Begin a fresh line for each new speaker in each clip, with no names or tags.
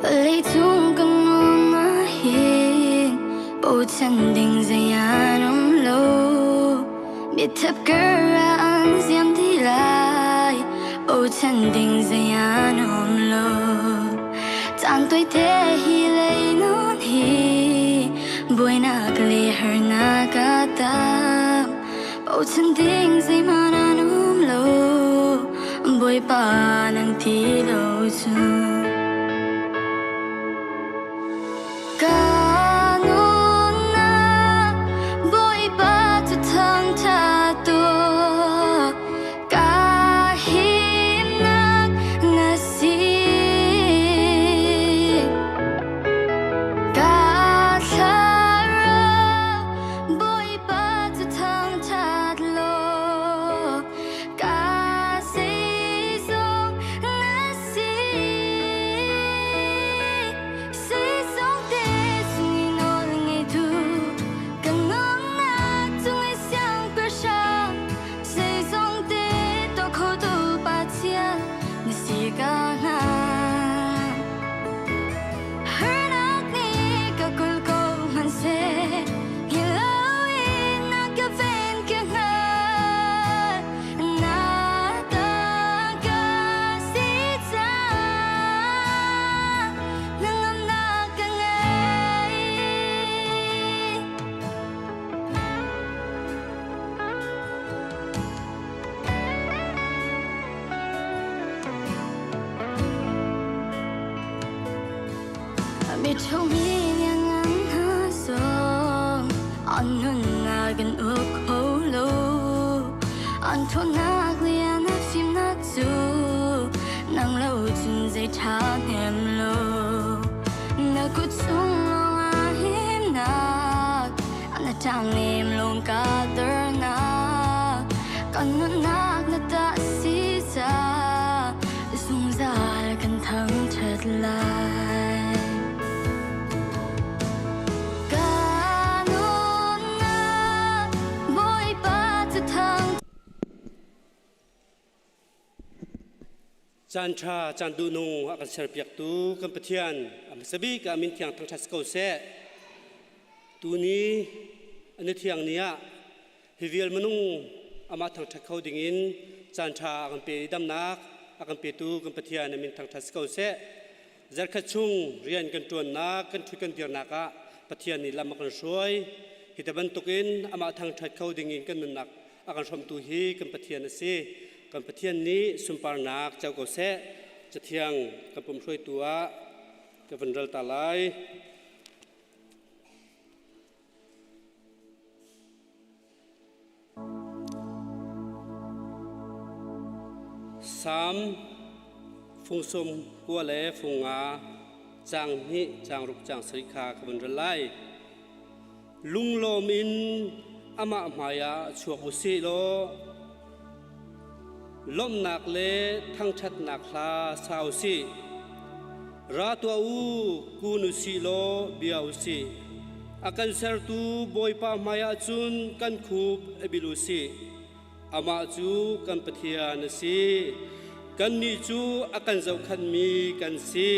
Vawleicung kan nun ahhin bochan ding zei an um lo. Biathap kar ah an ziam dih lai. Bochan ding zei an um lo. Caan tawite hi lei nun hi buainak le harnak a tam. Bochan ding zeihmanh an um lo. Bawipa nang ti lo cu. Ka nunnak Bawipa cu thangṭhat tuah. Ka himnak na si. Ka thlarau Bawipa cu thangṭhat law ka zeizong na si. Zeizong te cung i nawl ngeitu ka nunnak cung i siangpahrang zeizong te tuah khotu Pathian na si ka hna. Harnak nih ka kulh ko hmanhseh, hngilh loin na ka ven ka hngal. Na ta ka si cang, hnangamnak ka ngei. Miṭhawngmi lianngan hna zong an nunnak an uk kho lo. An ṭhawnnak le an fimnak cu nang lo cun zei ṭha hnem lo. Na kut chung lawngah himnak, na ṭangnem lung ka ternak, kan nunnak na tah si ca zungzal kan thangṭhat lai. Ka nunnak Bawipa cu thang
Caan ṭha, caan duhnung a kan serpiaktu kan Pathian a hmasa bik ah min thiang thangṭhat si ko seh. Tuni an i thiang ni ah hi vial minung amah thangṭhat kho dingin caan ṭha a kan pe i damnak a kan petu kan Pathian a min thangṭhat si ko seh. Zarkhat chung rian kan ṭuannak, kan ṭhut kan dirnak ah Pathian nih lam a kan hruai. Hi te bantukin amah thangṭhat kho dingin kan nunnak a kan hrawmtu hi kan Pathian a si. Kan Pathian nih sunparnak co ko seh. Cathiang kan pum hruaitu ah ka vun ral ta lai. Salm fung 19 le fung nga caang hnih caang ruk caang sarih kha ka vun rel lai. Lunglawm in amah hmaiah chuak u sih law lawmhnak le thangṭhatnak hla sa u sih. Ra tuah u, kun u sih law bia u sih. A kan sertu Bawipa hmaiah cun kan khup a bil u sih. Amah cu kan Pathian a si. Kannih cu a kan zohkhanhmi kan si.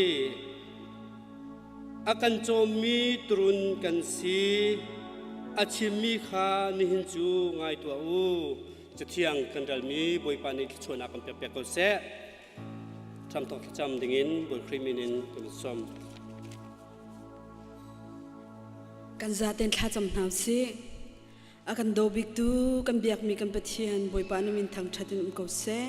A kan cawmmi turun kan si. A chimmi kha nihin cu ngai tuah u. Cathiang kan ralmi Bawipa nih thluachuahnak kan pek piak ko seh. Ṭhamthawk thlacam dingin Bawi Khrih min in kan sawm.
Kan zaten thlacam hna usih. A kan daw biktu kan biakmi kan Pathian Bawipa na min thangṭhat in um ko seh.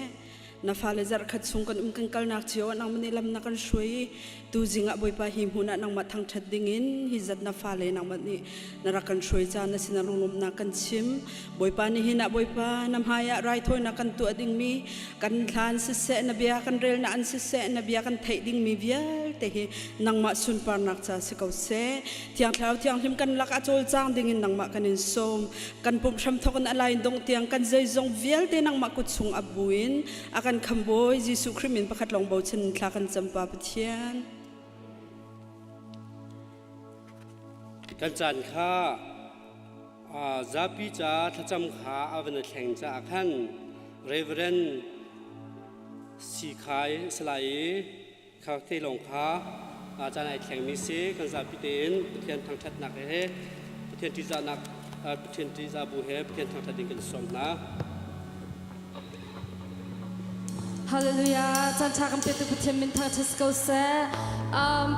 Na fale zarhkhat chung kan um kan kalnak cio ah nangmah nih lam na kan hruai i tuzing ah Bawipa hi hmun ah nangmah thangṭhat dingin hi zat na fale nangmah nih na rak kan hruai ca na sinah lunglawmhnak kan chim. Bawipa nihin ah Bawipa na hmai ah raithawinak kan tuah dingmi kan hlan siseh na bia kan relnak an siseh na bia kan theih dingmi vialte hi nangmah sunparnak ca si ko seh. Thiang Thlarau Thianghlim kan lak ah cawlcang dingin nangmah kan in sawm. Kan pumh hramthawk in a lain dongh tiang kan zeizong vialte nangmah kut chung a buin a kan khambawi Jesuh Khrih min pakhat lawng bochan in thla kan cam pa Pathian.
Kan caan kha Zapi ca thlacam kha a van i thleng caah khan Reverend Sikhai a si lai i kha te lawng kha Caan ai thlengmi si. Kan zapi tein Pathian thangṭhatnak he Pathian ṭihzahnak Pathian ṭihzah bu he Pathian thangṭhat ding kan sawm hna.
Hallelujah. Caan ṭha kan petu Pathian min thangṭhat si ko seh.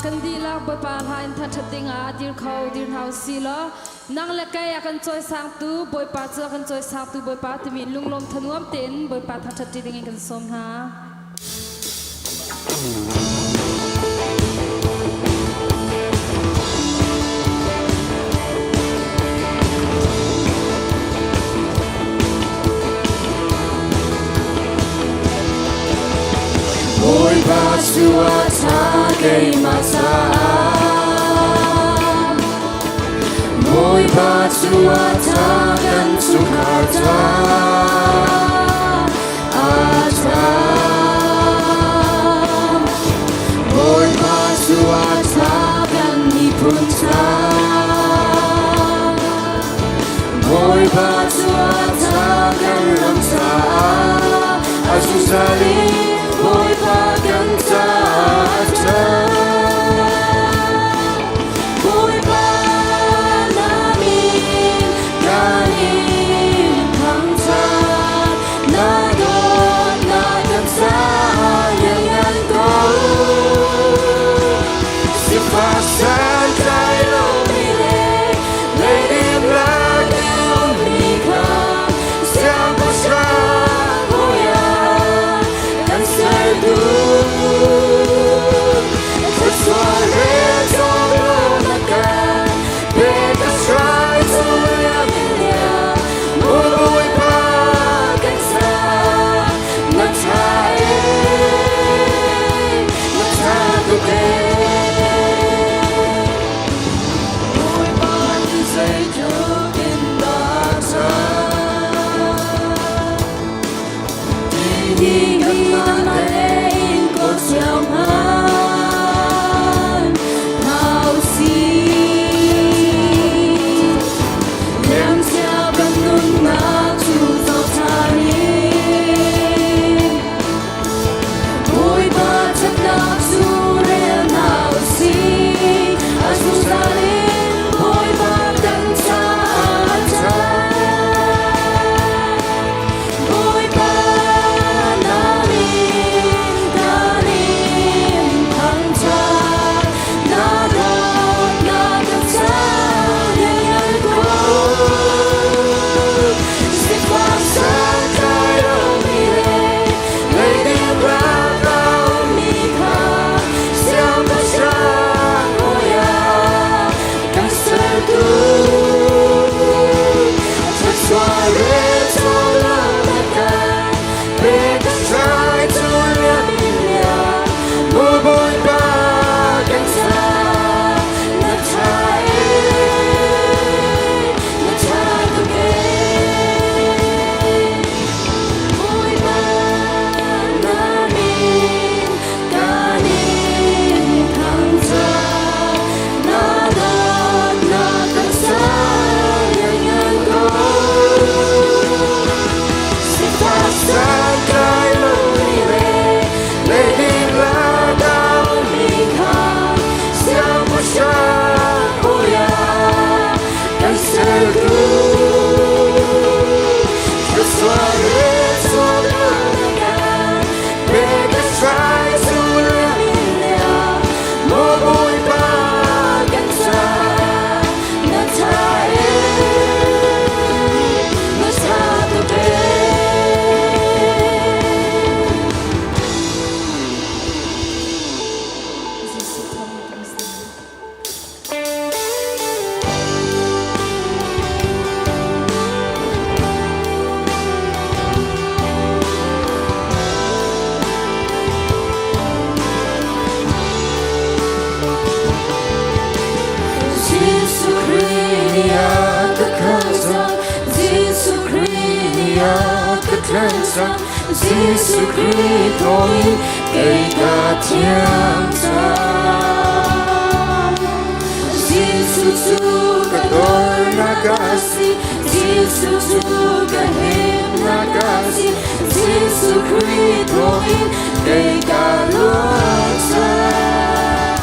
Kan dihlak Bawipa hla in thangṭhat dingah dir kho dir hna u si law nang le kei a kan cawisangtu Bawipa cu a kan cawisangtu Bawipa timi lunglawm thanuam tein Bawipa thangṭhat ṭi dingin kan sawm hna.
Bawipa cu a ṭha keimah caah Bawipa cu a ṭha kan chungkhar caah a ṭha Bawipa cu a ṭha kan miphun caah Bawipa cu a ṭha kan ram caah a zungzal in Bawipa kan caah a ṭha. Bawipa na min kan in thangṭhat na dawtnak kan caah lianngan ko. Sifak santlai lomi le leidip lak i ummi kha siangpahrang hawi ah kan ser duh. Thluachuah rel cawk lo na kan pek a hrai cu liam in liam maw Bawipa kan sa na ṭha ee na ṭha tuk ee. Bawipa cu zeitluk in dah a ṭhat Hi kanmah tein kawl cio hmanh hna usih. Liamcia kan nunnak cu zoh ṭhan in Bawipa ṭhatnak cu rel hna usih. A zungzal in Bawipa kan caah a ṭha. Bawipa na min kan in thangṭhat, na dawtnak kan caah lianngan ko. Sifak santlai lomi le leidip rak a ummi kha siangpahrang hawi ah kan sertu. Thluachuah rel cawk lo na kan pek a hrai cu liam in liam maw Bawipa kan caah na ṭha ee na ṭha tuk ee. Bawipa na min kan in thangṭhat na dawtnak kan lianngan ko. Sifak santlai lomi le leidip lak a ummi kha siangpahrang hawi ah kan sertu. Thluachuah rel cawk lo na kan pek a hrai cu liam in liam maw Bawipa kan caah na ṭha ee na ṭha tuk ee.
Jesuh thawng kan si.
Jesuh Khrih nih a ka khamh Jesuh Khrih nih a ka tlanhsak Jesuh Khrih thawngin kei ka thiang cang. Jesuh cu ka dornak a si Jesuh cu ka himnak a si Jesuh Khrih thawngin kei ka luat cang.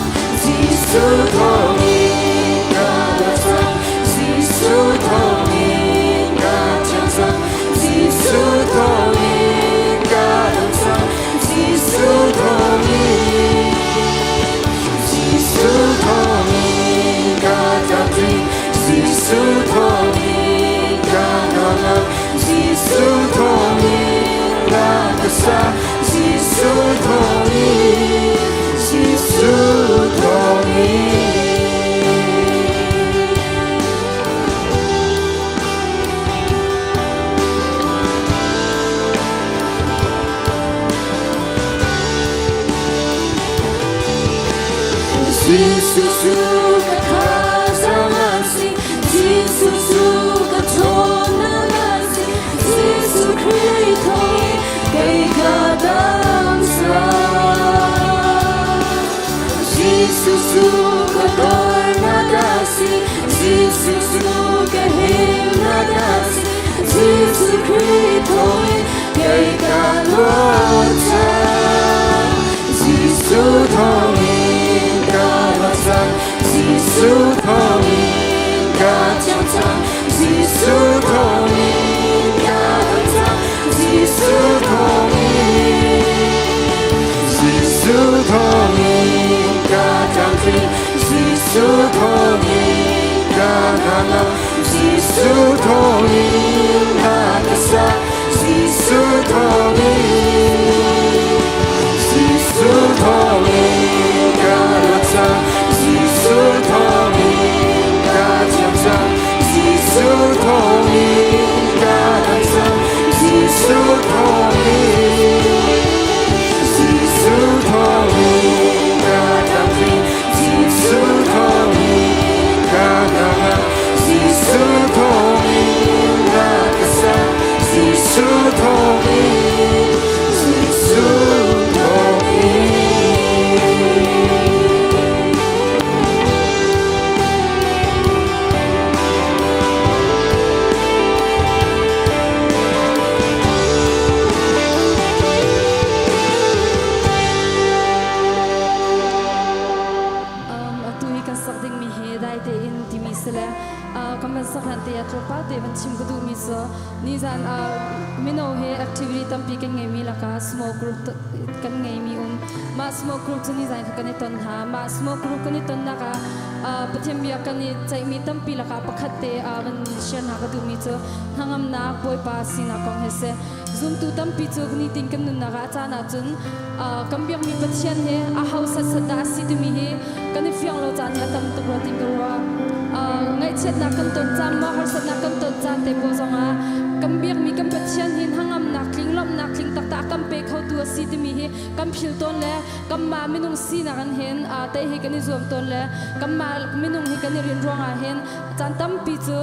Jesuh cu ka thazaang a si, Jesuh cu ka ṭhawnnak a si, Jesuh Khrih thawngin kei ka dam cang. Jesuh cu ka dornak a si, Jesuh cu ka himnak a si, Jesuh Khrih thawngin kei ka luat cang. Jesuh thawngin ka luat cang, Jesuh thawngin ka thiang cang, Jesuh thawngin ka dam cang, Jesuh thawngin. Jesuh thawngin ka tlamtling, Jesuh thawngin ka hnangam, Jesuh thawngin hla ka sa, Jesuh thawngin. Jesuh thawngin ka luat cang, Jesuh thawngin ka thiang cang, Jesuh thawngin ka dam cang, Jesuh thawngin. Jesuh thawngin ka tlamtling, Jesuh thawngin ka hnangam, Jesuh thawngin hla ka sa, Jesuh thawngin, Jesuh thawngin.
Um, atu hi kan sak dingmi hi dai tein timi si le uh, kan van sak hlan te ah tlawmpal te van chim ka duhmi cu nizan uh, mino he activity tampi kan ngeimi lakah small group kan ngeimi um mah small group cu nizan kha kan i ton hna mah small group kan i tonnak ah uh, Pathian bia kan i ceihmi tampi lakah pakhat te uh, van share hna ka duhmi cu hnangamnak Bawipa sinak kong he si Zumtu tampi cu nitin kan nunnak ah a caan ahcun kan biakmi Pathian hi a ho satsat dah a si timi hi kan i fiang lo caan hi a tam tuk rua ti ka ruah. Ngaihchiatnak kan ton caan maw harsatnak kan ton caan te pawl zongah kan biakmi kan Pathian hi hnangamnak tling lawmhnak tling taktak a kan pe khotu a si timi hi kan phil tawn le kanmah minung sinak in hin tei hi kan i zuam tawn le kanmah minung hi kan i rin ruangah hin caan tampi cu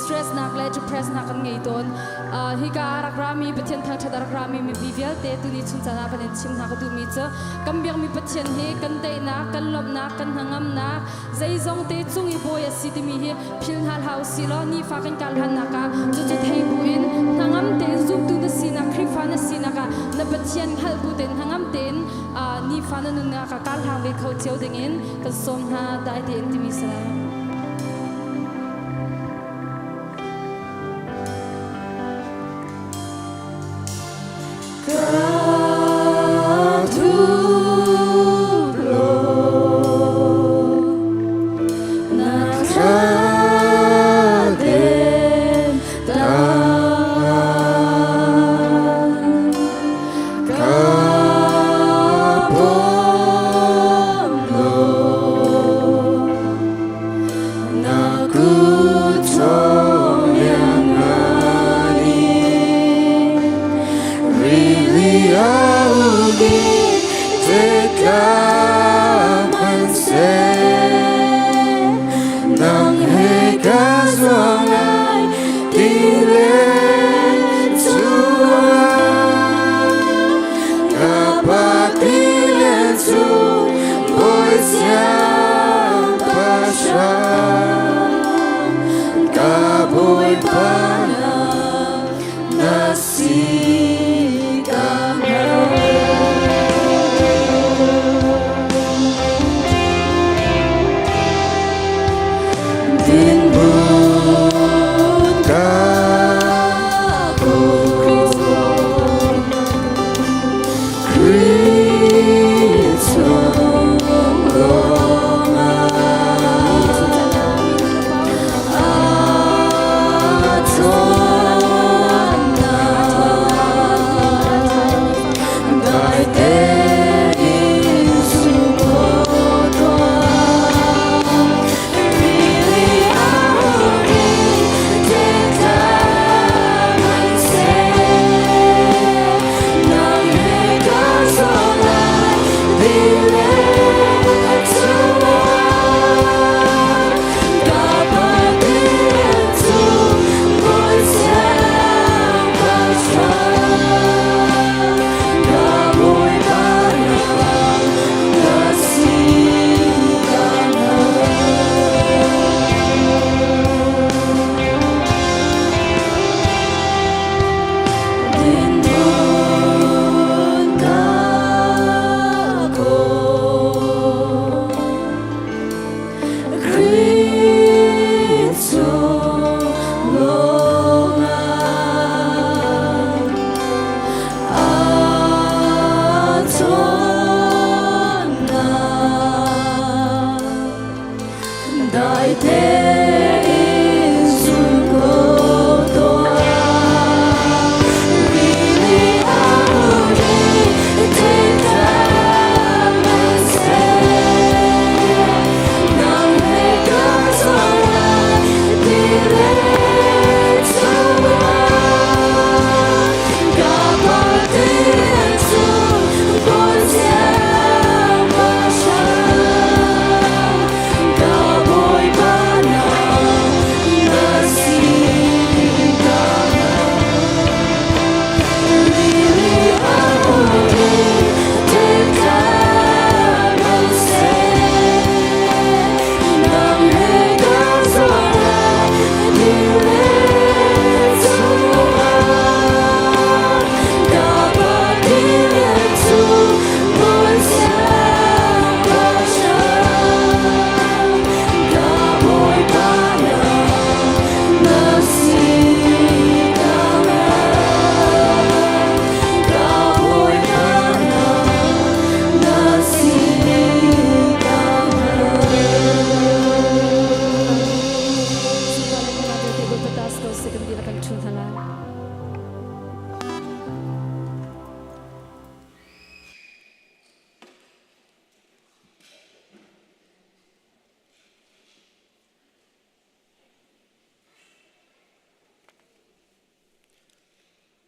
stress nak le depress nak kan ngei tawn. Hika ah rak rami Pathian thangṭhat a rak rami mipi vialte tuni chung caan ah kan in chim hna ka duhmi cu kan biakmi Pathian hi kan daihnak, kan lawmhnak, kan hnangamnak, zeizong te cung i bawi a si timi hi phil hna hlah usih law nifa kan kal hannak ah cucu thei bu in hnangam tein zumtu na sinak Khrihfa na sinak ah na Pathian hngalh bu tein hnangam tein nifa na nunnak ah kal hlang ve kho cio dingin kan sawm hna dai tein timi si lai.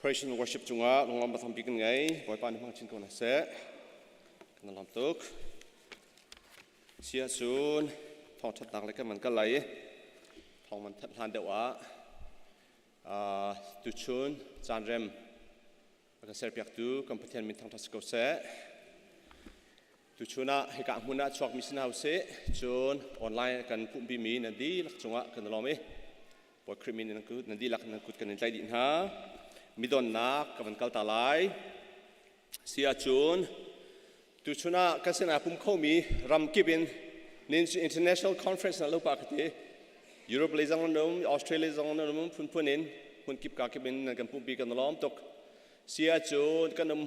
Praise and worship cungah lunglawm tampi kan ngei. Bawipa nih hmang chin ko hna seh. Kan lawm tuk. Sia cun thawngṭhatnak le kan man kal lai i thawng man that hlan deuh ah tuchun caan rem a kan serpiaktu kan Pathian min thangṭhat si ko seh. Tuchun ah hika hmun ah chuakmi si hna usih. Cun online kan pumhpimi nan dihlak cungah kan i lawm i Bawi Khrih min nan dihlak nan kut kan in tlaih dih hna. Midonnak ka van kal ta lai. Si ahcun tuchun ah kan sinah pum khomi ram kip in international conference na lo pa ka ti. Europe lei zong nan um, Australia zong nan um, phunphun in hmun kip ka kip in nan kan pumpi kan lawm tuk. Si ahcun kan um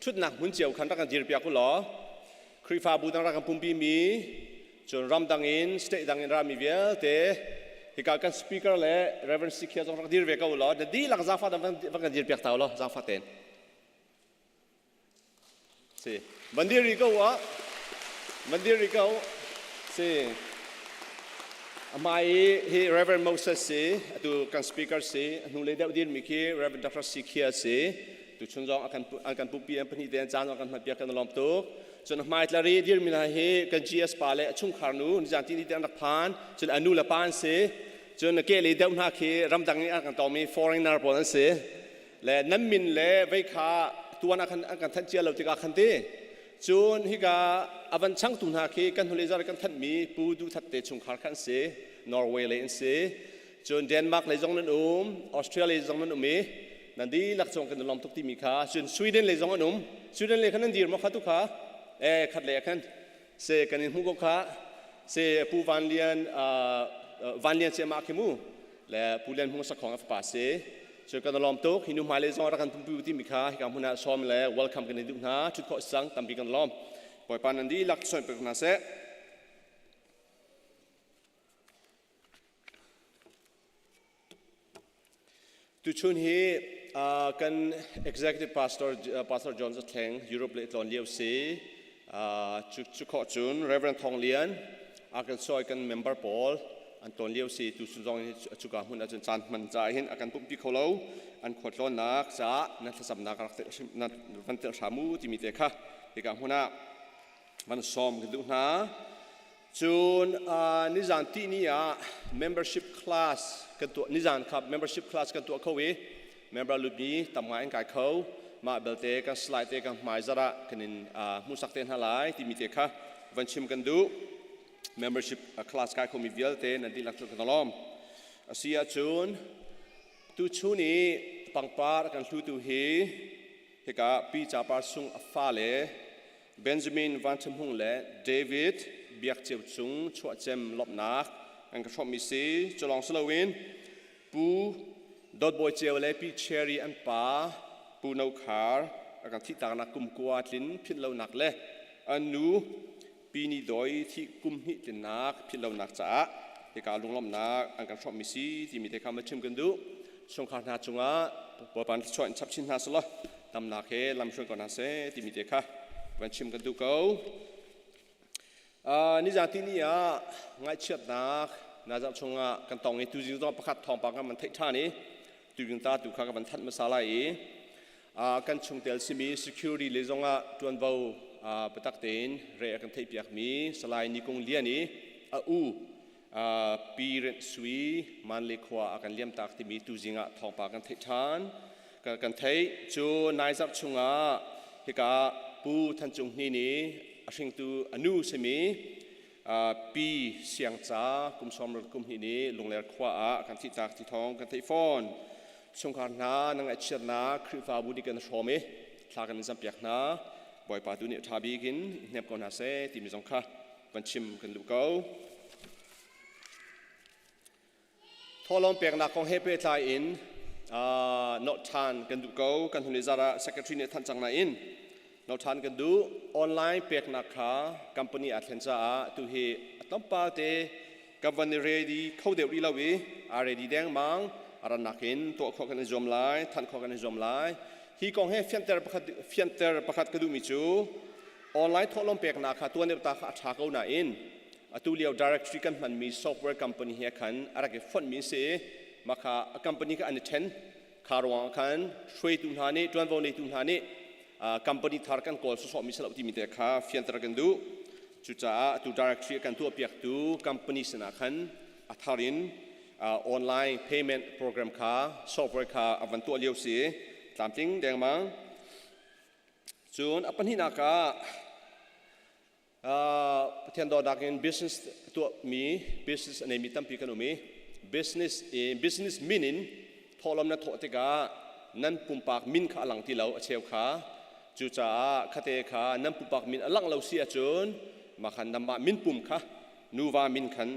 ṭhutnak hmun cio khan rak kan dirpiak u law Khrihfabu dang rak kan pumpi mi cun ramdang in state dang in rami vialte hika kan speaker le Reverend Sikhia zong rak dir ve ko u law na dihlak zaangfah dang van kan dirpiak ta u law zaangfah tein si van dir rih ko ah van dir rih ko si amai hi Reverend Moses si atu kan speaker si hnulei deuh dir mi khi Reverend Dr. Sikhia si tuchun zong an kan pumpi an pahnih te an caan zong kan hman piak kan lawm tuk cun hmai tlari dirmi hna hi kan GS pa le a chungkhar nu nizan ti ni te an rak phan cun a nu le pa an si cun ke le deuh hna khi ramdang in an kan tawmi foreigner pawl an si le nan min le vei kha tuan ah khan an kan thanh cia lo tikah khan ti cun hika avan changtu hna khi kan hnulei zar kan thanhmi Pu Duh That te chungkhar kha an si Norway lei an si cun Denmark lei zong nan um Australia zong nan um i nan dihlak cung kan i lawm tuk timi kha cun Sweden lei zong an um Sweden lei khan nan dir maw kha tu kha e khat lei khan se kan in hmuh ko kha se Pu Van Lian Van Lian se ma khi mu le Pu Lian Hmung Sakhong a fapa si cu kan lawm tuk hi nu hmai lei zong rak kan pumpi timi kha hika hmun ah sawm le welcome kan i duh hna thut khawh sang tampi kan lawm Bawipa nan dihlak sawm pek hna seh Tuchun hi kan executive pastor Pastor John Zathleng Europe le tlawn lio si cu khawh cun Reverend Thong Lian Arkansas kan member pawl an tlawn lio si tu chun zong hi cuka hmun ahcun caan hman ca hin a kan pumpi kho lo an khua tlawnnak caah nan thlacamnak rak nan van tel hram u timi te kha hika hmun ah van sawm kan duh hna Cun nizan tihni ah membership class kan tuah nizan kha membership class kan tuah kho i member lutmi tam ngai an kai kho mah belte kan slide te kan hmai zarh ah kan in hmuhsak te hna lai timi te kha van chim kan duh membership class kai khomi vialte nan dihlak cu kan lawm asi ahcun tuchun i pangpar kan hlutu hi hika pi capar sung a fale Benjamin Van Ṭha Hmung le David Biak Ceu Cung chuahcem lawmhnak an ka hrawmhmi si. Cu lawng si loin Pu Dawt Bawi Ceu le Pi Cherry an pa Pu No Khar a kan thihtaknak kum kua tlin philh lonak le an nu Pi Ni Doi thih kum hnih tlinnak philh lonak caah hika lunglawmhnak an kan hrawmhmi si timi te kha ma chim kan duh. Chungkhar hna cungah Bawipa nih thluachuah in chap chin hna selaw tamnak he lamhruai ko hna seh timi te kha van chim kan duh ko. Nizan tini ah ngaihchiatnak nazar chungah kan tong i tuzing zong pakhat thawngpang kan van theih ṭhan i tuzing ta tu kha ka van thanh hmasa lai i kan chungtel simi security le zongah ṭuanvo biatak tein re a kan theihpiakmi Salai Ni Kung Lian i a u Pi Rinh Sui Manle khua a kan liamtak timi tuzing ah thawngpang kan theih ṭhan. Kan theih cu nai zarh chungah hika Pu Than Cung Hni nih a hringtu a nu simi Pi Siang Ca kum sawm kum hnih nih Lungler khua ah kan thihtak ti thawng kan theih fawn. Chungkhar hna na ngaihchiatnak Khrihfabu nih kan hrawm i thla kan in zampiak hna. Bawipa tu nih a ṭha bik in hnem ko hna seh timi zong kha van chim kan duh ko. Thawhlawm peknak kong he pehtlai in nolh ṭhan kan duh ko. Kan hun i zar ah secretary nih thanh cang nain nolh ṭhan kan duh. Online peknak kha company aa thlen caah tu hi a tlawmpal te kan van i ready kho deuh rih lo i aa ready dengmang a rannak in tuah khawh kan i zuam lai, thanh khawh kan i zuam lai. Hi kong he fianter pakhat ka duhmi cu Online thawhlawm peknak kha tuan deuh ta kha a ṭha ko nain atu lio directory kan hmanmi software company he khan a rak i fonhmi a si i mah kha a company kha an i ṭhen. Kha ruangah khan hruaitu hna nih ṭuanvo neitu hna nih company thar kan kawl sawsawhmi si lo timi te kha fianter kan duh. Cucaah atu directory a kan tuahpiaktu company sinah khan a thar in online payment program kha software kha a van tuah lio si tlamtling dengmang. Cun a pahnihnak ah Pathian dawtnak in business tuahmi business a neimi tampi kan um i business i business min in thawhlawm na thawh tikah nan pumpak min kha a lang ti lo a cheu kha. Cucaah khate kha nan pumpak min a langh lo si ahcun mah khan nanmah min pum kha nuva min khan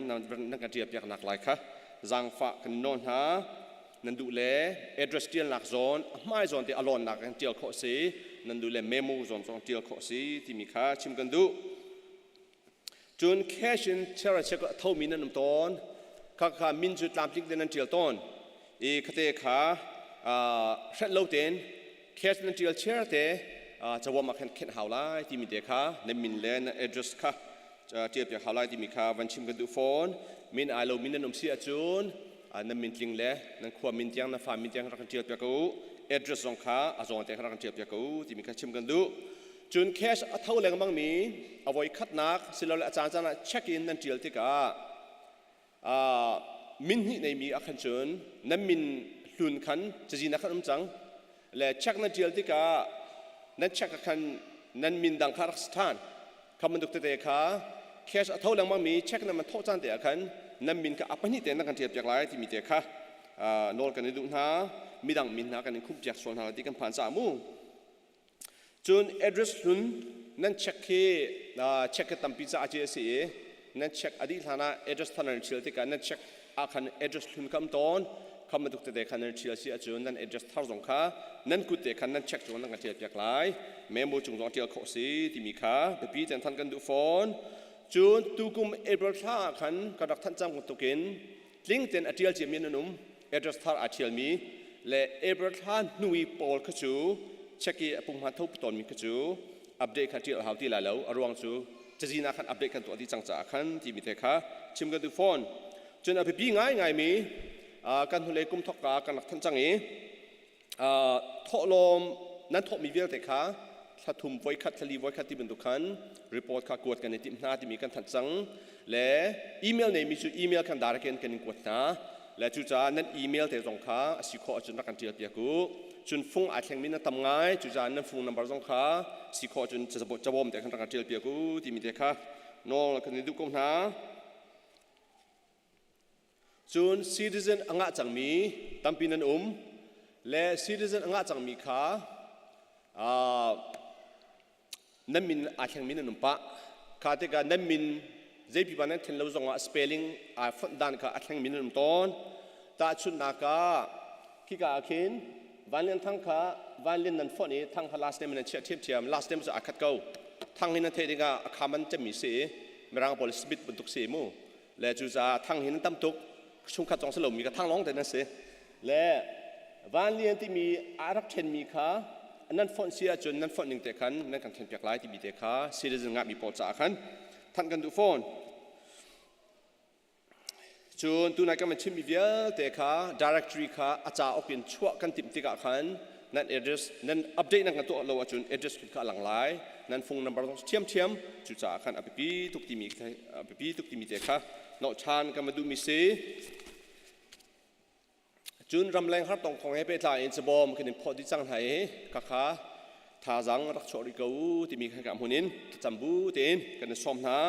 nan kan ṭial piaknak lai kha zaangfah kan nawl hna. Nan duh le address ṭialnak zawn a hmai zawn te a lawnnak in ṭial khawh si, nan duh le memo zawn zong ṭial khawh si timi kha chim kan duh. Cun cash in share check a thomi nan um tawn kha kha min cu tlamtling te nan ṭial tawn i khate kha hrelh lo tein cash nan ṭial chair te cawam ah khan khenh hau lai timi te kha nan min le nan address kha ṭial piak hau lai timi kha van chim kan duh fawn. Min ai lo min nan um si ahcun nan min tling le nan khua min tiang, nan fa min tiang rak kan ṭial piak ko u, address zong kha a zawn te kha rak kan ṭial piak ko u timi kha chim kan duh. Cun cash a tho lengmang mi a voi khatnak silole a caan caan ah check in nan ṭial tikah min hnih neimi ah khan cun nan min hlun khan cazin ah khan um cang le check nan ṭial tikah nan check ah khan nan min dang kha rak si ṭhan. Kha bantuk tete kha cash a tho lengmang mi check nan man thawh caan te ah khan nan min kha a pahnih te nan kan ṭial piak lai timi te kha nawl kan i duh hna. Midang min hna kan in khumh piak sual hna ti kan phan caah mu. Cun address hlun nan check khi check khi tampi caah ci a si i nan check a dih hlan ah address thar nan ṭhial tikah nan check ah khan address hlun kha um tawn. Kha bantuk tete khan nan ṭhial si ahcun nan address thar zong kha nan kut te khan nan check cung nan kan ṭial piak lai, memo cung zong ṭial khawh si timi kha biapi ten than kan duh fawn. Cun tukum April thla ah khan kan rak thanh cang bantukin tling ten a ṭial ciami nan um, address thar aa ṭhialmi le April thla hnu i pawl kha cu check i a punghman tho tawnmi kha cu update kha ṭial a hau ti lai lo, a ruang cu cazin ah khan update kan tuah dih cang caah khan timi te kha chim kan duh fawn. Cun a biapi ngaingaimi kan hnulei kum thawkka kan rak thanh cang i thawhlawm nan thawhmi vialte kha thla thum voikhat, thla li voikhat ti bantuk khan report kha kuat kan i timh hna timi kan thanh cang le email neimi cu email khan direct in kan in kuat hna le cucaah nan email te zong kha a si khawh ahcun rak kan ṭial piak u. Cun fung ai thlengmi na tam ngai, cucaah nan fung number zong kha si khawh ahcun cabawm te khan rak kan ṭial piak u timi te kha nawl kan i duh ko hna. Cun citizen a ngah cangmi tampi nan um le citizen a ngah cangmi kha nan min aa thlengmi nan um pah. Kha tikah nan min zeipipa nan thlen lo zongah spelling aa fonh dan kha a thlengmi nan um tawn. Tahchunhnak ah khika ah khin Van Lian Thang kha Van Lian nan fonh i Thang kha last name nan chiah ṭhiamṭhiam. Last name cu aa khat ko. Thang hi nan theih dingah a khaman cemmi si i Mirang pawl Smith bantuk si mu. Le cucaah Thang hi nan tam tuk, chungkhat zong si lomi ka Thang lawng te nan si. Le Van Lian timi aa rak ṭhenmi kha nan fonh si ahcun nan fonh ning te khan nan kan ṭhenpiak lai timi te kha citizen ngahmi pawl caah khan thanh kan duh fawn. Cun tunai kan van chimmi vialte kha directory kha a cauk in chuah kan timh tikah khan nan address nan update nan kan tuah lo ahcun address kha a lang lai, nan phone number zong ṭhiamṭhiam. Cucaah khan a biapi tuk timi a biapi tuk timi te kha nolh ṭhan kan va duhmi si. Cun ramleng hartong kong he pehtlai in cabawm kan in phawt dih cang hna i khakha thazaang rak chuah rih ko u timi khan ka hmun in thlacam bu tein kan in sawm hna.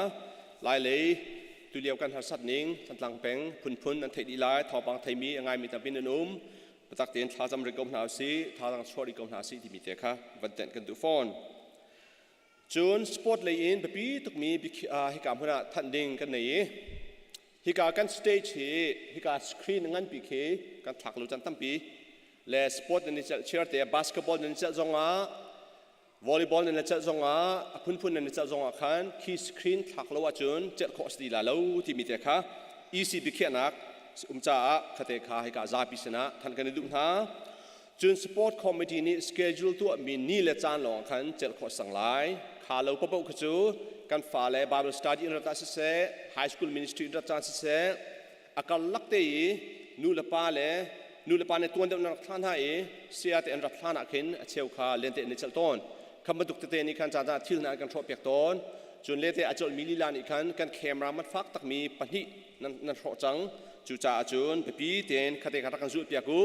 Lai lei tulio kan harsat ning Thantlang peng phunphun nan theih dih lai, thawngpang theimi a ngaimi tampi nan um. Biatak tein thlacam rih ko hna usih, thazaang chuah rih ko hna usih timi te kha van tenh kan duh fawn. Cun sport lei in biapi tukmi hika hmun ah thanh ding kan nei i hika kan stage hi hika screen nganpi khi kan thlak lo can tampi le sport nan i celh chiar te basketball nan i celh zongah, volleyball nan i celh zongah, a phunphun nan i celh zongah khan khi screen thlak lo ahcun celh khawh a si ti lai lo timi te kha EC biakhiahnak um caah khate kha hika zapi sinah thanh kan i duh hna. Cun sport committee nih schedule tuahmi ni le caan lawng khan celh khawh sang lai. Kha lo paoh kha cu kan fale Bible study in rat ah siseh, high school ministry in rat caan siseh, a karlak te i nu le pa le Nu le pa nih tuan deuh nan rak thlah hna i saya te an rak hlan ah khin a cheu kha lente an i celh tawn. Kham bantuk tete nih khan caan caan thil hna an kan hrawh piak tawn. Cun lete a colhmi lila nih khan kan camera mat fak takmi pahnih nan, nan hrawh cang. Cucaah cun biapi tein khate kha rak kan zulh piak u.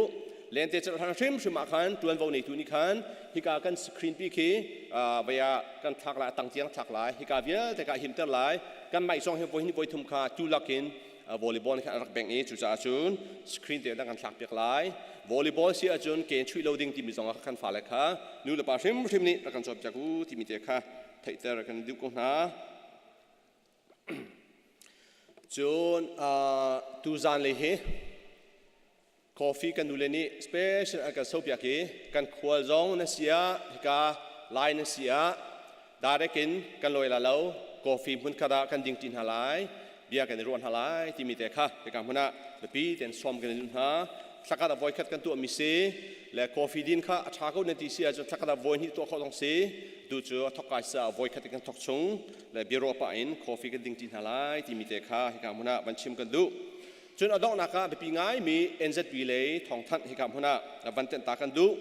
Lente celh hlan hrimhrim ah khan tuanvo neitu nih khan hika kan screen pi khi vei ah kan thlak lai, a tang tiang thlak lai, hika vialte kha a himter lai. Kan mic zong hi voi hnih voi thum kha tu lakin volleyball kha an rak bengh i cucaah cun screen te kan thlak piak lai. Volleyball si ahcun ke chuih lo ding timi zong ah kan fale kha nu le pa hrimhrim nih rak kan cawnpiak u timi te kha theihter kan duh ko hna. Cun tuzan lei hi coffee kan nule nih special an kan sopiak i kan khual zong na si ah hika lai na si ah direct in kan lawi la lo, coffee hmun khat ah kan ding ṭi hna lai, bia kan i ruah hna lai timi te kha hika hmun ah biapi tein sawm kan i duh hna. Thlakhat ah voikhat kan tuahmi si le coffee din kha a ṭha ko na ti si ahcun thlakhat ah voi hnih tuah khawh zong si. Tu cu a thok kai sa voikhat in kan thok chung le biaruah pah in coffee kan ding ṭi hna lai timi te kha hika hmun ah van chim kan duh. Cun a donghnak ah biapi ngaimi NZP lei thawngthanh hika hmun ah van tenh ta kan duh.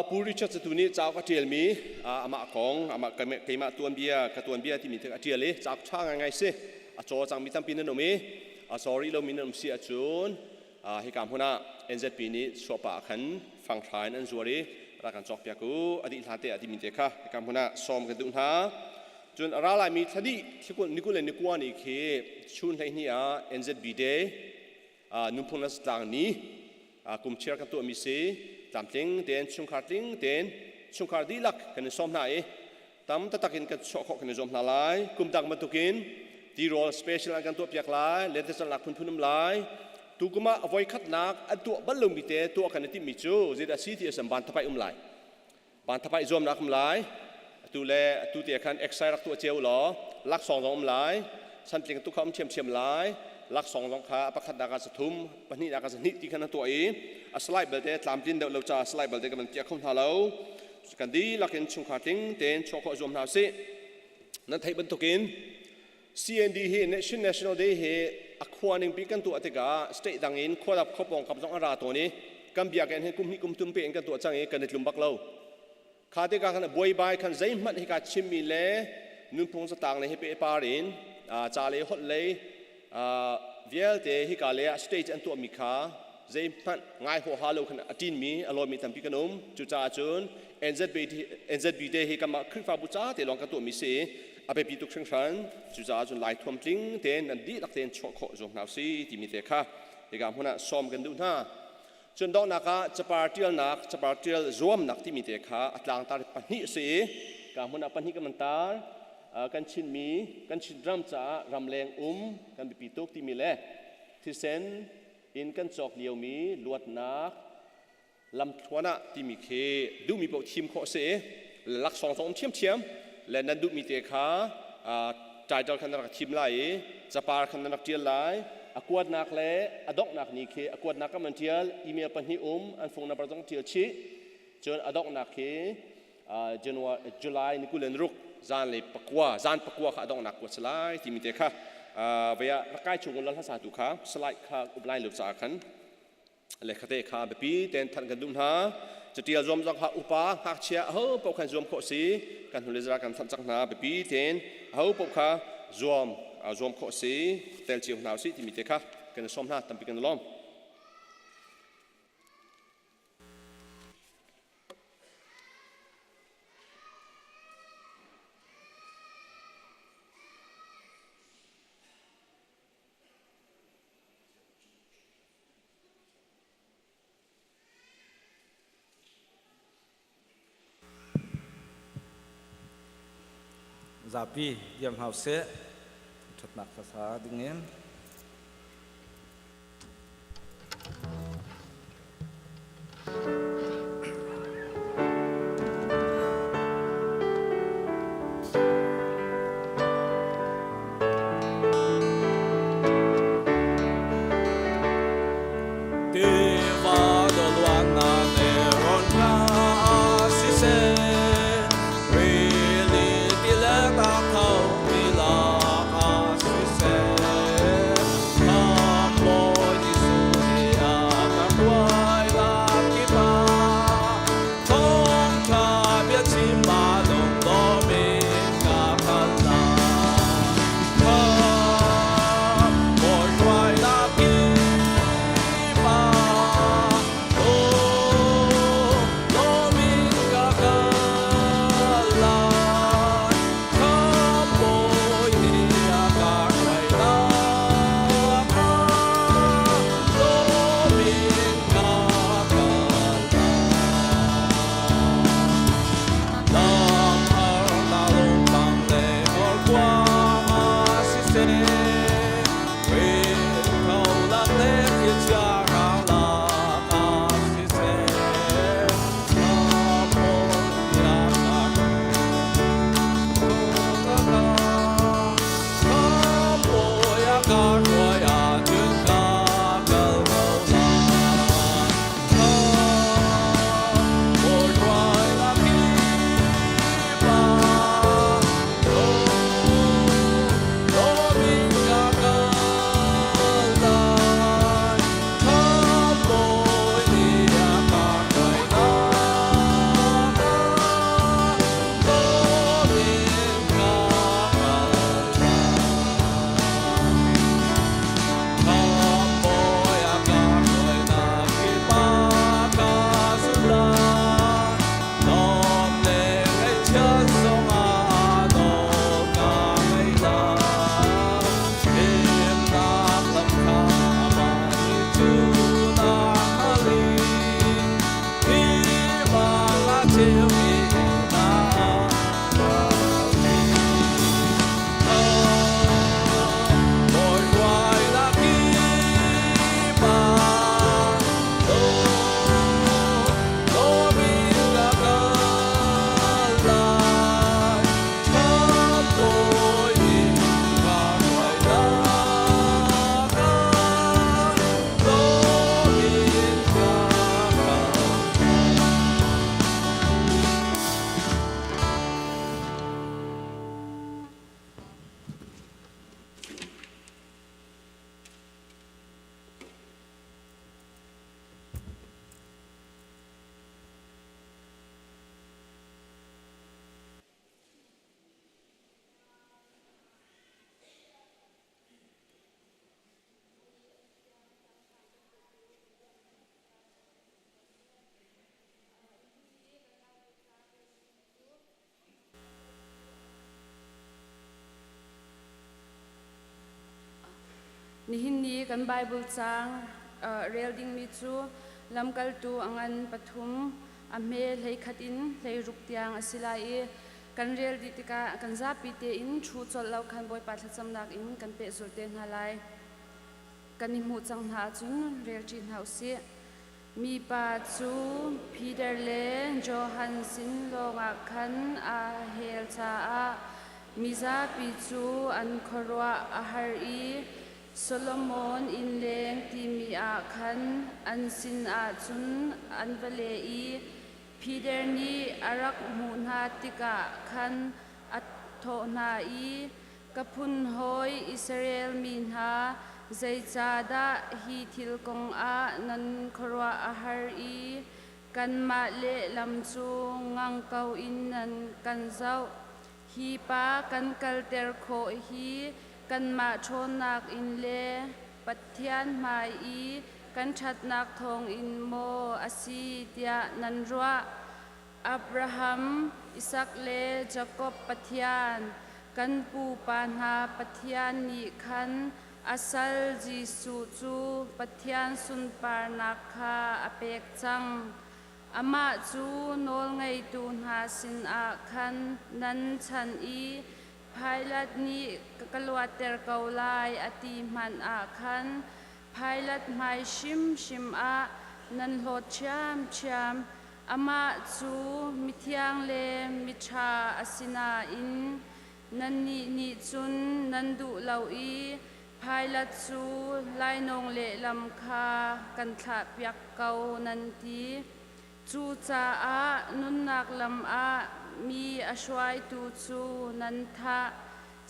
Pu Richard Catu nih cauk a ṭialmi amah kong, amah keimah tuanbia, ka tuanbia timi thil a ṭial i cauk ṭha ngaingai si. A caw cangmi tampi nan um i a caw rih lomi nan um si ahcun hika hmun ah NZP nih chuahpah ah khan fanghra in an zuar i rak kan cawkpiak u, a dih hlan te ah timi te kha hika hmun ah sawm kan duh hna. Cun a ra laimi thla dih ni 20 le ni 9 ni khi chun 12 ah NZB Day nunphung le zatlang ni kum chiar kan tuahmi si. Tlamtling tein, chungkhar tling tein, chungkhar dihlak kan in sawm hna i tam taktak in kan chuah khawh kan i zuam hna lai. Kum dang bantukin tirawl special an kan tuah piak lai, lentecelhnak phunphun um lai. Tukum ah voi khatnak an tuah bal lomi te tuah kan i timhmi cu zeidah si ti a sam, van thapai um lai, van thapai zuamnak um lai. Atu le atu te khan exercise rak tuah cio law laksawng zong um lai, chantling tu kha um thiamthiam lai. Laksawng zong kha pakhatnak ah sathum, pahnihnak ah sahnih ti khan an tuah i a slide belte tlamtlin deuh lo ca slide belte kan piah kho hna lo. Kan dihlak in chungkhar tling tein chuah khawh zuam hna usih. Nan theih bantukin CND hi Nation National Day hi a khua ning pi kan tuah tikah state dang in khuadap khuapawng kap zong an ra tawn i kan biakinn hi kum hnih kum thum pe in kan tuah cang i kan i tlum bak lo. Kha tikah khan buaibai khan zeihmanh hika chimmi le nunphung zatang le hi pe par in ca le holh lei vialte hika le ah stage an tuahmi kha zeihmanh ngai huaha lo khan a ṭinmi a lawimi tampi kan um. Cucaah cun NZB NZB te hi kanmah Khrihfabu ca te lawng kan tuahmi si, a biapi tuk hringhran. Cucaah cun Lai thuam tling tein nan dihlak tein chuah khawh zuam hna usih timi te kha hika hmun ah sawm kan duh hna. Cun donghnak ah capar ṭialnak, capar ṭial zuamnak timi te kha a tlangtar pahnih a si i ka hmun ah pahnih kan van tar. Kan Chinmi, kan Chin ram caah ramleng um kan biapi tuk timi le thisen in kan cawk liomi luatnak lamthluan ah timi khi duhmi paoh thim khawh a si i laksawng zong um ṭhiamṭhiam le nan duhmi te kha title khan nan rak thim lai i capar khan nan rak ṭial lai. A kuatnak le a donghnak ni khi a kuatnak kam an ṭial, email pahnih um, an phone number zong ṭial chih. Cun a donghnak khi January, July ni 26 zan le 9, zan 9 kha a donghnak kuat si lai timi te kha vei ah rak kai chung lal hmasa tu kha slide kha up lai lo caah khan lekhate kha biapi ten thanh kan duh hna. Catial zuam zong kha upa ngakchia aho paoh khan zuam khawh si. Kan hnulei zara kan thanh cang hna. Biapi ten aho paoh kha zuam zuam khawh si, tel cio hna usih timi te kha kan i sawm hna. Tampi kan i lawm.
Zapi dir hna usih. Ṭhatnak hmasa dingin. Tiva doluan na ron ra siseh, rili ti le ta kho mi lak ah siseh.
Nihin ni kan Bible caang rel dingmi cu Lamkaltu a ngan pathum, a hme 11 in 16 tiang a si lai i kan rel dih tikah kan zapi tein ṭhu colh lo khan Bawipa thlacamnak in kan pehzulh te hna lai. Kan i hmuh cang hna ahcun rel ṭi hna u sih. Mipa cu Peter le Johan sin lawngah khan aa hel caah mizapi cu an khuaruah a har i Solomon innleng timi ah khan an sinah cun an va leh i Peter nih a rak hmuh hna tikah khan a thawh hna i, Ka phunhawi Israel mi hna, zeicahdah hi thil kongah nan khuaruah a har i kanmah lehlam cu ngang ko in nan kan zoh? Hi pa kan kalter khawh hi kanmah ṭhawnnak in le Pathian hmai i kan ṭhatnak thawngin maw a si tiah nan ruah? Abraham, Isak le Jakob Pathian, kan pupa hna Pathian nih khan a sal Jesuh cu Pathian sunparnak kha a pek cang. Amah cu nawlngeitu hna sinah khan nan chanh i Pilat nih ka luatter ko lai a ti hmanh ah khan Pilat hmai hrimhrim ah nan hlawt ṭhiamṭhiam. Amah cu mithiang le miṭha a si nain nannih nih cun nan duh lo i Pilat cu lainawng lehlam kha kan thlahpiak ko nan ti. Cucaah nunnak lam ah mi a hruaitu cu nan thah.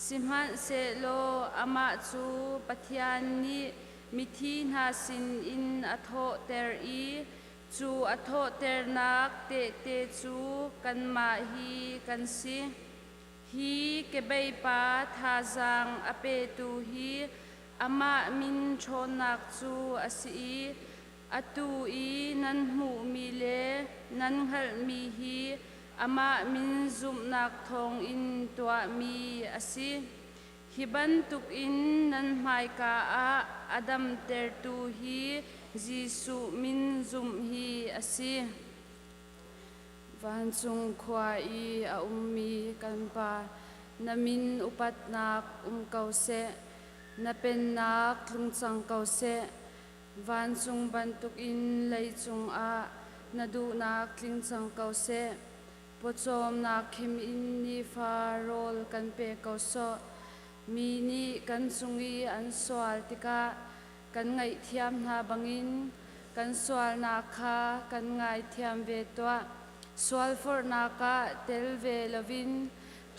Sihmanhsehlaw amah cu Pathian nih mithi hna sinin a thawhter i Cu a thawhternak tehte cu kanmah hi kan si. Hi kebei pa thazaang a petu hi amah min ṭhawnnak cu a si i atu i nan hmuhmi le nan hngalhmi hi amah min zumhnak thawngin tuahmi a si. Hi bantukin nan hmaika ah a damtertu hi Jesuh min zumh hi a si. Vancung khua i a ummi kan Pa, na min upatnak um ko seh, na pennak tlung cang ko seh. Vancung bantukin leicung ah na duhnak tling cang ko seh. Pawcawmnak khim in nifa rawl kan pe ko sawh. Mi nih kan cung i an sual tikah kan ngaihthiam hna bangin kan sualnak kha kan ngaithiam ve tuah. Sualforhnak ah tel ve loin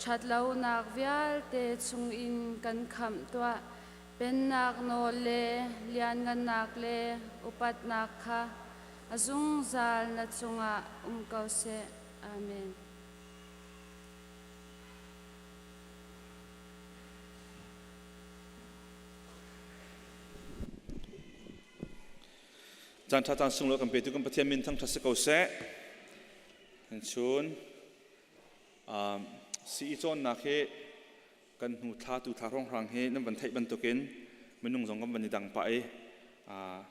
ṭhatlonak vialte chungin kan khamh tuah. Pennak nawl le lianngannak le upatnak kha A zungzal na cungah um ko seh. Amen.
Caan ṭha caan sunglawi kan petu kan Pathian min thangṭhat si ko seh. Chun sii cawnnak hi kan hnu thla tu thla hrawnghrang hi nan van theih bantukin minung zong kan van i dang pah i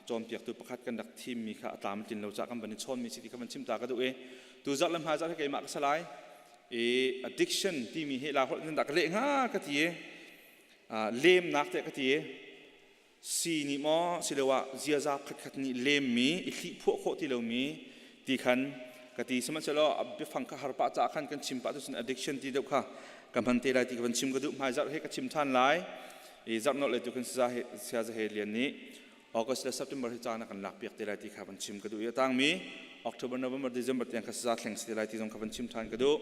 cawnpiaktu pakhat kan rak thimmi kha a tlam tlin lo caah kan van i chawnmi si ti kha van chim ta ka duh i tu zarh le hmai zarh hi keimah ka si lai i addiction timi hi la holh in dah ka leh hnga ka ti i lemnak te ka ti i si nih maw siloah ziaza khatkhat nih lemmi i hlihphuah khawh ti lomi ti khan ka ti. Sihmanhsehlaw a biafang kha har pah caah khan kan chim pah tu cun addiction ti deuh kha ka hman te lai ti ka van chim ka duh. Hmaizarh he ka chim ṭhan lai i zarh nolh le tu khan saya Zahe Lian nih August le September hi caan a kan lak piak te lai ti kha van chim ka duh i a tangmi October, November, December tiang kha saza thleng si te lai ti zong kha van chim ṭhan ka duh.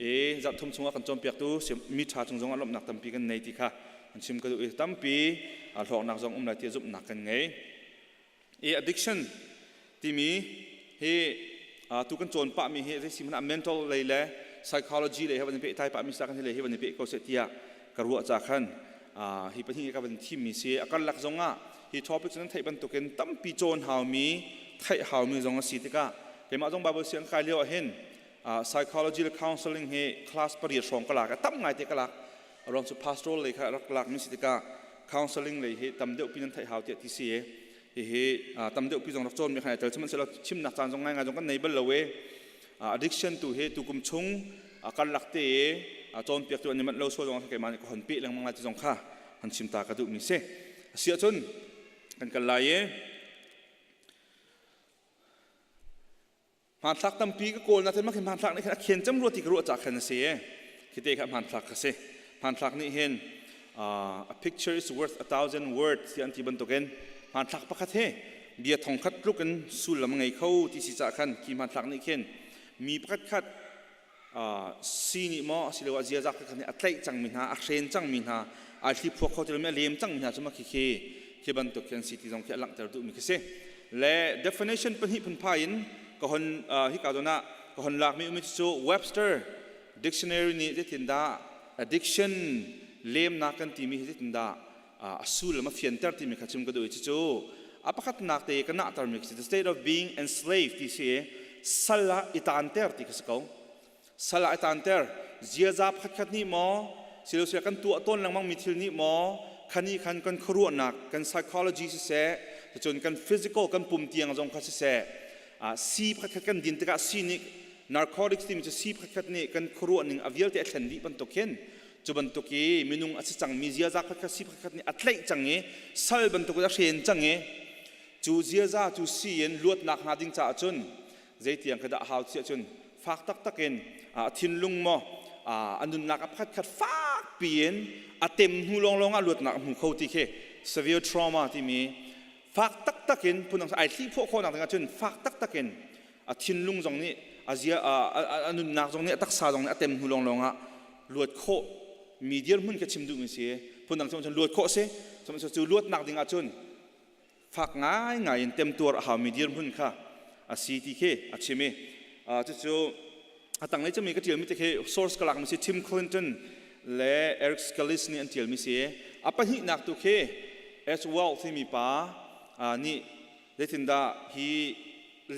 I zarh thum chungah kan cawnpiaktu mi ṭha cung zong ah lawmhnak tampi kan nei ti kha an chim ka duh i tampi hlawknak zong um lai ti zumhnak kan ngei. I addiction timi hi tu kan cawn pah mi hi zei si hmanh ah mental lei le psychology lei he van pehtlai pah mi sa kan hi lei hi van peh ko seh tiah ka ruah ca khan hi pahnih ka van thim mi si. A karlak zong ah hi topic cu nan theih bantukin tampi cawn hau mi, theih hau mi zong a si tikah keimah zong Bible siang kai lio ah hin psychology le counseling hi class 8 hrawng ka lak, a tam ngai te ka lak. A ruang cu pastoral lei kha rak lak mi si tikah counseling lei hi tam deuh pi nan theih hau tiah ti si hihi tam deuh pi zong rak cawn mi khan ai tel sihmanhsehlaw chimnak caan zong ngaingai zong kan nei bal lo e addiction tu hi tukum chung karlak te cawnpiaktu an i manh lo sual zong keimah nih ka hon peh lengmang lai ti zong kha han chim ta ka duhmi si. Asi ahcun kan kal lai i hmanthlak tampi ka kawl na mah khi hmanthlak nih khan a khen cem rua ti ka ruah ca khan a si e khi te kha hmanthlak ka si. Hmanthlak nih hin a picture is worth a thousand words ti an ti bantukin hmanthlak pakhat he bia thong khat tluk in sullam ngei kho ti si ca khan khi hmanthlak nih khin mi pakhat khat si nih maw asiloah ziaza kha nih a tlaih cangmi hna a hren cangmi hna ai hliphuak kho ti lomi a lem cangmi hna cu mah khi khi khi bantuk khi an si ti zong khi a langhter duhmi khi si. Le definition pahnih phunphai in ka hon hika zawn ah ka hon lakmi umi cu Webster dictionary nih zeitindah addiction lemnak kan timi hi zeitindah a sullam a fianter timi kha chim ka duh i cucu a pakhatnak te ka nahtermi khi the state of being enslaved ti si sal ah i taanter ti kha si ko. Sal ah i taanter ziaza pakhatkhat nih maw silosila kan tuah tawn lengmang mi thil nih maw khani khan kan khuaruahnak kan psychology siseh cun kan physical kan pum tiang zong kha siseh si pakhatkhat kan din tikah si nih narcotics timi cu si pakhatkhat nih kan khuaruah ning a vialte a thlen dih bantuk khin cu bantuk i minung a si cangmi ziaza khat si pakhat nih a tlaih cang i sal bantuk in a hren cang i cu ziaza cu si in luatnak hnga ding caah cun zeitiang kha dah hau chiah cun fak taktak in a thinlung maw a nunnak a pakhat khat fak piin a tem hnu lawnglawng ah luatnak a hmu kho ti khi severe trauma timi fak taktak in phundang ai thli phawh khawhnak dingah cun fak taktak in a thinlung zong nih a zia a nunnak zong nih a taksa zong nih a tem hnu lawnglawng ah luat khawh mi dirhmun ka chim duhmi si. Phundang cun luat khawh si cu luatnak ding ah cun fak ngai ngai in temtuar a haumi dirhmun kha a si ti khi a chim i cucu a tanglei cami ka ṭialmi te khi source ka lakmi si Tim Clinton le Eric Scalise nih an ṭialmi si. A pahnihnak tu khi S. Wells timi pa nih zeitindah hi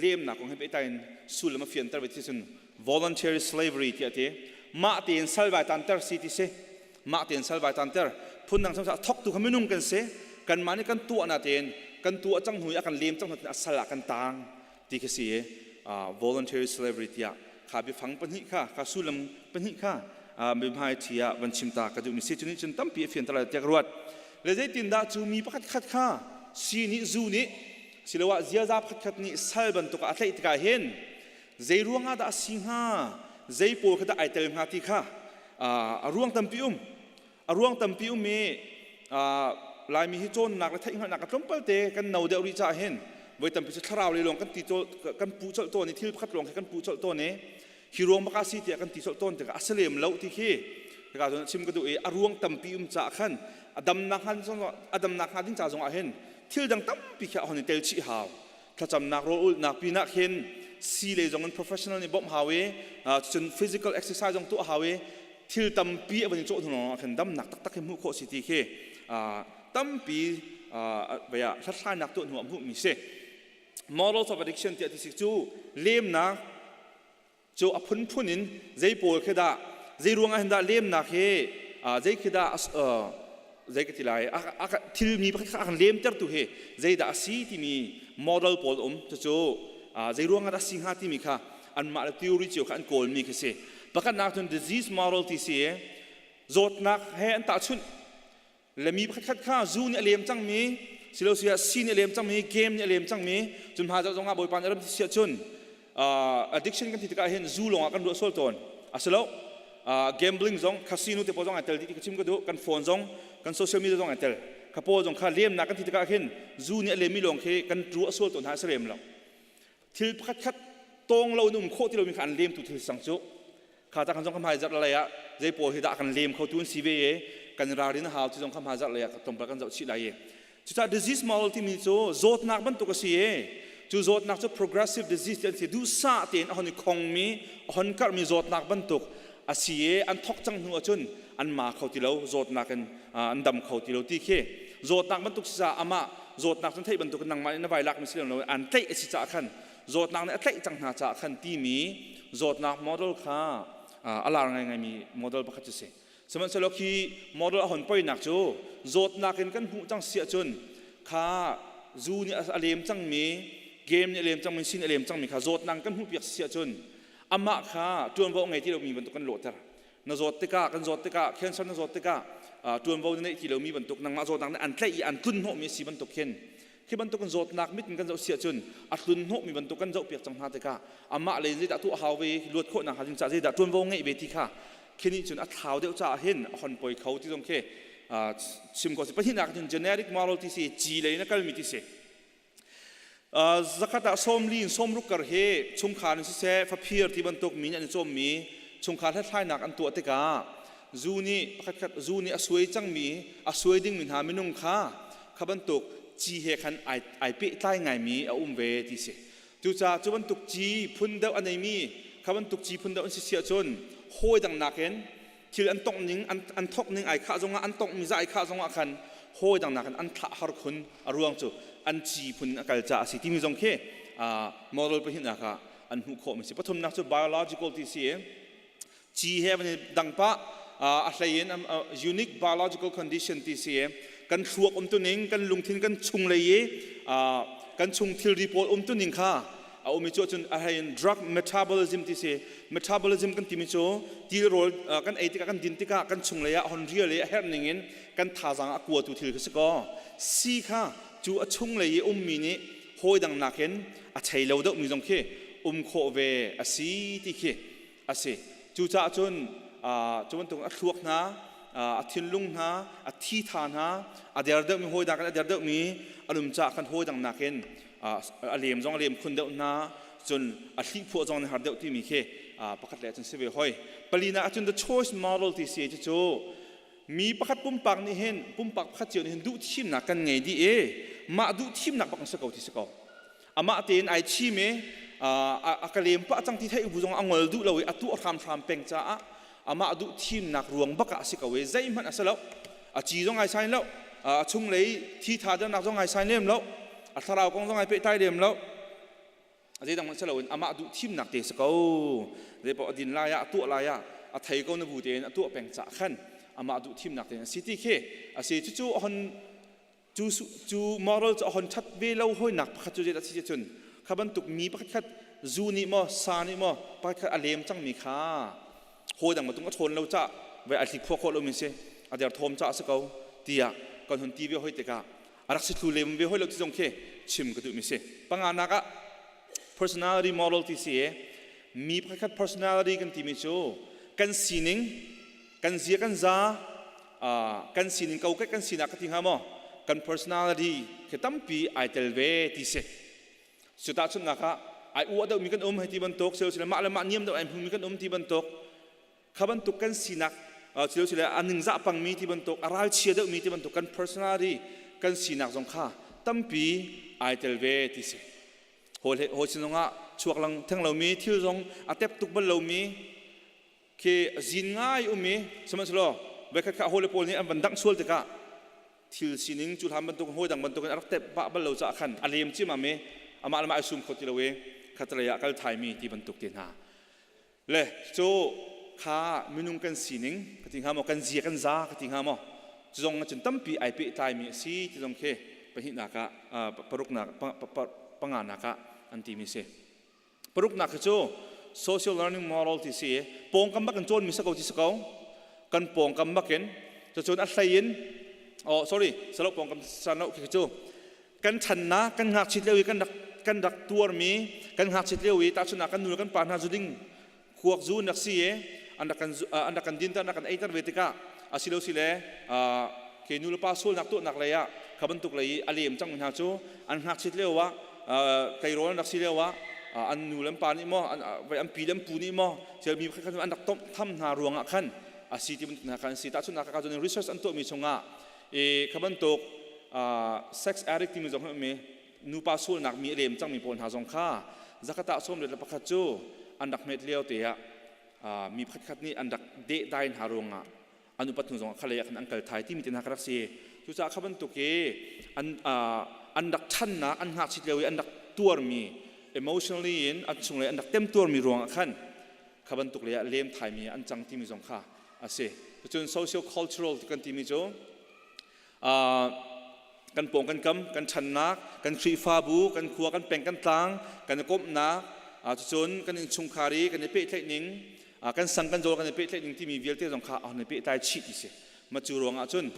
lemnak kong he pehtlai in sullam a fianter ve ti cun voluntary slavery tiah ti mah tein salvai tanter si ti si mah tein salvai tanter phundang samsa thoktu kha minung kan si kanmah nih kan tuah na tein kan tuah cang hnu i a kan lem cang hnu a sal ah kan tang ti khi si. Voluntary slavery tiah kha biafang pahnih kha kha sullam pahnih kha mihmai thi ah van chim ta ka duhmi si. Cu nih cun tampi a fianter lai tiah ka ruat. Le zeitindah cu mi pakhat khat kha si nih zu nih siloah ziaza pakhatkhat nih sal bantuk ah a tlaih tikah hin zei ruangah dah a si hnga, zei pawl kha dah ai tel hnga ti kha a ruang tampi um a ruang tampi um i Laimi hi cawnnak le theihhngalhnak a tlawmpal te kan no deuh rih caah hin voi tampi cu thlarau lei lawng kan ti kan puh colh tawn i thil pakhat lawng khi kan puh colh tawn i hi ruang bak ah si tiah kan ti colh tawn tikah a si lem lo ti khi hika zawn chim ka duh i a ruang tampi um caah khan a damnak hnga a damnak hnga ding ca zong ah hin thil dang tampi khi a hon i tel chih hau. Thlacamnak rawl ulhnak pinah khin si lei zong in professional nih bawmh hau i cun physical exercise zong tuah hau i thil tampi a van i cawh hnu lawng ah khin damnak taktak hi hmuh khawh si ti khi tampi vei ah hlathlainak tuah hnu ah hmuhmi si. Models of addiction tiah ti si cu lemnak cu a phunphun in zei pawl khi dah zei ruangah hin dah lemnak hi zei khi dah zei ka ti lai thil mi pakhat kha a kan lemtertu hi zeidah a si timi model pawl um. Cucu zei ruangah dah si hnga timi kha anmah le theory cio kha an kawlmi khi si. Pakhatnak cun disease model ti si, zawtnak he an tahchunh le mi pakhatkhat kha zu nih a lem cangmi silo sia si nih a lem cangmi game nih a lem cangmi cun hma zoh zongah Bawipa nih ram ti siah cun addiction kan ti tikah hin zu lawngah kan ruah sual tawn asilo gambling zong casino te pawl zong ai tel dih ti ka chim ka duh. Kan phone zong kan social media zong ai tel kha pawl zong kha lemnak kan ti tikah hin zu nih a lemmi lawng khi kan ruah sual tawn hna a si lem lo. Thil pakhatkhat tawng lo in um khawh ti lomi kha an lemtu thil sang cu kha ta kan zong ka hmai zarh lei ah zei pawl hi dah kan lem kho tu an si ve e kan ralrin a hau ti zong kha hmai zarh lei ah tlawmpal kan zoh chih lai i cucaah disease model timi cu zawtnak bantuk a si e cu zawtnak cu progressive disease ti an si duhsah tein a hon i khongmi a hon karhmi zawtnak bantuk a si e an thok cang hnu ahcun an ma kho ti lo zawtnak in an dam kho ti lo ti khi zawtnak bantuk si caah amah zawtnak cun theih bantuk nangmah nih na vai lakmi si lo an tlaih a si caah khan zawtnak nih a tlaih cang hna caah khan timi zawtnak model kha a lar ngaingaimi model pakhat cu si. Sihmanhsehlaw khi model a hon poinak cu zawtnak in kan hmuh cang si ahcun kha zu nih a lem cangmi, game nih a lem cangmi, sin a lem cangmi kha zawtnak kan hmuh piak si ahcun amah kha ṭuanvo a ngei ti lomi bantuk kan lawhter. Na zawt tikah, kan zawt tikah, cancer na zawt tikah ṭuanvo na neih ti lomi bantuk, nangmah zawtnak nih an tlaih i an tlun hnawhmi a si bantuk khin khi bantuk in zawtnak mit in kan zoh si ahcun a tlun hnawhmi bantuk kan zohpiak cang hna tikah amah lei zeidah tuah hau ve, luat khawhnak hnga ding caah zeidah ṭuanvo ngeih ve ti kha khi nih cun a thlau deuh caah hin a hon poi kho ti zong khi chim khawh si. Pahnihnak cun generic model ti si, ci lei in a kalmi ti si. Zakhat ah 40 in 60 kar hi chungkhar in siseh, faphir ti bantuk min an i cawmmi chungkhar hlathlainak an tuah tikah zu nih pakhatkhat zu nih a suai cangmi, a suai dingmi hna minung kha kha bantuk ci he khan ai, ai pehtlai ngaimi a um ve ti si. Cucaah cu bantuk ci phun deuh a neimi kha bantuk ci phun deuh an si si ahcun hawi dang nakin thil an tongh ning an, an thok ning ai khah zongah, an tongh mi za ai khah zongah khan hawi dang nakin an thlah har khun, a ruang cu an ci phun a kal caah a si timi zong khi model pahnihnak ah an hmuh khawh mi si. Pathumnak cu biological ti si. Ci he van i dang pah, a hlei in unique biological condition ti si. Kan thluak umtuning, kan lungthin, kan chung lei i kan chung thilri pawl umtuning kha a um i cu ahcun a hlei in drug metabolism ti si. Metabolism kan timi cu tilrawl kan ei tikah, kan din tikah kan chung lei ah hon rial i a herh ning in kan thazaang a kuatu thil kha si kaw si kha cu a chung lei i ummi nih hawi dang nakin a chei lo deuhmi zong khi um khawh ve a si ti khi a si. Cucaah cun cu bantuk a thluak hna, a thinlung hna, a thi tha hna a der deuhmi, hawi dang a der deuhmi an um caah khan hawi dang nakin a lem zong a lem khun deuh hna, cun a hlihphuah zong an har deuh timi khi pakhat le cun si ve hoi. Palina ahcun the choice model ti si. Cu mi pakhat pumpak nih hin, pumpak pakhat cio nih hin duh thimnak kan ngei dih i mah duh thimnak bak si ko ti si ko. Amah tein ai thim i a ka lem pah cang ti theih bu zong a ngol duh lo i a tuah hramhram peng caah amah duh thimnak ruang bak ah a si ko i zeihmanh a si lo, a ci zong ai sain lo, a chunglei thi tha dernak zong ai sain lem lo, a thlarau kong zong ai pehtlai lem lo, zeidang hmanh si loin amah duh thimnak te si ko. Zeipaoh a din lai ah, a tuah lai ah a thei ko na bu tein a tuah peng caah khan amah duh thimnak tein a si ti khi a si. Cucu a hon cu cu moral cu a hon ṭhat ve lo hawinak pakhat cu zeidah si cun kha bantuk mi pakhat khat zu nih maw, sa nih maw pakhat khat a lem cangmi kha hawi dang matung a ṭhawn lo cah ve a hlikhuah khawh lomi si, a derthawm caah si ko tiah kan hun ti ve hoi tikah a rak si thlu lem ve hoi lo ti zong khi chim ka duhmi si. Panganak ah personality model ti si. Mi pakhat personality kan timi cu kan sining, kan zia, kan za, kan sining kokek kan sinak ka ti hnga maw, kan personality khi tampi ai tel ve ti si. Cu tahchunhnak ah ai uah deuhmi kan um hei ti bantuk silo, mah le mah niam deuh ai hmumi kan um ti bantuk, kha bantuk kan sinak silo sile a ningzah pangmi ti bantuk, a ralchia deuhmi ti bantuk, kan personality, kan sinak zong kha tampi ai tel ve ti si. Hawi sin zongah chuak lang theng lomi, thil zong a tep tuk bal lomi khi zin ngai um i sihmanhsehlaw voikhat kha hawi le pawl nih an van dangh sual tikah thil sining cu hlan bantuk, hawi dang bantukin a rak tep bah bal lo caah khan a lem cimam i amah le mah ai sum kho ti lo i khatalei ah kal thaimi ti bantuk te hna le cu kha minung kan sining ka ti hnga maw, kan zia kan za ka ti hnga maw, cu zong cun tampi ai pehtlaimi a si ti zong khi pahnihnak ah, paruknak, panganak ah an timi si. Paruknak hi cu social learning model ti si. Pawngkam bak in cawnmi si ko ti si ko, kan pawngkam bakin cucun a hlei in, oh sorry, salo pawngkam san lo khi cu kan ṭhannak, kan ngakchit lio i kan rak tuarmi, kan ngakchit lio i tahchunhnak kan nu le kan pa hna zu ding, kuak zu an rak si i an rak kan dinter, an rak kan eiter ve tikah asilo si le ke nu le pa sualnak tuahnak lei ah kha bantuk lei i a lem cangmi hna cu an ngakchit lio ah, tleirawl an rak si lio ah an nu le an pa nih maw, an pi le an pu nih maw mi kha an rak tomh tham hna ruangah khan a si ti bantuk hna khan an si. Tahchunhnak ka cun research an tuahmi chungah i kha bantuk sex addict timi zong mi nupa sualnak mi a lem cangmi pawl hna zong kha zakata 11 cu an rak hmet lio te ah mi pakhatkhat nih an rak deh dai hna ruangah an upat hnu zongah khalei ah khan an kal thai timi te hna ka rak si. Cucaah kha bantuk i an rak ṭhannak, an ngakchit lio i an rak tuarmi, emotionally in an chunglei an rak temtuarmi ruangah khan kha bantuk lei ah lem thaimi an cang timi zong kha. A si. Cun socio cultural kan timi cu kan pawng kan kam, kan ṭhannak, kan Khrihfabu, kan khua, kan peng, kan tlang, kan i komhnak, cucun kan innchungkhar i kan i pehtlaih ning, kan sang kan zawl kan i pehtlaih ning timi vialte zong kha an i pehtlai chih ti si. Ma cu ruangah cun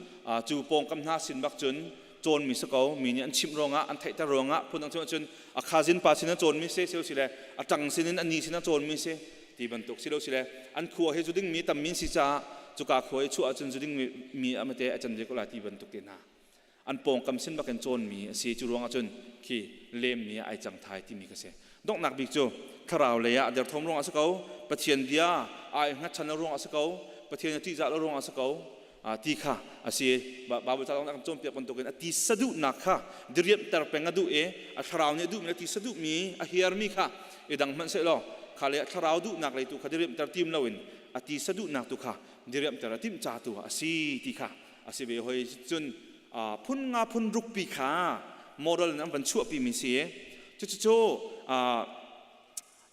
cu pawngkam hna sin bak cun cawnmi si ko, mi nih an chimh ruangah, an theihter ruangah, phundang cun cun a khazin pa sin a cawnmi si, si le a ṭang sin in a ni sin a cawnmi si, ti bantuk si lo si le an khua hi zu dingmi tammi si caah cuka khua i chuah ahcun zu dingmi mi amate a can ve ko lai ti bantuk te hna an pawngkam sin bakin cawnmi a si. Cu ruangah cun khi lemmi ah ai cang thai timi ka si. Donghnak bik cu thlarau lei ah derthawm ruangah a si ko, Pathian bia ai hngatchan lo ruangah a si ko, Pathian a ṭihzah lo ruangah a si ko ti kha a si. Bible ca kan cawnpiak bantukin a ti saduhnak kha diriamhter peng a duh i a thlarau nih a duhmi le ti saduhmi a hiarmi kha i dang hmanh sehlaw kha le a thlarau duhnak lei tu kha diriamhter tim loin a ti saduhnak tu kha diriamhter a timh ca tu a si ti kha a si ve hoi. Cun phun nga phun ruk pi kha model in an van chuahpi mi si. Cucu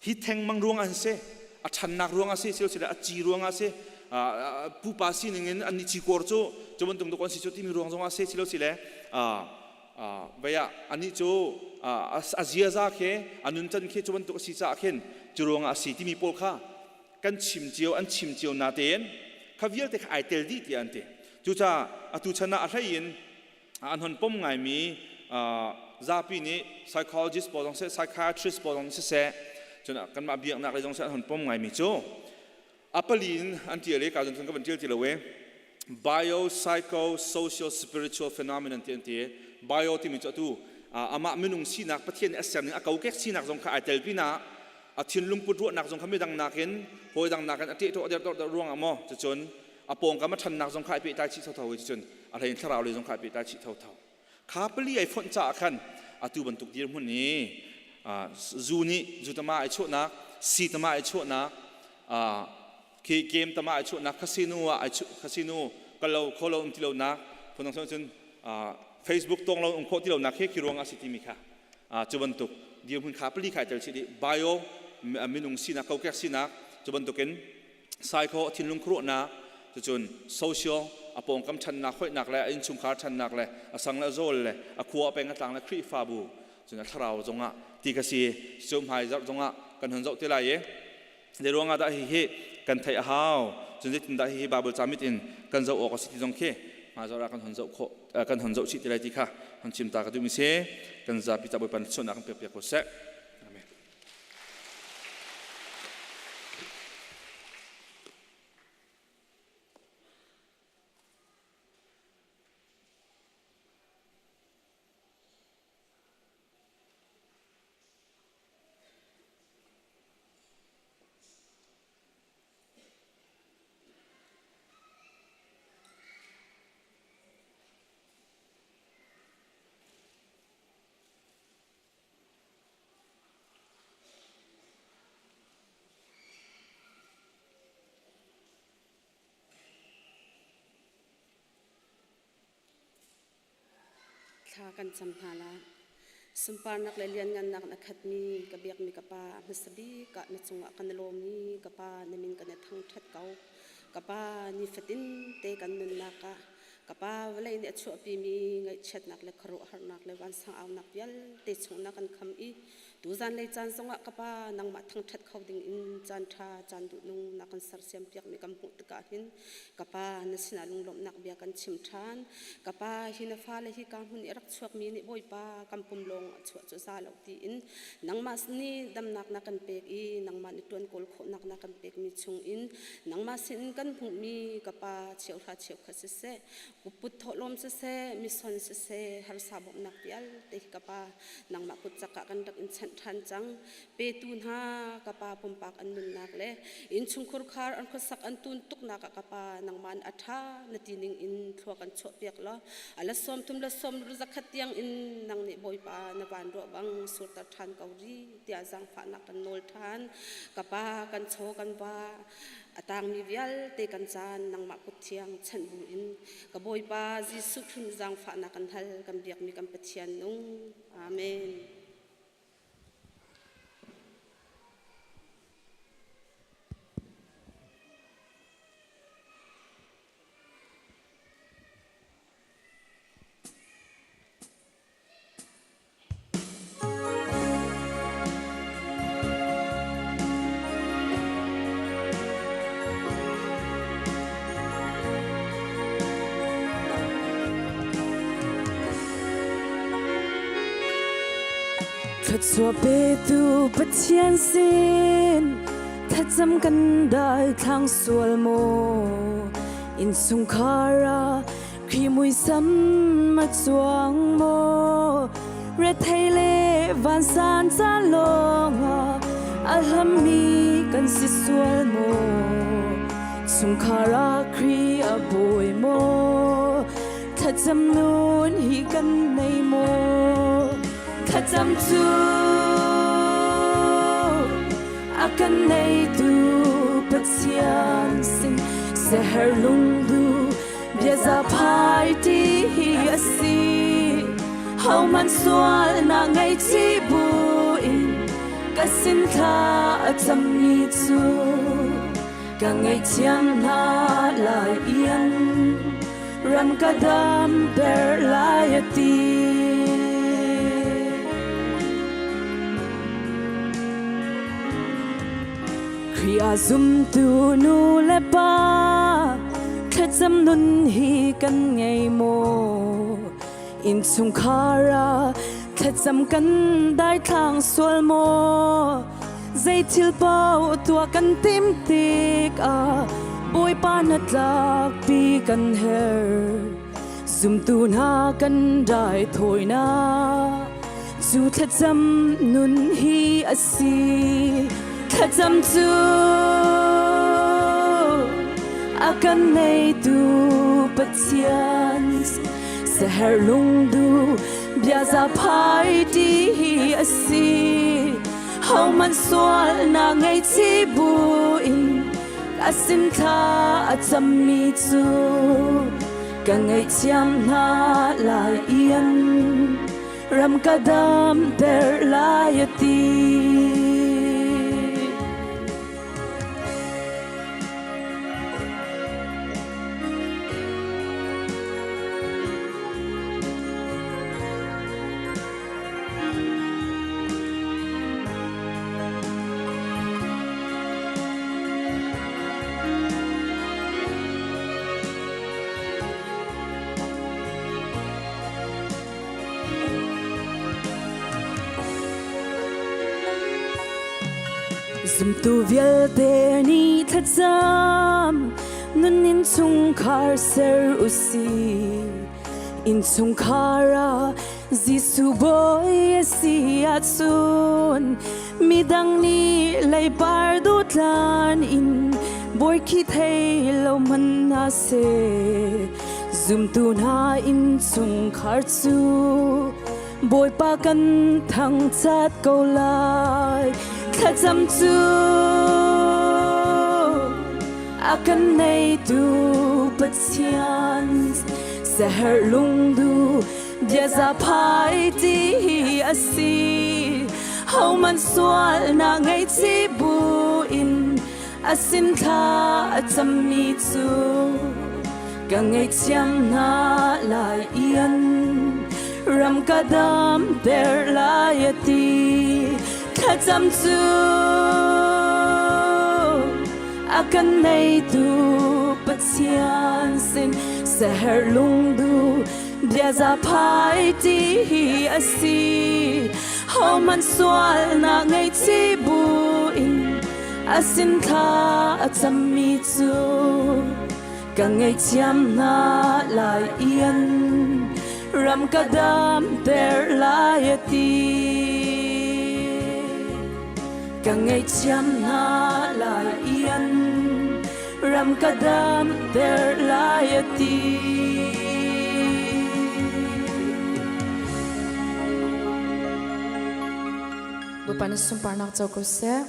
hi thengmang ruang ah si, a ṭhannak ruang ah si, sile a ci ruang ah si, pupa sining in an ci kor cu cu bantuk tuk an si cu timi ruang zong ah si, silo sile vei ah anih cu a ziaza khi a nuncan khi cu bantuk a si caah khin cu ruang ah a si timi pawl kha kan chim cio, an chim cio natein kha vialte kha ai tel dih tiah an ti. Cucaah atu chan ah a hlei in an hon pom ngaimi zapi nih psychologist pawl zong seh, psychiatrist pawl zong siseh, cun kanmah biaknak lei zong seh, an hon pom ngaimi cu a pali in an tial i ka zon ka van tial ti lo e, bio psycho social spiritual phenomenon ti an ti. Bio timi cu atu amah minung sinak, Pathian nih a ser ning a kokek sinak zong kha ai tel pinah a thinlung put ruahnak zong kha midang nakin, hawi dang nakin a ṭeh der der ruangah maw, cucun a pawngkam a ṭhannak zong kha ai pehtlai chih thotho i cucun a hlein thlarau lei zong kha ai pehtlai chih thotho. Kha pali ai fonh caah khan atu bantuk dirhmun i zu nih zu tama ai chuahnak, si tama ai chuahnak, khi game tama ai chuahnak, casino ah ai casino kalo kholo um ti lonak, phundang cun Facebook tong lo um khawh ti lonak khi khi ruang ah si timi kha cu bantuk dirhmun kha pali kha ai tel chih dih. Bio minung sinak, kokek sinak, cu bantukin psycho thinlung khuaruahnak, cucun social a pawngkam ṭhannak hoihnak le a innchungkhar ṭhannak le a sang le a zawl le a khua a peng a tlang le Khrihfabu, cun a thlarau zongah ti ka si. Cu hmai zarh zongah kan hun zoh te lai i zei ruangah dah hihi kan theih a hau, cun zeitindah hihi Bible ca mit in kan zoh awk a si ti zong khi hmai zarh ah kan hun zoh khawh, kan hun zoh chih te lai ti kha hun chim ta ka duhmi si. Kan zapi ca Bawipa nih sualnak kan pek piak ko seh. Amen.
Thla kan cam hna lai. Sunparnak le lianngannak na khatmi ka biakmi ka Pa, hmasa bik ah na cungah kan i lawm i ka Pa na min kan i thangṭhat ko. Ka Pa, nifatin te kan nunnak ah Ka Pa, vawlei nih a chuahpimi ngaihchiatnak le khuaruahharnak le vansang aunak vialte chung na kan kham i tuzanlei caan zongah ka Pa, nangmah thangṭhat kho ding in caan ṭha, caan duhnung na kan sersiampiakmi kan hmuh tikah hin ka Pa, na sinah lunglawmhnak bia kan chim ṭhan. Ka Pa, hi na fale hi ka hmun i a rak chuakmi nih Bawipa, kan pum lawng a chuah cu za lo tiin nangmah nih damnak na kan pek i nangmah nih ṭuan kawl khawhnak na kan pekmi chungin nangmah sinin kan hmuhmi ka Pa, cheuhra cheukhat siseh, put thawhlawm siseh, mison siseh, harsa bawmhnak vialte hi ka Pa, nangmah kut cak ah kan rak in chanh ṭhan cang. Petu hna ka Pa, pumpak an nunnak le innchungkhur khar an khuasak an tun tuknak ah ka Pa, nangmah in a ṭha na ti ning in thlua kan chuahpiak law a la sawm thum la sawm zakhat tiang in nang nih Bawipa na van ruah bang surter ṭhan ko rih tiah zaangfahnak kan nawl ṭhan. Ka Pa, kan chaw kan va a tangmi vialte kan caan nangmah kut thiang chanh bu in ka Bawipa Jesuh Khrih zaangfahnak kan hal, kan biakmi kan Pathian nung. Amen.
Thluachuah petu Pathian sin thlacam kan dai thlang sual maw? Innchungkhar ah Khrih muisam a cuang maw? Rethei le vansan caan lawngah a hlammi kan si sual maw? Chungkhar ah Khrih a bawi maw? Thlacam nun hi kan nei maw? Thlacam cu a kan neitu Pathian sin seher lungdu biaza phai ti hi a si. Hohmanh sualnak ngei chih buin ka sin thla a cammi cu ka ngaihthiam hna lai ian ram ka damter lai a ti. Khrih ah zumtu nu le pa thlacam nun hi kan ngei maw? Innchungkhar ah thlacam kan daithlang sual maw? Zei thil paoh tuah kan tim tikah Bawipa hnatlakpi kan herh. Zumtu hna kan raithawinak cu thlacam nun hi a si. Thlacam cu a kan neitu Pathian seher lungdu biaza phai ti hi a si. Hohmanh sualnak ngei buin a sin thla a cammi cu ka ngaihthiam hna lai ian ram ka damter lai a ti. Zumtu vialte nih thlacam nun in chungkhar ser usih. Innchungkhar ah Jesuh bawi a si ahcun midang nih leipar duhtlan in bawi khi thei lo hmanh hna seh. Zumtu hna innchungkhar cu Bawipa kan thangṭhat ko lai. Thlacam cu a kan neitu Pathian seher lungdu biaza phai ti hi a si. Hohmanh sualnak ngei ci buin a sin thla a cammi cu ka ngaihthiam hna lai ian ram ka damter lai a ti. Thlacam cu a kan neitu Pathian sin seher lungdu biaza phai ti hi a si. Hohmanh sualnak ngei ci buin a sin thla a cammi cu ka ngaihthiam hna lai ian ram ka damter lai a ti. Ka ngaihthiam hna lai ian ram ka damter lai a ti.
Bawipa na sunparnak co ko seh.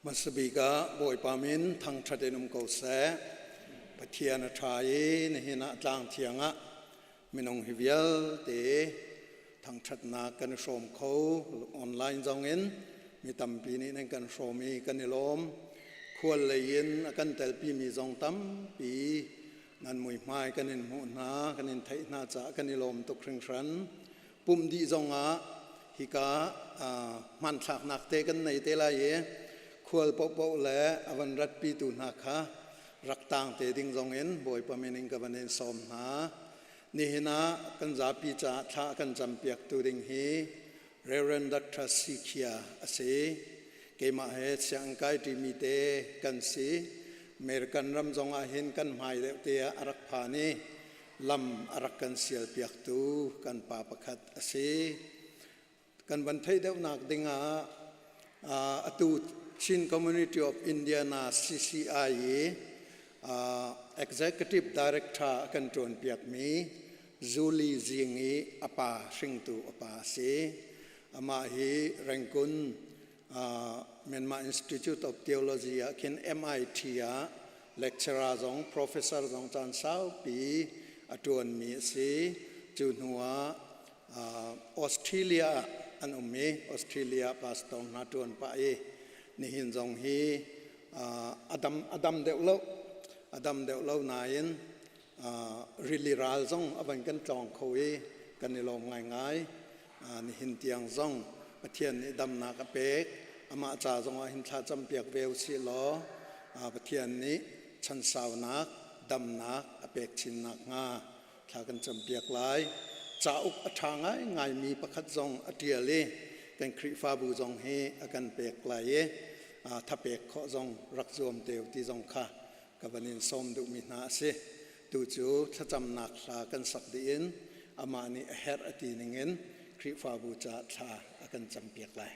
Hmasabik ah Bawipa min thangṭhat in um ko seh. Pathian a ṭha i nihin ah tlang thiang ah minung hi vialte thangṭhatnak kan i hrawm kho. Online zong in mi tampi nih nan kan hrawm i kan i lawm. Khual lei in a kan telpimi zong tampi. Nan muihmai kan in hmuh hna, kan in theih hna caah kan i lawm tuk hringhran. Pumh dih zongah hika hmanthlaknak te kan nei te lai i khual paohpaoh le a van ratpitu hna kha rak tang te ding zongin Bawipa min in ka van in sawm hna. Nihin ah kan zapi caah thla kan campiaktu ding hi Reverend Dr. Sikhia a si. Keimah he sianginn kai ṭimi te kan si. American ram zong ah hin kan hmai deuh te ah a rak phan i lam a rak kan sialpiaktu kan pa pakhat a si. Kan van theih deuhnak ding ah atu Chin Community of Indiana CCI i Executive Director a kan ṭuanpiakmi Julie Zing i a pa hringtu a pa a si. Amah hi Rangoon Myanmar Institute of Theology ah khin MIT ah lecturer zong professor zong caan saupi a ṭuanmi a si. Cu hnu ah Australia ah an um i Australia pastor hna ṭuan pah i nihin zong hi a dam deuh lo a dam deuh lo nain rili ral zong a van kan tlawng kho i kan i lawm ngaingai. Nihin tiang zong Pathian nih damnak a pek. Amah ca zong ah hin thla campiak ve usih law Pathian nih chansaunak damnak a pek chin nakhnga thla kan campiak lai. Cauk a ṭha ngaingaimi pakhat zong a ṭial i kan Khrihfabu zong hi a kan pek lai i thapek khawh zong rak zuam te u ti zong kha ka van in sawm duhmi hna a si. Tu cu thlacamnak hla kan sak dih in amah nih a herh a ti ningin Khrihfabu caah thla a kan campiak lai.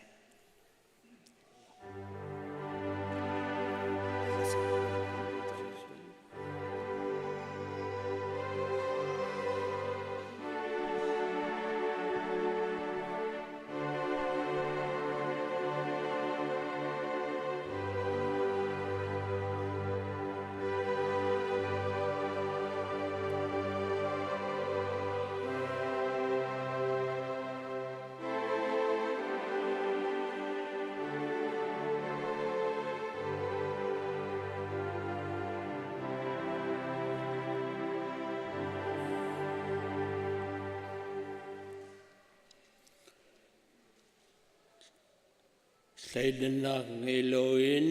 Thleidannak ngei loin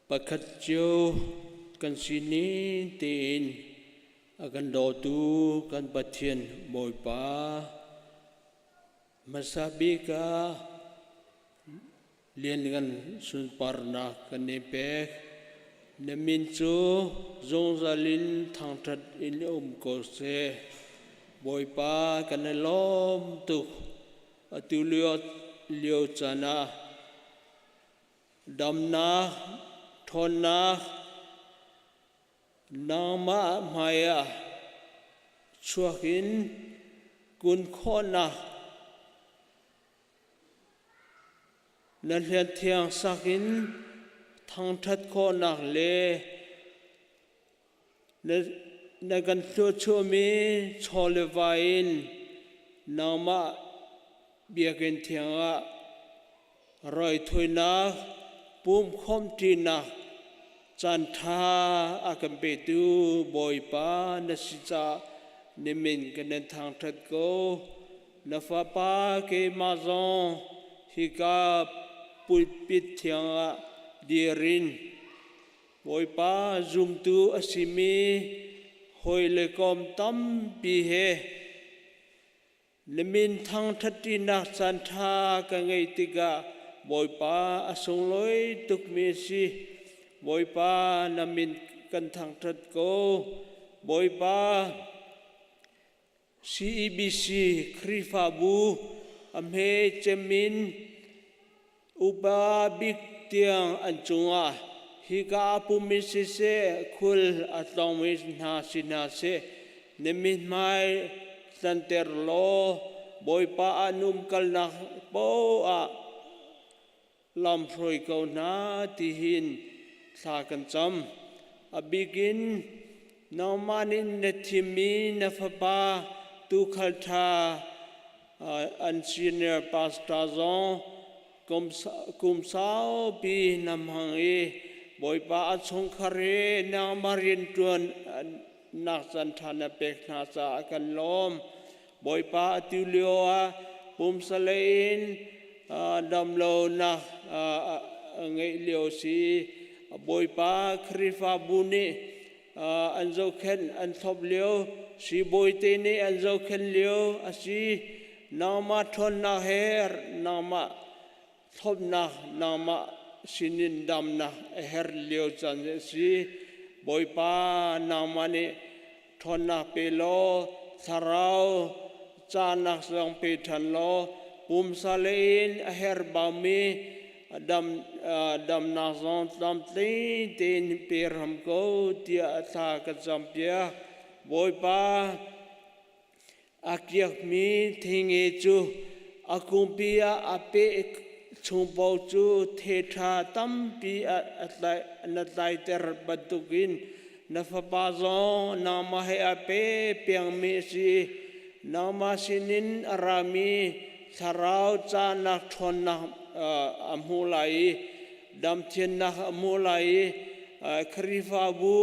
pakhat cio kan sining tein a kan dawtu kan Pathian Bawipa hmasa bik ah lianngan sunparnak kan i pek. Na min cu zungzal in thangṭhat in um ko seh. Bawipa kan i lawm tuk. Atu lio caan ah damnak, ṭhawnnak, nangmah hmaiah chuak in kun khawhnak na hlianthiang sak in thangṭhat khawhnak le na kan thluachuahmi chaw le va in nangmah biakinn thiang ah raithawinak pumkhawmṭinak caanṭha a kan petu Bawipa na si caah nimin kan in thangṭhat ko. Na fapa keimah zong hika pulpit thiang ah dir in Bawipa zumtu a simi hawi le kom tampi he na min thangṭhatṭinak caanṭha ka ngeih tikah Bawipa a sunglawi tukmi a si. Bawipa na min kan thangṭhat ko. Bawipa CEBC Khrihfabu a hme cem in upa bik tiang an cungah hika a pummi siseh khul a tlawngmi hna si hna seh na mithmai tlanter law Bawipa an umkalnak paoh ah lamhruai ko hna tihin thla kan cam. A bikin nangmah nih na thimmi na fapa tuukhal ṭha an senior pastor zong kum saupi na hmang i Bawipa a chungkhar he nangmah rianṭuan nak caan ṭha na pek hna caah kan lawm. Bawipa atu lio ah pumsa lei in damlonak ngeih lio si. Bawipa Khrihfabu nih an zohkhenh an thlop lio, siibawi te nih an zohkhenh lio a si. Nangmah ṭhawnnak he nangmah thlopnak nangmah sinin damnak a herh lio caan a si. Bawipa nangmah nih ṭhawnnak pe law thlarau cahnak zong pe ṭhan law pumsa lei in a herh baumi dam damnak zong tlamtling tein pe hram ko tiah thla ka campiak. Bawipa A kiakmi thinge cu a kungpi ah a peh chung paoh cu the ṭha tampi na tlaiter bantukin na fapa zong nangmah he a pe pengmi a si. Nangmah sinin a rami thlarau cahnak ṭhawnnak a hmu lai i damthiannak a hmu lai i Khrihfabu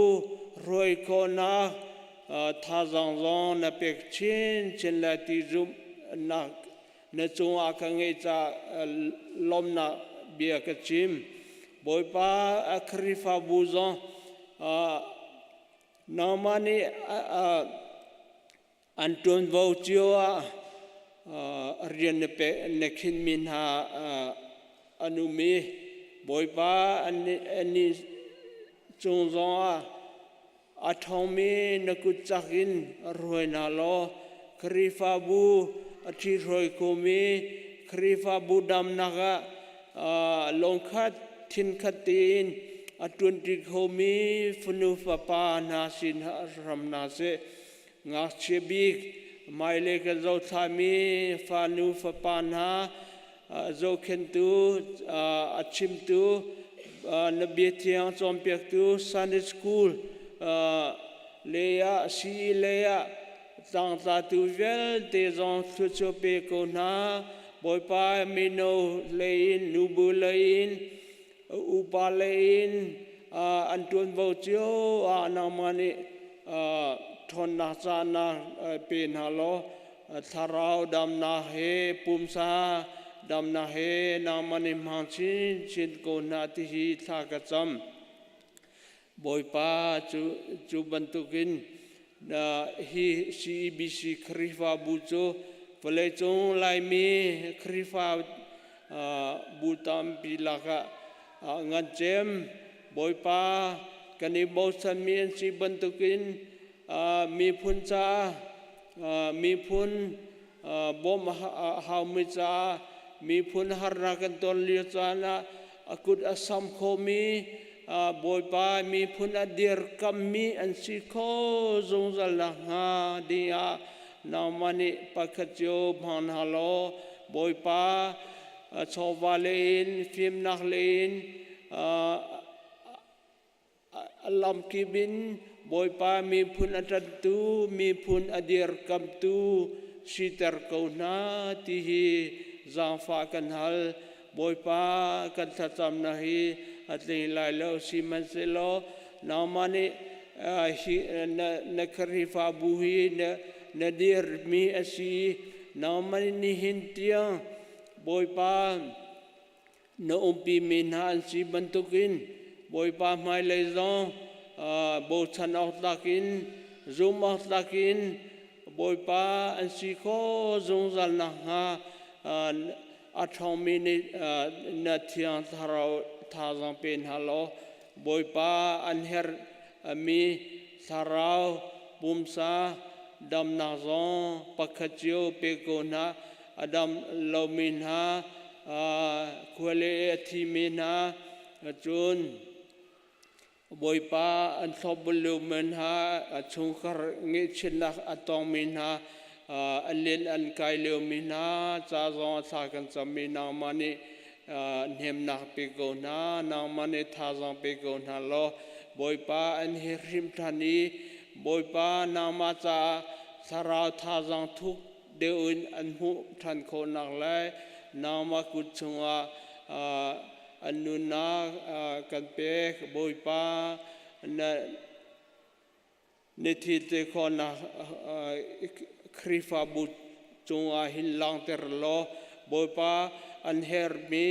hruai khawhnak thazaang zong na pek chinchin lai ti zumhnak na cungah ka ngeih caah lawmnak bia ka chim. Bawipa a Khrihfabu zong nangmah nih an ṭuanvo cio ah rian na pek na khinmi hna an um i Bawipa annih cung zongah A ṭhawngmi na kut cak in hruai hna law Khrihfabu a ṭhihruai khomi Khrihfabu damnak ah lungkhat thinkhat tein a ṭuanṭi khomi fanu fapa hna sin hram hna seh. Ngakchia bik hmailei kan zohthlami fanu fapa hna zohkhenhtu, a chimtu, na bia thiang cawnpiaktu Sunday School lei ah CE lei ah tlangtlatu vialte zong thluachuah pe ko hna. Bawipa mino lei in, nubu lei in, upa lei in an ṭuanvo cio ah nangmah nih ṭhawnnak cahnak pe hna law thlarau damnak he pumsa damnak he nangmah nih hmang chinchin ko hna ti hi thla ka cam. Bawipa cu cu bantukin hi CEBC Khrihfabu cu vawleicung Laimi Khrihfa bu tampi lakah ngan cem Bawipa kan i bochanmi an si bantukin miphun caah miphun bawmh a haumi caah miphun harnak kan ton lio caan ah a kut a sam khomi Bawipa miphun a dirkammi an si kho zungzal nakhnga dingah nangmah nih pakhat cio hmang hna law Bawipa chawva lei in fimnak lei in A lamkip in Bawipa miphun a ṭanhtu, miphun a dirkamtu siter ko hna ti hi zaangfah kan hal. Bawipa kan thlacamnak hi a tling lai lo, sihmanhsehlaw nangmah nih hi na Khrihfabu hi na dirmi a si. Nangmah nih nihin tiang Bawipa Na umpimi hna an si bantukin Bawipa hmailei zong bochan awk tlak in zum awk tlak in Bawipa an si kho zungzal nakhnga a ṭhawngmi nih na thiang thlarau thazaang pe hna law Bawipa an herhmi thlarau pumsa damnak zong pakhat cio pe ko hna. A dam lomi hna khuale a thimi hna cun Bawipa an thlopbul liomi hna chungkhar ngaihchiatnak a tongmi hna an lian an kai liomi hna ca zong a thla kan cammi nangmah nih hnemnak pe ko hna nangmah nih thazaang pe ko hna law Bawipa an hi hrim ṭhan i Bawipa nangmah caah thlarau thazaang thuk deuh in an hmuh ṭhan khawhnak lai nangmah kut chungah an nunnak kan pek. Bawipa na na thil te khawhnak Khrihfabu cungah hin langhter law Bawipa an herhmi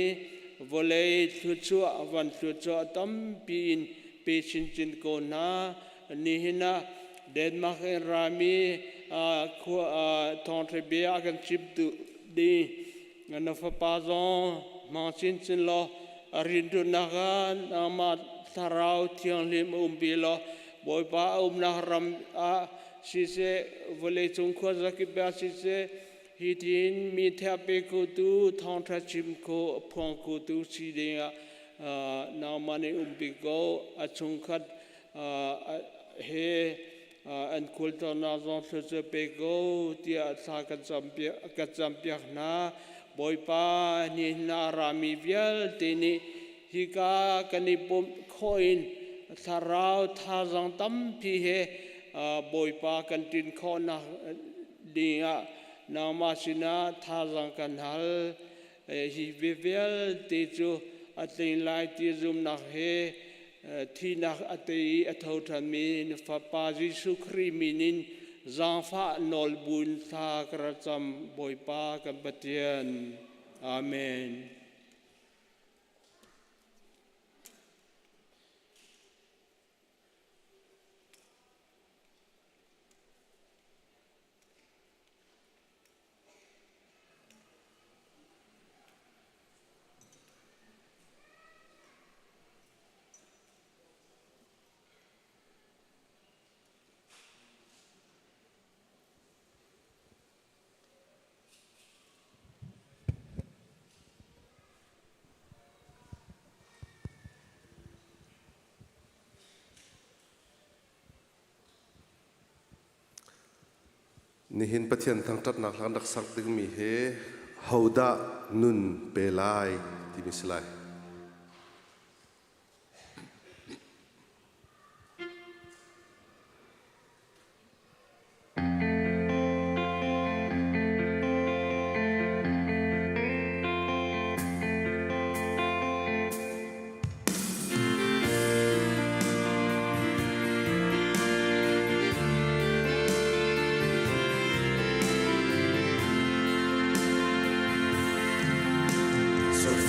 vawlei thluachuah van thluachuah tampi in pe chinchin ko hna. Nihin ah Denmark in rami thawngṭha bia a kan chimtu ding na fapa zong hmang chinchin law a rinduhnak ah nangmah thlarau thianghlim umpi law Bawipa a umnak ram ah siseh vawleicung khuazakip ah siseh hi tin mi thea pe khotu thawngṭha chim kho phuang khotu si dingah nangmah nih umpi ko. A chungkhat he an khualtlawnnak zong thluachuah pe ko tiah thla kan campiak hna. Bawipa, nihin ah a rami vialte nih hika kan i pumh khawh in thlarau thazaang tampi he Bawipa kan ṭin khawhnak dingah nangmah sinah thazaang kan hal. Hi vialte cu a tling lai ti zumnak he thihnak a tei i a tho ṭhanmi na Fapa Jesuh Khrih min in zaangfah nawl buin thla ka ra cam, Bawipa kan Pathian. Amen.
Nihin Pathian thangṭhatnak hla kan rak sak dingmi hi hodah nun pe lai timi si lai.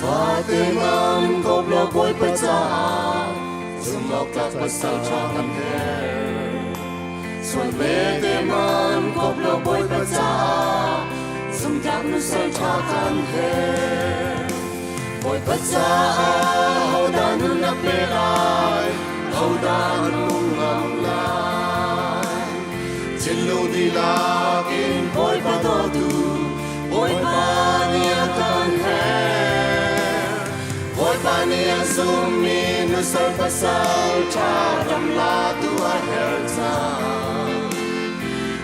Fate man kop lo Bawipa caah zumhawktlak pasal ṭha kan herh. Sual vete man kop lo Bawipa caah zumtlak nusal ṭha kan herh. Bawipa caah hodah nun a pe lai, hodah nung ngam lai. Thinlung dihlak in Bawipa dawtu, Bawipa nih a kan herh. Bawipa nih a zummi nusal pasal ṭha ram latu a herh cang.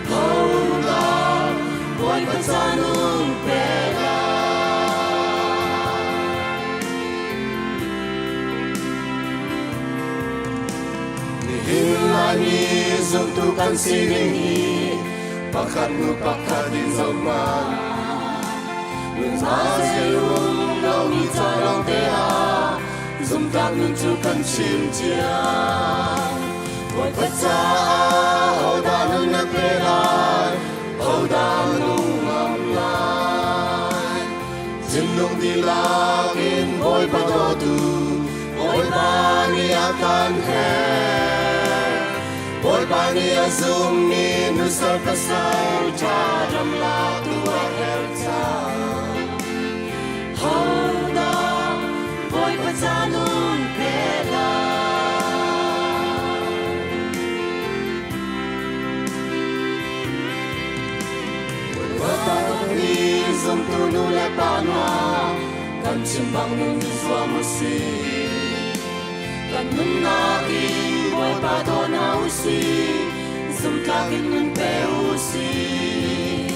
Hodah Bawipa ca nun pe lai. Nihin Laimi zumtu kan sining hi pakhat hnu pakhat in zohhmanh. Nun zei um lomi ca lawngte ah zumtlak nun cu kan chim cia. Bawipa caah hodah nun a pe lai, hodah nung ngam lai. Thinlung dihlak in Bawipa dawtu, Bawipa nih a kan herh. Bawipa nih a zummi nusal pasal ṭha ram latu a herh cang. Hodah Bawipa ca nun pe lai? Bawipa nih zumtu nu le pa hna kan chim bang nun i zuam u sih. Kan nunnak in Bawipa daw hna u sih, zumtlak in nun pe u sih.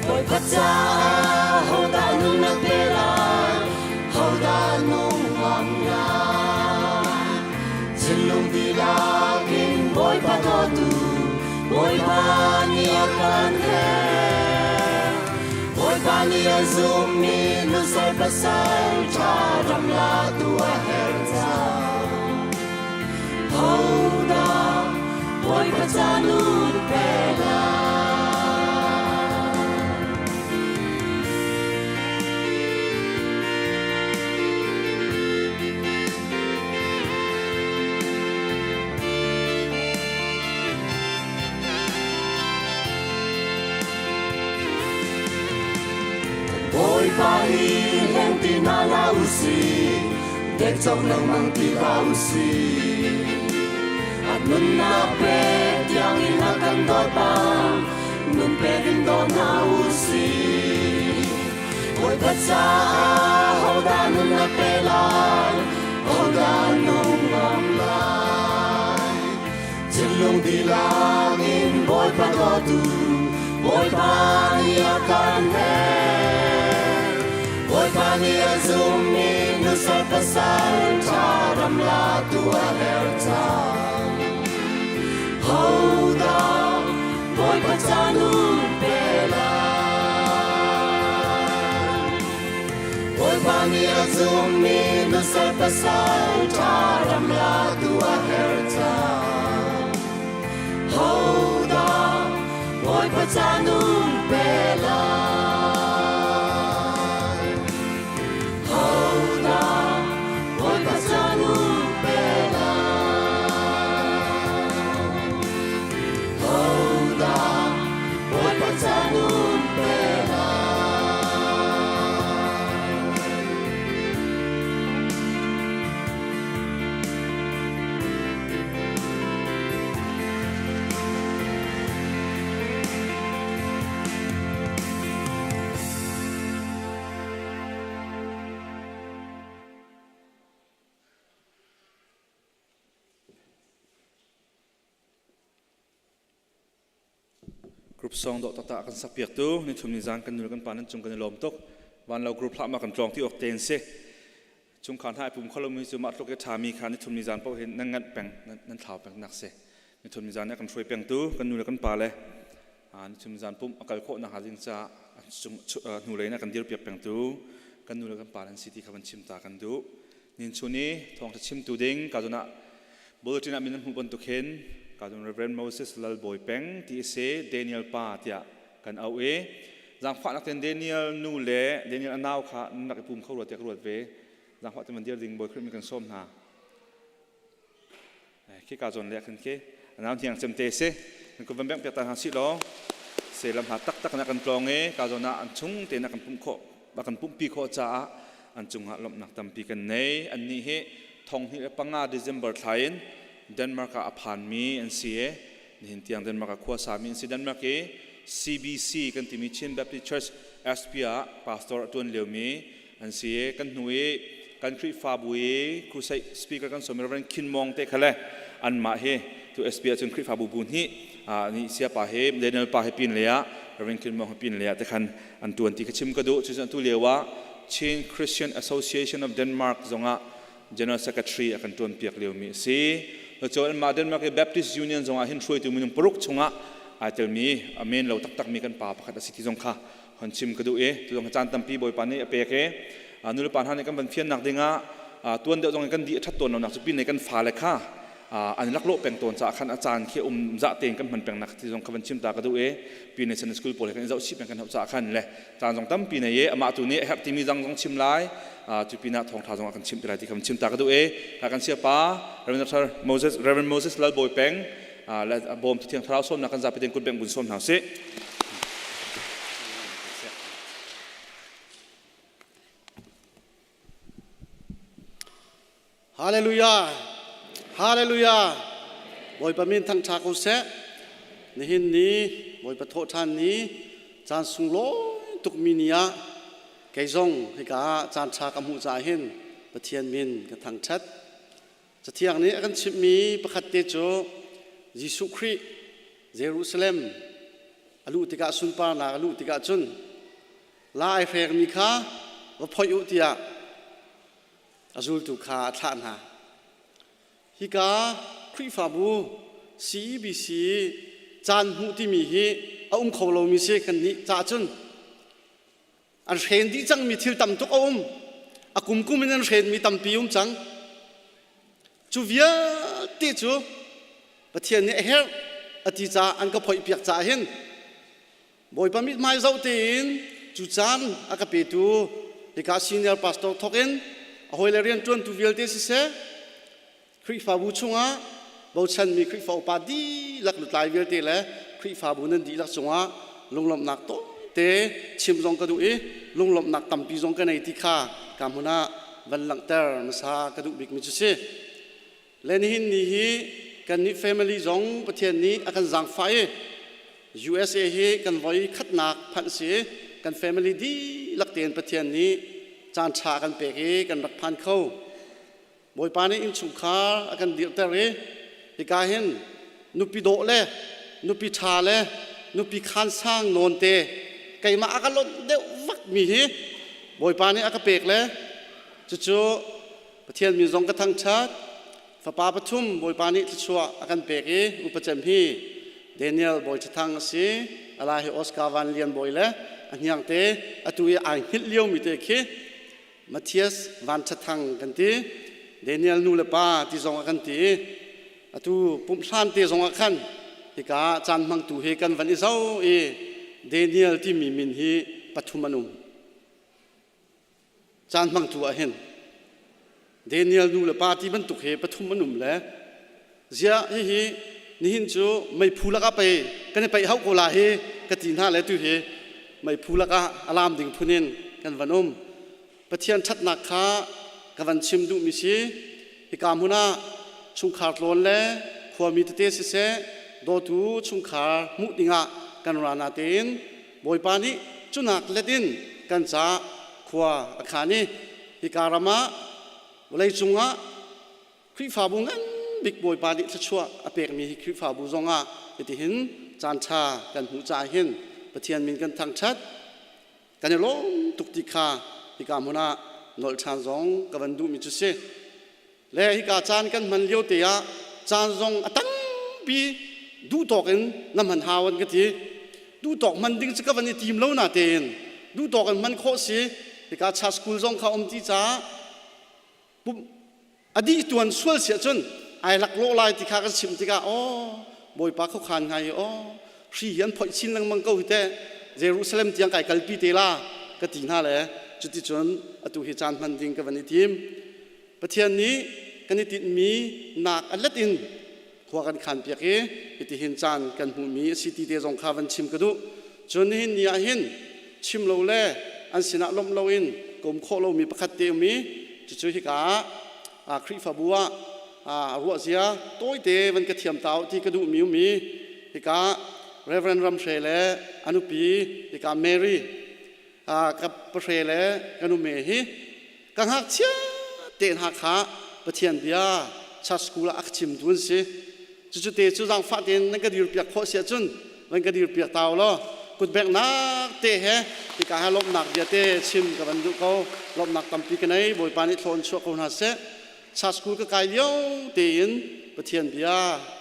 Bawipa caah hodah nun a pe lai, hodah nung ngam lai. Thinlung dihlak in Bawipa dawtu, Bawipa nih a kan herh. Bawipa nih a zummi nusal pasal ṭha ram latu. Bawipa ca nun pe lai. Bawipa hi hleng ti hna hlah u sih, dek cawk lengmang ti hlah u sih. A nunnak pek tiangin a kan dawt bang, nun pek in daw hna u sih. Bawipa caah hodah nun a pe lai, hodah nung ngam lai. Thinlung dihlak in Bawipa dawtu, Bawipa nih a kan herh. Bawipa nih a zummi nusal pasal ṭha ram latu a herh cang. Hodah Bawipa ca nun pe lai? Bawipa nih a zummi nusal pasal ṭha ram latu a herh cang. Hodah Bawipa ca nun pe lai? Hodah Bawipa ca nun pe lai? Hodah Bawipa ca nun pe lai?
Group song dawh taktak kan sak piaktu ni thum ni zan kan nu kan pa nan cung kan i lawm tuk. Van lo group hlah ma kan tlawng ti awk te in si. Chungkhar hna i pum kholo mi cu mah tluk i ṭhami kha ni thum ni zan paoh hin nan nganh peng nan thlau peng nak si. Ni thum ni zan nih a kan hruai pengtu kan nu le kan pa le ni thum ni zan pumh a kal khawh nakhnga ding caah hnulei in a kan dirpiak pengtu kan nu le kan pa nan si ti kha van chim ta kan duh. Nin chun i thawngṭha chimtu ding ka zon ah bulletin ah min an hmuh bantuk hin ka zon Reverend Moses Lal Bawi Peng ti a si Daniel pa tiah kan auh i zaangfahnak ten Daniel nu le Daniel a nau kha nan rak i pum kho rua tiah ka ruat ve. Zaangfah ten van dir ding Bawi Khrih mi kan sawm hna. Khi ka zawn le khan khi anau hniang cem te si kan kun van bengh piak ta hna sih law se lam hla taktak na kan tlawng i ka zawn ah an chung te na kan pumh khawh a kan pumhpi khawh caah an cungah lawmhnak tampi kan nei. Annih hi 2005 December thla in Denmark ah a phanmi an si i nihin tiang Denmark ah khua sami an si. Denmark i CBC kan timi Chin Baptist Church SP ah pastor a tuan liomi an si i kan hnu i kan Khrihfabu i crusade speaker kan sawm Reverend Khin Mong te kha le anmah hi tu SP ah cun Khrihfabu bu hnih ni siapa he Daniel pa he pin le ah Reverend Khin Mong he pin le ah te khan an tuan ti ka chim ka duh. Cucu tu lio ah Chin Christian Association of Denmark zongah General Secretary a kan tuan piak lio mi a si. Cun mah Denmark i Baptist Union zongah hin hruaitu minung paruk chungah ai telmi a men lo taktak mi kan pa pakhat a si ti zong kha hon chim ka duh i tu zong caan tampi Bawipa nih a pek i nulepa hna nih kan van fiannak dingah tuan deuh zong in kan di a ṭhat tawn lonak cu pin kan fale kha an laklawh peng tawn caah khan a caan khi um zah tein kan hman peng nak ti zong kha van chim ta ka duh i pin Sunday school pawl he kan i zoh chih peng kan hauh caah khan le caan zong tampi nei i amah tu nih a herh timi zang zong chim lai cu pinah thawngṭha zong a kan chimh ti lai ti kha van chim ta ka duh i kan siapa Reverend Dr. Moses Reverend Moses Lalbawi Peng bawm Thiang Thlarau sawmnak kan zapi tein kut bengh bun sawm hna usih.
Hallelujah! Hallelujah! Bawipa min thangṭha ko seh. Nihin ni Bawipa thawhṭhan ni caan sunglawi tukmi ni ah kei zong hika ah caan ṭha ka hmuh caah hin Pathian min ka thangṭhat. Cathiang nih a kan chimhmi pakhat te cu Jesuh Khrih Jerusalem a luh tikah sunparnak a luh tikah cun la ai hrengmi kha va phoih u tiah a zultu kha a thlah hna. Hika Khrihfabu CEBC caan hmuh timi hi a um kho lomi si kan nih caah cun an hren dih cangmi thil tam tuk a um. A kumkum in an hrenmi tampi um cang. Cu vialte cu Pathian nih a herh.
ati ca an ka phoih piak caah hin Bawipa mithmai zoh tein cu caan a ka petu hika senior pastor thawk in a hawile rianṭuantu vialte siseh Khrihfabu chungah bochanmi Khrihfa upa dihlak lutlai vialte le Khrihfabu nan dihlak cungah lunglawmhnak tawite chim zong ka duh i lunglawmhnak tampi zong ka nei ti kha ka hmun ah van langhter hmasa ka duh bikmi cu si. Le nihin ni hi kannih family zong Pathian nih a kan zaangfah i USA hi kan voi khatnak phanh si kan family dihlak tein Pathian nih caan ṭha kan pek i kan rak phan kho. Bawipa nih innchungkhar a kan dirhter i hika hin nupi dawh le nupi ṭha le nupi khansang nawn te keimah a ka lonh deuh vakmi hi Bawipa nih a ka pek le cucu Pathian min zong ka thangṭhat. Fapa pathum Bawipa nih thluachuah a kan pek i upa cem hi Daniel Bawi Ṭhathang a si. Ala hi Oscar Van Lian Bawi le a hniang te atu i ai hngilh liomi te khi Matthias Van Ṭhathang kan ti. Daniel nu le pa ti zong a kan ti. Atu pumhhlan te zong ah khan hika caan hmangtu hi kan van i zo i Daniel timi min hi pathum an um. Caan hmangtu ah hin Daniel nu le pa ti bantuk he pathum an um le ziah hihi nihin cu meiphu lakah pei kan i peih hau ko la hi ka ti hna le tu hi meiphu lakah alam ding phun in kan van um. Pathian ṭhatnak kha ka van chim duhmi si. Hika hmun ah chungkhar tlawn le khuami tete siseh dawtu chungkhar hmuh dingah kan ra natein Bawipa nih cunak let in kan ca khua a khan i hika ram ah vawleicung ah Khrihfabu ngan bik Bawipa nih thluachuah a pekmi hi Khrihfabu zongah hitihin caan ṭha kan hmuh caah hin Pathian min kan thangṭhat kan i lawm tuk ti kha hika hmun ah nolh ṭhan zong ka van duhmi cu si. Le hika caan kan hman lio te ah caan zong a tampi duh tawk in na hman hau an ka ti. Duh tawk hman ding cu ka van i tim lo na tein duh tawk in hman khawh si. Hika cha school zong kha um ti caah pum a dih tuan sual si ahcun ai laklawh lai ti kha kan chimh tikah aw Bawipa khuakhan ngai i aw hri hi an phoih chin lengmang ko hi teh Jerusalem tiang kai kalpi te la ka ti hna le cuticun atu hi caan hman ding ka van i tim. Pathian nih kan i tinhmi nak a let in khua kan khan piak i hitihin caan kan hmuhmi a si ti te zong kha van chim ka duh. Cun nihin ni ah hin chim lo le an sinah lawmh loin ka um khawh lomi pakhat te um i cucu hika ah Khrihfabu ah ruahzia tawite van ka thiam ta ti ka duhmi um i hika Reverend Ramhre le a nupi hika Mary ka pahre le ka nume hi ka ngakchia te hna kha Pathian bia church school ah a ka chimtu an si. Cucu te cu zaangfah tein nan ka dirpiak khawh si ahcun van ka dirpiak ta u law kutbeknak te he hika he lawmhnak bia te chim ka van duh ko. Lawmhnak tampi ka nei. Bawipa nih thlaw in chuah ko hna seh. Church school ka kai lio tein Pathian bia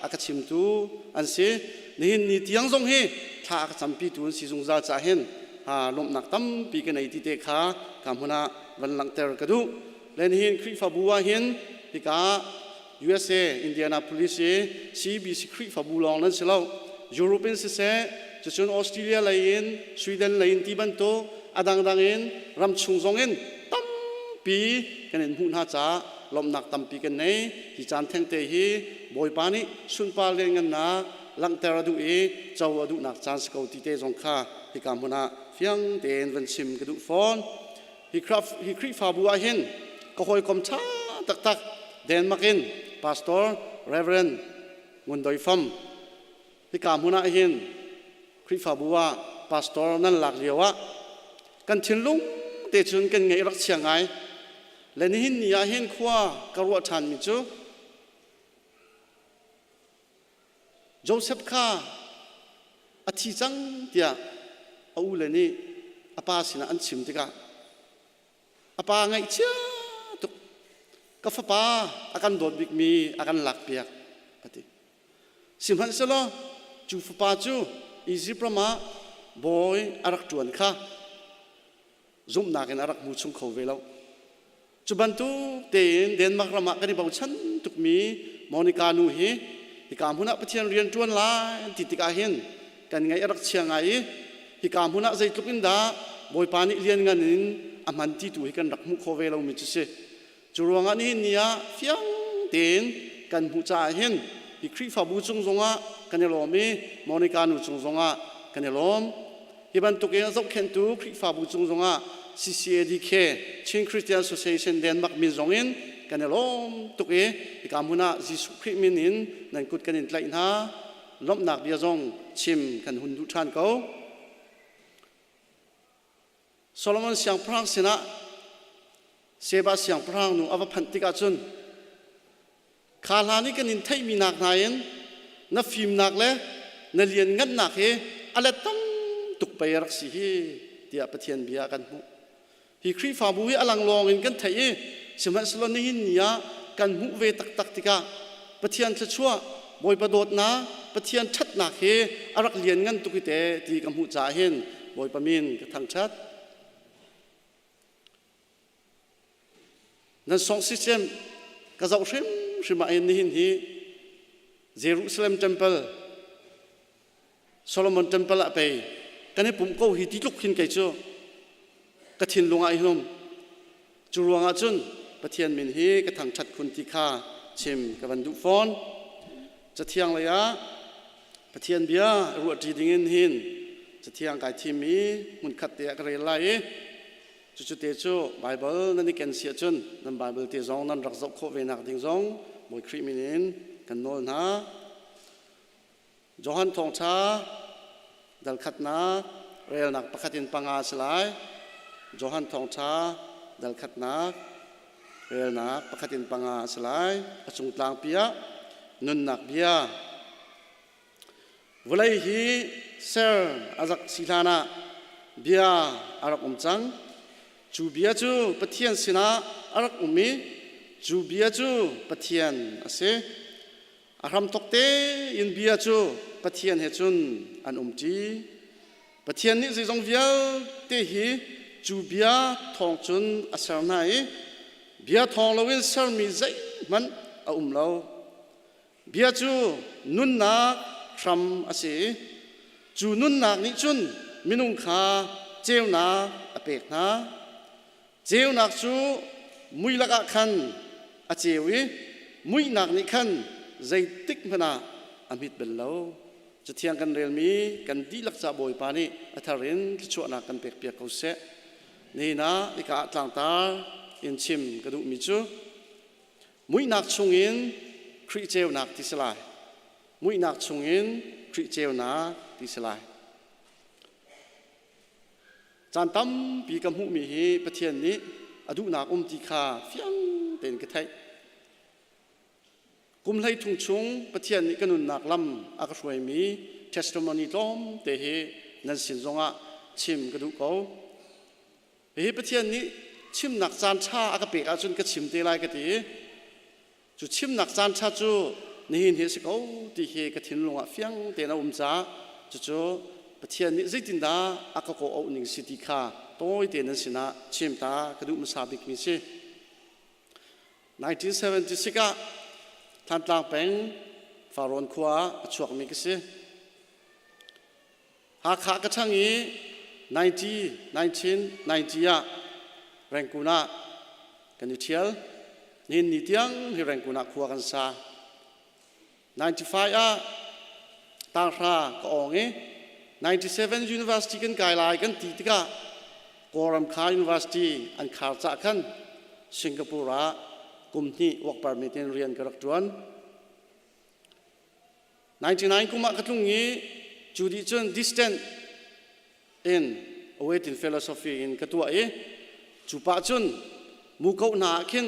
a ka chimtu an si. Nihin ni tiang zong hi thla a ka campitu an si zungzal caah hin lawmhnak tampi ka nei ti te kha ka hmun ah van langhter ka duh. Le nihin Khrihfabu ah hin hika USA Indianapolis i CBC Khrihfabu lawng nan si lo. Europe in siseh, cucun Australia lei in, Sweden lei in ti bantuk a dangdang in ramchung zong in tampi kan in hmuh hna caah lawmhnak tampi kan nei. Hi caan thengte hi Bawipa nih sunpar lianngannak langhter a duh i co a duhnak caan si ko ti te zong kha hika hmun ah fiang tein van chim ka duh fawn. Hi Khrihfabu ah hin ka hawikom ṭha taktak Denmark in Pastor Reverend Ngun Doi Fam hika hmun ah hin Khrihfabu ah pastor nan lak lio ah kan thinlung te cun kan ngaih rak chia ngai. Le nihin ni ah hin khua ka ruah ṭhanmi cu Joseph kha a thi cang tiah a ule nih a pa sinah an chim tikah a pa ngaihchia tuk ka fapa a kan dawt bikmi a kan lakpiak a ti. Sihmanhsehlaw cu fapa cu Izipt ram ah bawi a rak ṭuan kha zumhnak in a rak hmu chung kho ve lo. Cu bantuk tein Denmark ram ah kan i bochan tukmi Monica nu hi Hika hmun ah Pathian rian ṭuan lai an ti tikah hin kan ngaih a rak chia ngai i hika hmun ah zeitluk in dah Bawipa nih lianngan in a hman ti tu hi kan rak hmuh khawh ve lomi cu si. Cu ruangah nihin ni ah fiang tein kan hmuh caah hin hi Khrihfabu cung zongah kan i lawm i Monica nu cung zongah kan i lawm. Hi bantuk in a zohkhenhtu Khrihfabu cung zongah CCADK Chin Christian Association Denmark min zong in kan i lawm tuk i hika hmun ah Jesuh Khrih min in nan kut kan in tlaih hna. Lawmhnak bia zong chim kan hun duh ṭhan ko. Solomon siangpahrang sinah Sheba siangpahrang nu a va phanh tikah cun kha hlan i kan in theihmi nak hna in na fimnak le na lianngannak hi a let tam tuk pei a rak si hi tiah Pathian bia kan hmuh. Hi Khrihfabu hi a lang lawng in kan theih i sihmanhsehlaw nihin ni ah kan hmuh ve taktak tikah Pathian thluachuah, Bawipa dawtnak, Pathian ṭhatnak hi a rak lianngan tuk hi te ti ka hmuh caah hin Bawipa min ka thangṭhat. Nan song system ka zoh hrimhrim ah hin nihin hi Jerusalem Temple Solomon Temple ah pei kan i pumh ko hi ti tluk hin kei cu ka thinlung ah hin um. Cu ruangah cun Pathian min hi ka thangṭhat khun ti kha chim ka van duh fawn. Cathiang lei ah Pathian bia ruahṭi dingin hin cathiang kai thim i hmunkhat te ah ka rel lai i Cucu te cu Baibal nan i ken si ahcun nan Baibal te zong nan rak zoh khawh ve nak ding zong Bawi Khrih min in kan nawl hna. Johan Thawngṭha dal khatnak relnak pakhat in panga a si lai. Johan Thawngṭha dal khatnak relnak pakhat in panga a si lai. A cung tlangpi ah nunnak bia Vawlei hi ser a rak si hlanah bia a rak um cang. Cu bia cu Pathian sinah a rak um i cu bia cu Pathian a si. A hramthawk tein bia cu Pathian he cun an umṭi. Pathian nih zeizong vialte hi cu bia thawng cun a ser hna i bia thawng loin sermi zeihmanh a um lo. Bia cu nunnak hram a si i cu nunnak nih cun minung kha ceunak a pek hna. Ceunak cu mui lakah khan a ceu i muihnak nih khan zeitik hmanh ah a hmit bal lo. Cathiang kan relmi kan dihlak ca Bawipa nih a thar in thluachuahnak kan pekpiak ko seh. Nihin ah hika ah tlangtar in chim ka duhmi cu Muihnak chungin Khrih ceunak ti si lai. Muihnak chungin Khrih ceunak ti si lai. Caan tampi ka hmuhmi hi Pathian nih a duhnak um ti kha fiang tein ka theih. Kum hlei thung chung Pathian nih ka nunnak lam a ka hruaimi testimony tlawmte hi nan sin zongah chim ka duh ko. Hihi Pathian nih chimnak caan ṭha a ka pek ahcun ka chim te lai ka ti i cu chimnak caan ṭha cu nihin hi a si ko ti hi ka thinlung ah fiang tein a um caah cucu Pathian nih zeitindah a ka kawh ning si ti kha tawi tein nan sinah chim ta ka duh hmasa bikmi si. 1976 ah Thantlang peng Farrawn khua ah a chuakmi ka si. Hakha ka ṭhang i 90, 1990 ah Rangoon ah kan i ṭhial. Nihin ni tiang hi Rangoon ah khua kan sa. 95 ah tanghra ka awng i 97 University kan kai lai kan ti tikah Kawlram kha University an khar cah khan Singapore ah kum hnih work permit in rian ka rak ṭuan. 99 kum ah ka tlung i cu dih cun distant in awaiting philosophy in ka tuah i cu pah cun muko hna ah khin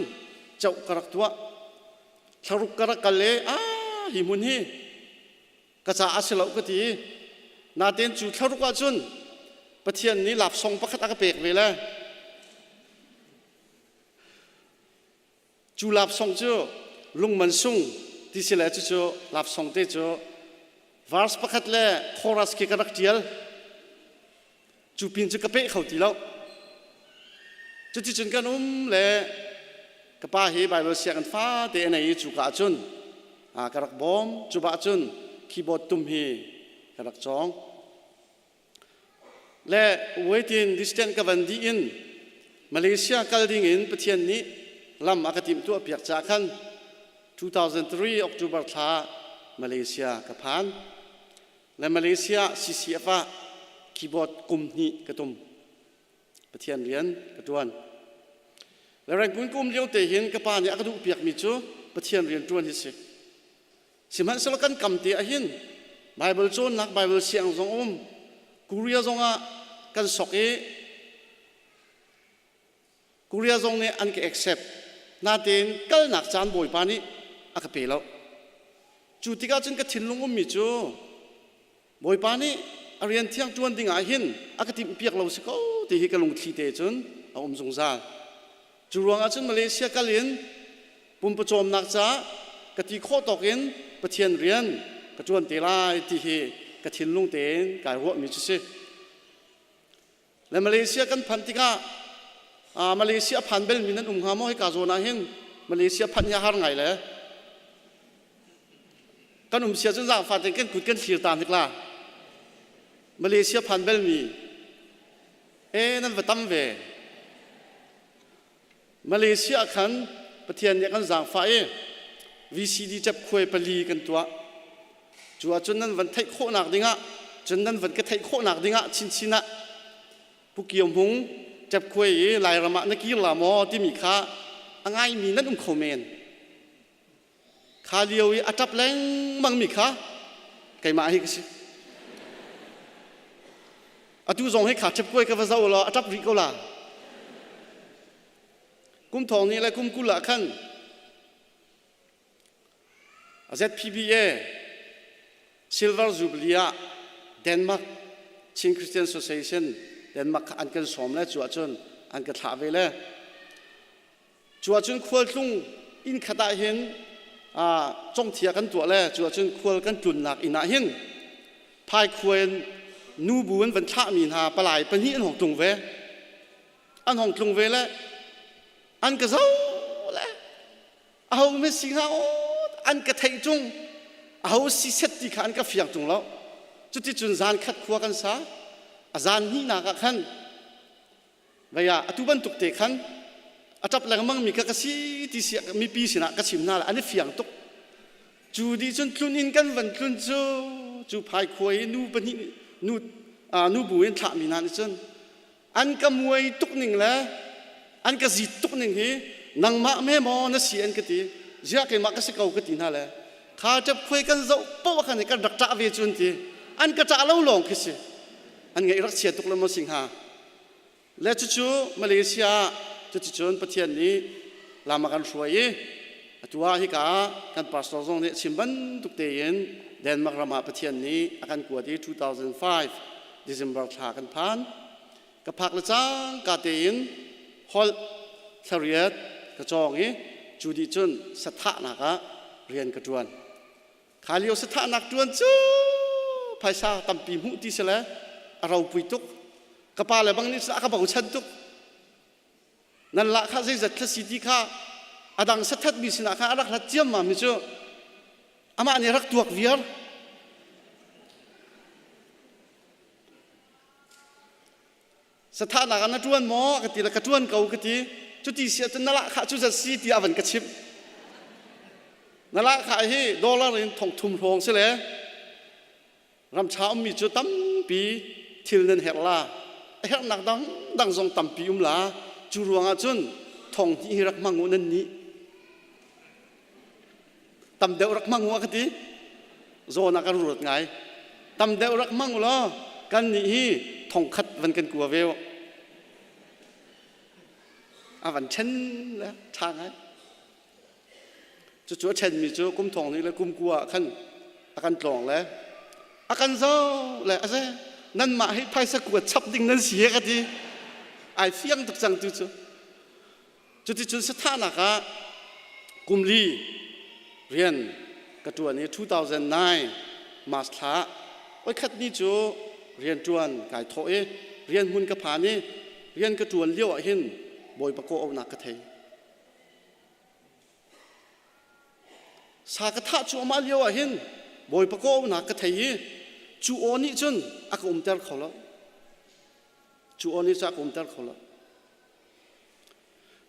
choh ka rak tuah. Thlaruk ka rak kal i a hi hmun hi ka caah a si lo ka ti. Natein cu thlaruk ah cun Pathian nih lapsong pakhat a ka pek ve le Cu lapsong cu lungman sung ti si le cucu lapsong te cu verse pakhat le chorus khi ka rak ṭial. Cu pin cu ka peh kho ti lo. Cuticun kan um le ka pa hi Bible sianginn fate a nei i cuka ah cun. Ka rak bawm. Cu bah cun keyboard tum hi ka rak cawng. Le waiting distant ka van dih in Malaysia kal ding in Pathian nih lam a ka timhtuah piak caah khan 2003 October thla Malaysia ka phan. Le Malaysia CCF ah keyboard kum hnih ka tum. Pathian rian ka ṭuan. Le Rangoon ka um lio te hin ka pa nih a ka duh piakmi cu Pathian rian ṭuan hi si. Sihmanhsehlaw kan kam te ah hin Bible cawnnak Bible siang zong um Korea zong ah kan sok i Korea zong nih an ka accept. Natein kalnak caan Bawipa nih a ka pe lo. Cu tikah cun ka thinlung ummi cu Bawipa nih a rian thiang ṭuan ding ah hin a ka timhpiak lo si ko ti hi ka lungthli te cun a um zungzal. Cu ruangah cun Malaysia kal in pumpawcawmnak caah ka ti khawh tawk in Pathian rian ka ṭuan te lai ti hi ka thinlung tein kai ruahmi cu si. Le Malaysia kan phanh tikah Malaysia a phan belmi nan um hnga maw hika zawn ah hin Malaysia phanh hi a har ngai le kan um sia cun zaangfah tein kan kut kan thlir ta hnik la Malaysia phan belmi e nan va tam ve Malaysia khan Pathian nih a kan zaangfah i VCD cepkhuai pali kan tuah. Cu ahcun nan van theih khawhnak dingah cun nan van ka theih khawhnak dingah chinchin ah Pu Kio Hmung cepkhuai i Lairam ah na kir la maw timi kha a ngaimi nan um kho men. Kha lio i a ṭap lengmangmi kha keimah hi ka si. Atu zong hi kha ṭhepkuai ka va zoh law a ṭap rih ko la. Kum thong ni le kum 20 ah khan ZPBA Silver Jubilee ah Denmark Chin Christian Association Denmark kha an kan sawm le cu ahcun an ka thlah ve le Cu ahcun khualtlung inn khat ah hin congthia kan tuah le cu ahcun khual kan tlunnak inn ah hin phaikhuai nubu an van thlahmi hna palai pahnih an hong tlung ve. An hong tlung ve le an ka zo le aho me si hnga aw an ka theih ṭung aho si set ti kha an ka fiang ṭung lo. Cuticun zan khat khua kan sa. A zan hnihnak ah khan Vei ah atu bantuk te khan a ṭap lengmang mi kha ka si ti si mipi sinah ka chim hna an i fiang tuk. Cu dih cun tlun in kan van tlun cu cu phaikhua i nu pahnih nu nu bu in thlahmi hna nih cun an ka muai tuk ning le an ka zit tuk ning hi nangmah me maw na si an ka ti ziah keimah ka si ko ka ti hna le kha ṭap khuai kan zoh poh khan kan rak ṭah ve cun ti an ka ṭah lo lawng khi si an ngaih rak chia tuk lo maw si hnga Le cucu Malaysia ah cuticun Pathian nih lam a kan hruai i atu ah hika ah kan pastor zong nih a chim bantuk tein Denmark ram ah Pathian nih a kan kuat i 2005 December thla kan phan. Ka phak le cangka tein holh thlariat ka cawng i cu dih cun sathahnak ah rian ka ṭuan. Kha lio sathahnak ṭuan cu phaisa tampi hmuh ti si le a ropui tuk. Ka pa le bang nih cun a ka bochan tuk. Nan lah kha zeizat thla si ti kha a dang sathatmi sinah khan a rak hlat ciammam mi cu amah nih a rak tuak viar. Sathahnak ah na ṭuan maw ka ti le ka ṭuan ko ka ti. Cuti si ahcun na lahkhah cu zat si tiah a van ka chimh. Na lahkhah hi dollar in thong thum hrawng si le ramṭha ummi cu tampi thil nan herh la. A herhnak dangdang zong tampi um la. Cu ruangah cun thong hnih hi rak hmang u nan nih. Tam deuh rak hmang u a ka ti. Zawn ah kan ruat ngai. Tam deuh rak hmang u law kan nih hi thong khat van kan kua ve u. A van ṭhen le ṭha ngai. Cucu a ṭhenmi cu kum thong hnih le kum kua ah khan a kan tlawng le a kan zoh le a ze nanmah hi phaisa kua chap ding nan si he ka ti. Ai fiang tuk cang tu cu. Cuticun sathahnak ah kum li rian ka ṭuan i 2009 March thla voikhat ni cu rian ṭuan kai thawh i rian hmun ka phan i rian ka ṭuan lio ah hin Bawipa kawh auhnak ka thei. Sa ka thah cuahmah lio ah hin Bawipa kawhauhnak ka thei i cu aw nih cun a ka umter kho lo. Cu aw nih cun a ka umter kho lo.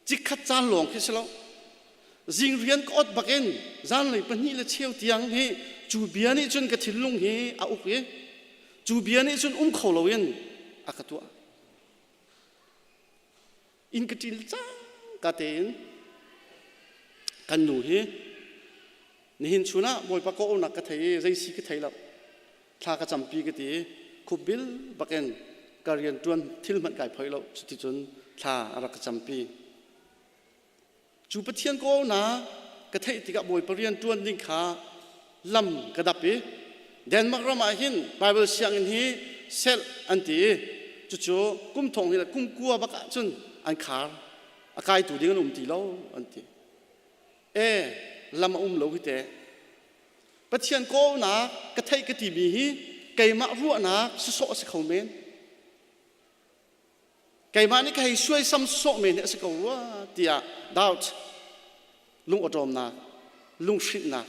Chikkhat caan lawng khi si lo. Zing rian ka ot bakin zanlei pahnih le cheu tiang hi cu bia nih cun ka thinlung hi a uk i cu bia nih cun um kho loin a ka tuah. Inn ka ṭil cangka tein kan nu hi nihin chun ah Bawipa kawhauhnak ka thei i zei si ka thei lo thla ka campi ka ti i khupbil bakin ka rian ṭuan thil hmanh kai phoih lo cuticun thla a rak ka campi. Cu Pathian kawhauhnak ka theih tikah Bawipa rian ṭuan ding kha lam ka dap i Denmark ram ah hin Bible sianginn hi selh an ti i cucu kum thong hi le kum kua bak ah cun an khar a kaitu ding an um ti lo an ti. E lam a um lo hi teh. Pathian kawhauhnak ka theih ka timi hi keimah ruahnak sawsawh a si kho men. Keimah nih ka hei suaisam sawh men hi a si ko rua tiah doubt lung awṭawmnak lunghrinhnak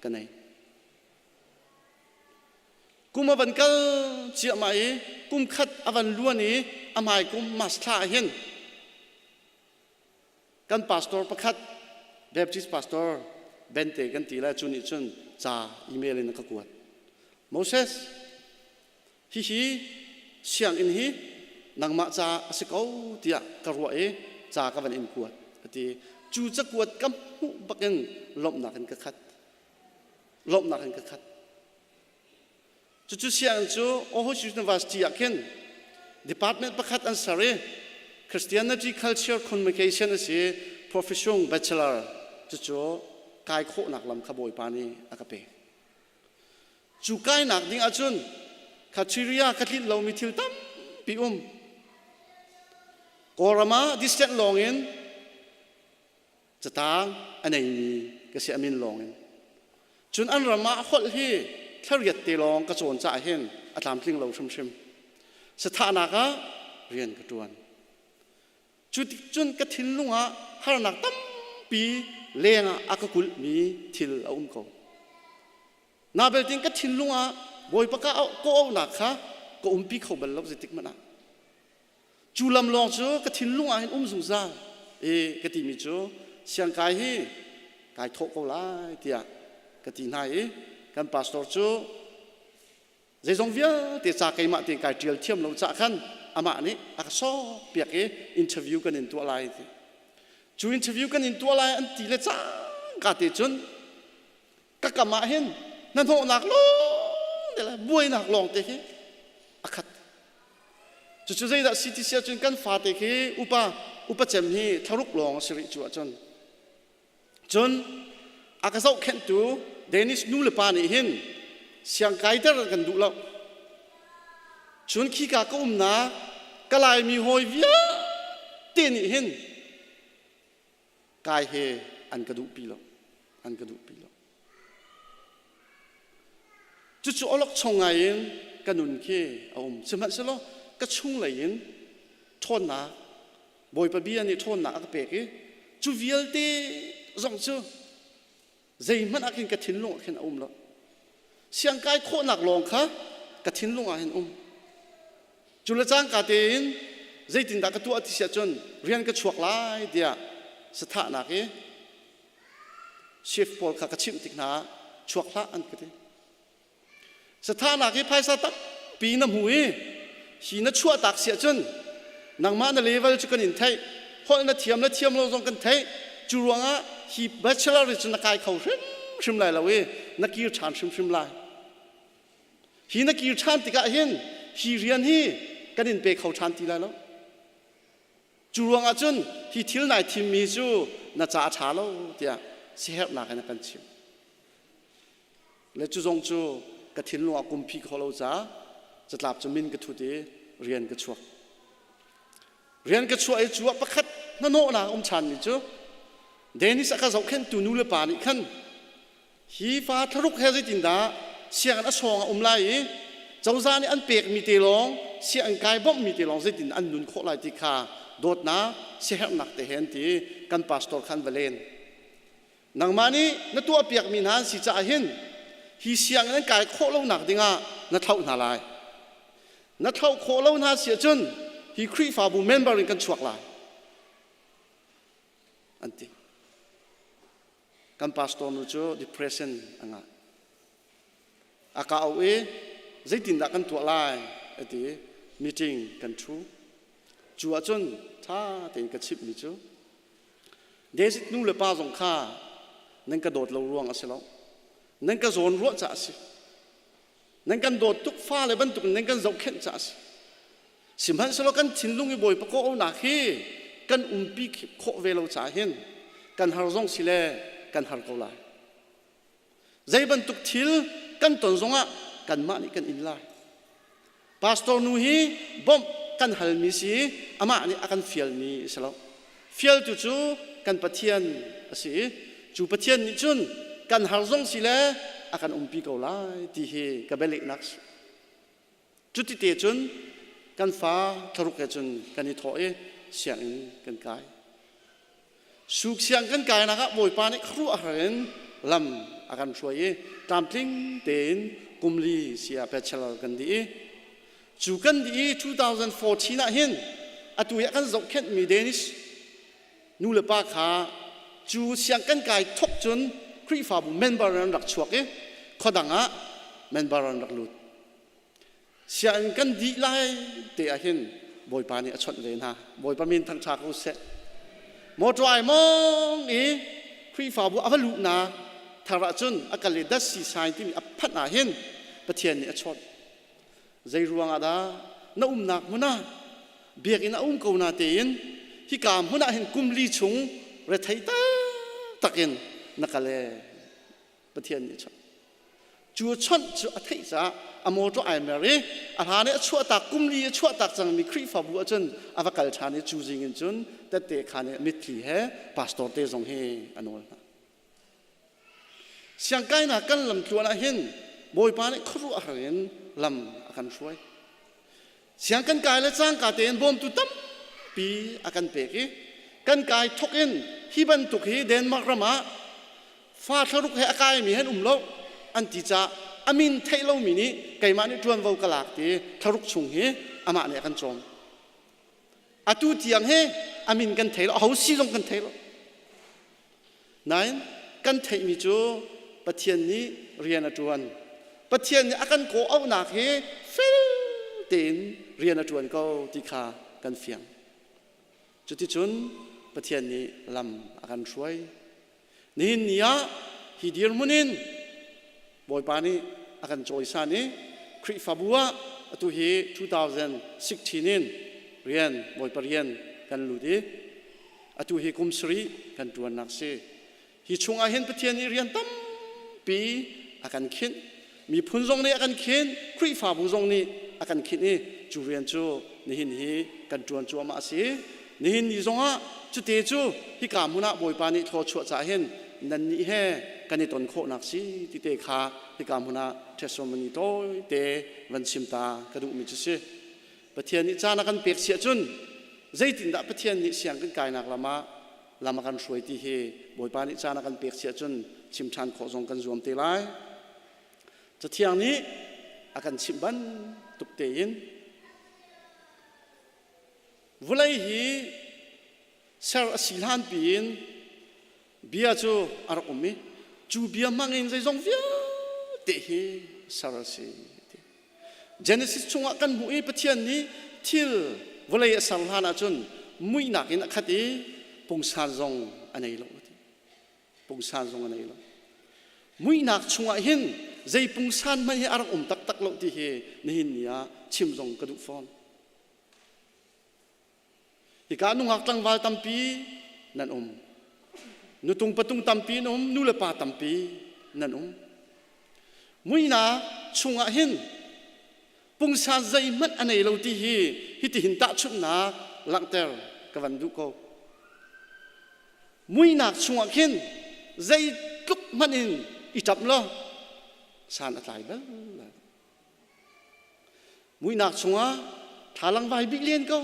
ka nei. Kum a van kal ciahmah i kum khat a van luan i a hmai kum March thla ah hin kan pastor pakhat Baptist pastor Bente kan ti lai cu nih cun ca email in a ka kuat. Moses Hihi sianginn hi nangmah ca a si ko tiah ka ruah i ca ka van in kuat a ti. Cu cakuat ka hmuh bakin lawmhnak in ka khat. Lawmhnak in ka khat. Cucu sianginn cu Aarhus University ah khin department pakhat an ser i Christianity Culture Communication a si profession bachelor cucu kai khawhnak lam kha Bawipa nih a ka pek. Cu kainak ding ahcun criteria ka tlinh lomi thil tampi um. Kawlram ah distant lawng in catang a neimi ka si amin lawng in. Cun an ram ah holh hi thlariat te lawng ka cawn caah hin a tlamtling lo hrimhrim. Sathahnak ah rian ka ṭuan. Cu cun ka thinlung ah harnak tampi lengah a ka kulhmi thil a um ko. Na beltin ka thinlung ah Bawipa ka kawhauhnak kha ka umpi kho bal lo zeitik hmanh ah. Cu lam lawng cu ka thinlung ah hin um zungzal i ka timi cu siangkai hi kai thawh ko lai tiah ka ti hna i kan pastor cu Zeizong vialte ca keimah tein kai ṭial thiam lo cah khan amah nih a ka sawk piak i interview kan in tuah lai ti. Cu interview kan in tuah lai an ti le cangka te cun ka kam ah hin hnahnawhnak lawng te le buainak lawng te khi a khat. Cucu zeidah si ti si ahcun kan fate khi upa upa cem hi thlaruk lawng a si rih cu ahcun Cun a ka zohkhenhtu Danish nu le pa nih hin siangkaiter an kan duh lo. Cun khika ka umnak ka Laimi hawi vialte nih hin kai he an ka duhpi lo. An ka duhpi lo. Cucu awlokchong ngai in ka nun khi a um. Sihmanhsehlaw ka chunglei in ṭhawnnak Bawipa bia nih ṭhawnnak a ka pek i cu vialte zong cu zeihmanh ah khin ka thinlung ah khin a um lo. Siangkai khawhnak lawng kha ka thinlung ah hin um. Cu le cangka tein zeitindah ka tuah ti si ahcun rian ka chuak lai tiah sathahnak i shift pawl kha ka chimh tik hna ah chuak hlah an ka ti. Sathahnak hi phaisa tampi na hmu i hi na chuahtak si ahcun nangmah na level cu kan in theih holh na thiam le thiam lo zong kan theih cu ruangah hi bachelor hi cu na kai kho hrimhrim lai lo i na kir ṭhan hrimhrim lai hi na kir ṭhan tikah hin hi rian hi kan in pe kho ṭhan ti lai lo cu ruangah cun hi thil nai thimmi cu na ca a ṭha lo tiah siherhnak in a kan chimh Le cu zong cu ka thinlung ah kumpi kho lo caah catlap cu min ka thut i rian ka chuak. Rian ka chuah i cu ah pakhat hnahnawhnak um ṭhanmi cu Dennis a ka zohkhenhtu nu le pa nih khan hi fa thlaruk he zeitindah sianginn a sawng a um lai i cozah nih an pekmi te lawng sianginn kai bawmhmi te lawng zeitin an nun khawh lai ti kha dawtnak siaherhnak te he an ti kan pastor kha an va len. Nangmah nih na tuahpiakmi hna an si caah hin hi sianginn an kai khawh lonak dingah na thlauh hna lai. Na thlauh khawh lo hna si ahcun hi Khrihfabu member in kan chuak lai an ti. Kan pastor nu cu depression a ngah. A ka auh i zeitindah kan tuah lai a ti i meeting kan ṭhu. Cu ahcun ṭha tein ka chimhmi cu David nu le pa zong kha nan ka dawt lo ruang a si lo. Nan ka zawn ruah caah a si. Nan kan dawt tuk fale bantuk in nan kan zohkhenh caah a si. Sihmanhsehlaw kan thinlung i Bawipa kawhauhnak hi kan umpi khawh ve lo caah hin kan har zong si le kan har ko lai. Zei bantuk thil kan ton zongah kanmah nih kan in lai. Pastor nu hi bawmh kan halmi si amah nih a kan fialmi a si lo. Fialtu cu kan Pathian a si i cu Pathian nih cun kan har zong si le a kan umpi ko lai ti hi ka bialehnak si. Cuti te cun kan fa thlaruk he cun kan i thawh i sianginn kan kai. Suk siang kan kainak ah Bawipa nih khuaruahhar in lam a kan hruai i tlamtling tein kumli sia bachelor kan dih i cu kan dih i 2014 ah hin atu hi a kan zohkhenhmi Danish nu le pa kha cu siang kan kai thok cun Khrihfabu member an rak chuak i khuadang ah member an rak lut. Sianginn kan dih lai te ah hin Bawipa nih a chawnh ve hna. Bawipa min thangṭha ko seh. Motor ai mong i Khrihfabu a va luhnak thar ahcun a kal i datsi sign timi a phanh ah hin Pathian nih a chawnh. Zei ruang ah dah na umnak hmun ah biakinn a um ko na tein hika hmun ah hin kum li chung rethei taktak in na kal ee Pathian nih a chawnh. Cu chawnh cu a theih caah a mawṭaw ai mer i a hlan i a chuahtak kum li a chuahtak cangmi Khrihfabu ahcun a va kal ṭhan i cu zing in cun tette khaan i mitthli he pastor te zong hi a nawl hna. Siangkainak kan lam tluan ah hin Bawipa nih khuaruahhar in lam a kan hruai. Siang kan kai le cangka tein bawmtu tampi a kan pek i kan kai thok in hi bantuk hi Denmark ram ah fa thlaruk he a kaimi han um lo an ti caah a min theih lomi nih keimah nih ṭuanvo ka lak ti thlaruk chung hi amah nih a kan cawm. Atu tiang hi a min kan thei lo, aho si zong kan thei lo. Nain kan theihmi cu Pathian nih rian a ṭuan. Pathian nih a kan kawh-auhnak hi fel tein rian a ṭuan ko ti kha kan fiang. Cuticun Pathian nih lam a kan hruai. Nihin ni ah hi dirhmun in Bawipa nih a kan cawisan i Khrihfabu ah atu hi 2016 in rian Bawipa rian kan lut i atu hi kum sarih kan ṭuannak si. Hi chungah hin Pathian nih rian tampi a kan khinh. Miphun zong nih a kan khinh, Khrihfabu zong nih a kan khinh i cu rian cu nihin hi kan ṭuan cuahmah a si. Nihin ni zongah cute cu hika hmun ah Bawipa nih thluachuah caah hin nannih he kan i ton khawhnak si ti te kha hika hmun ah testimony tawite van chim ta ka duhmi cu si. Pathian nih caan a kan pek si ahcun zeitindah Pathian nih siang kan kainak lam ah lam a kan hruai ti hi Bawipa nih caan a kan pek si ahcun chim ṭhan khawh zong kan zuam te lai. Cathiang nih a kan chimh bantuk tein Vawlei hi ser a si hlan piin bia cu a rak um i cu bia hmang in zeizong vialte hi ser a si. Genesis chungah kan hmuh i Pathian nih thil vawlei a ser hlan ahcun muihnak in a khat i pungsan zong a nei lo. Pungsan zong a nei lo. Muihnak chungah hin zei pungsan hmanh hi a rak um taktak lo ti hi nihin ni ah chim zong ka duh fawn. Hika nungak tlangval tampi nan um. Nutung patung tampi nan um, nu le pa tampi nan um. Muihnak chungah hin pungsan zeihmanh a nei lo ti hi hitihin tahchunhnak langhter ka van duh ko. Muihnak chungah khin zeitluk hmanh in i ṭap law san a tlai bal lai. Muihnak chungah thlalang vai bih len ko.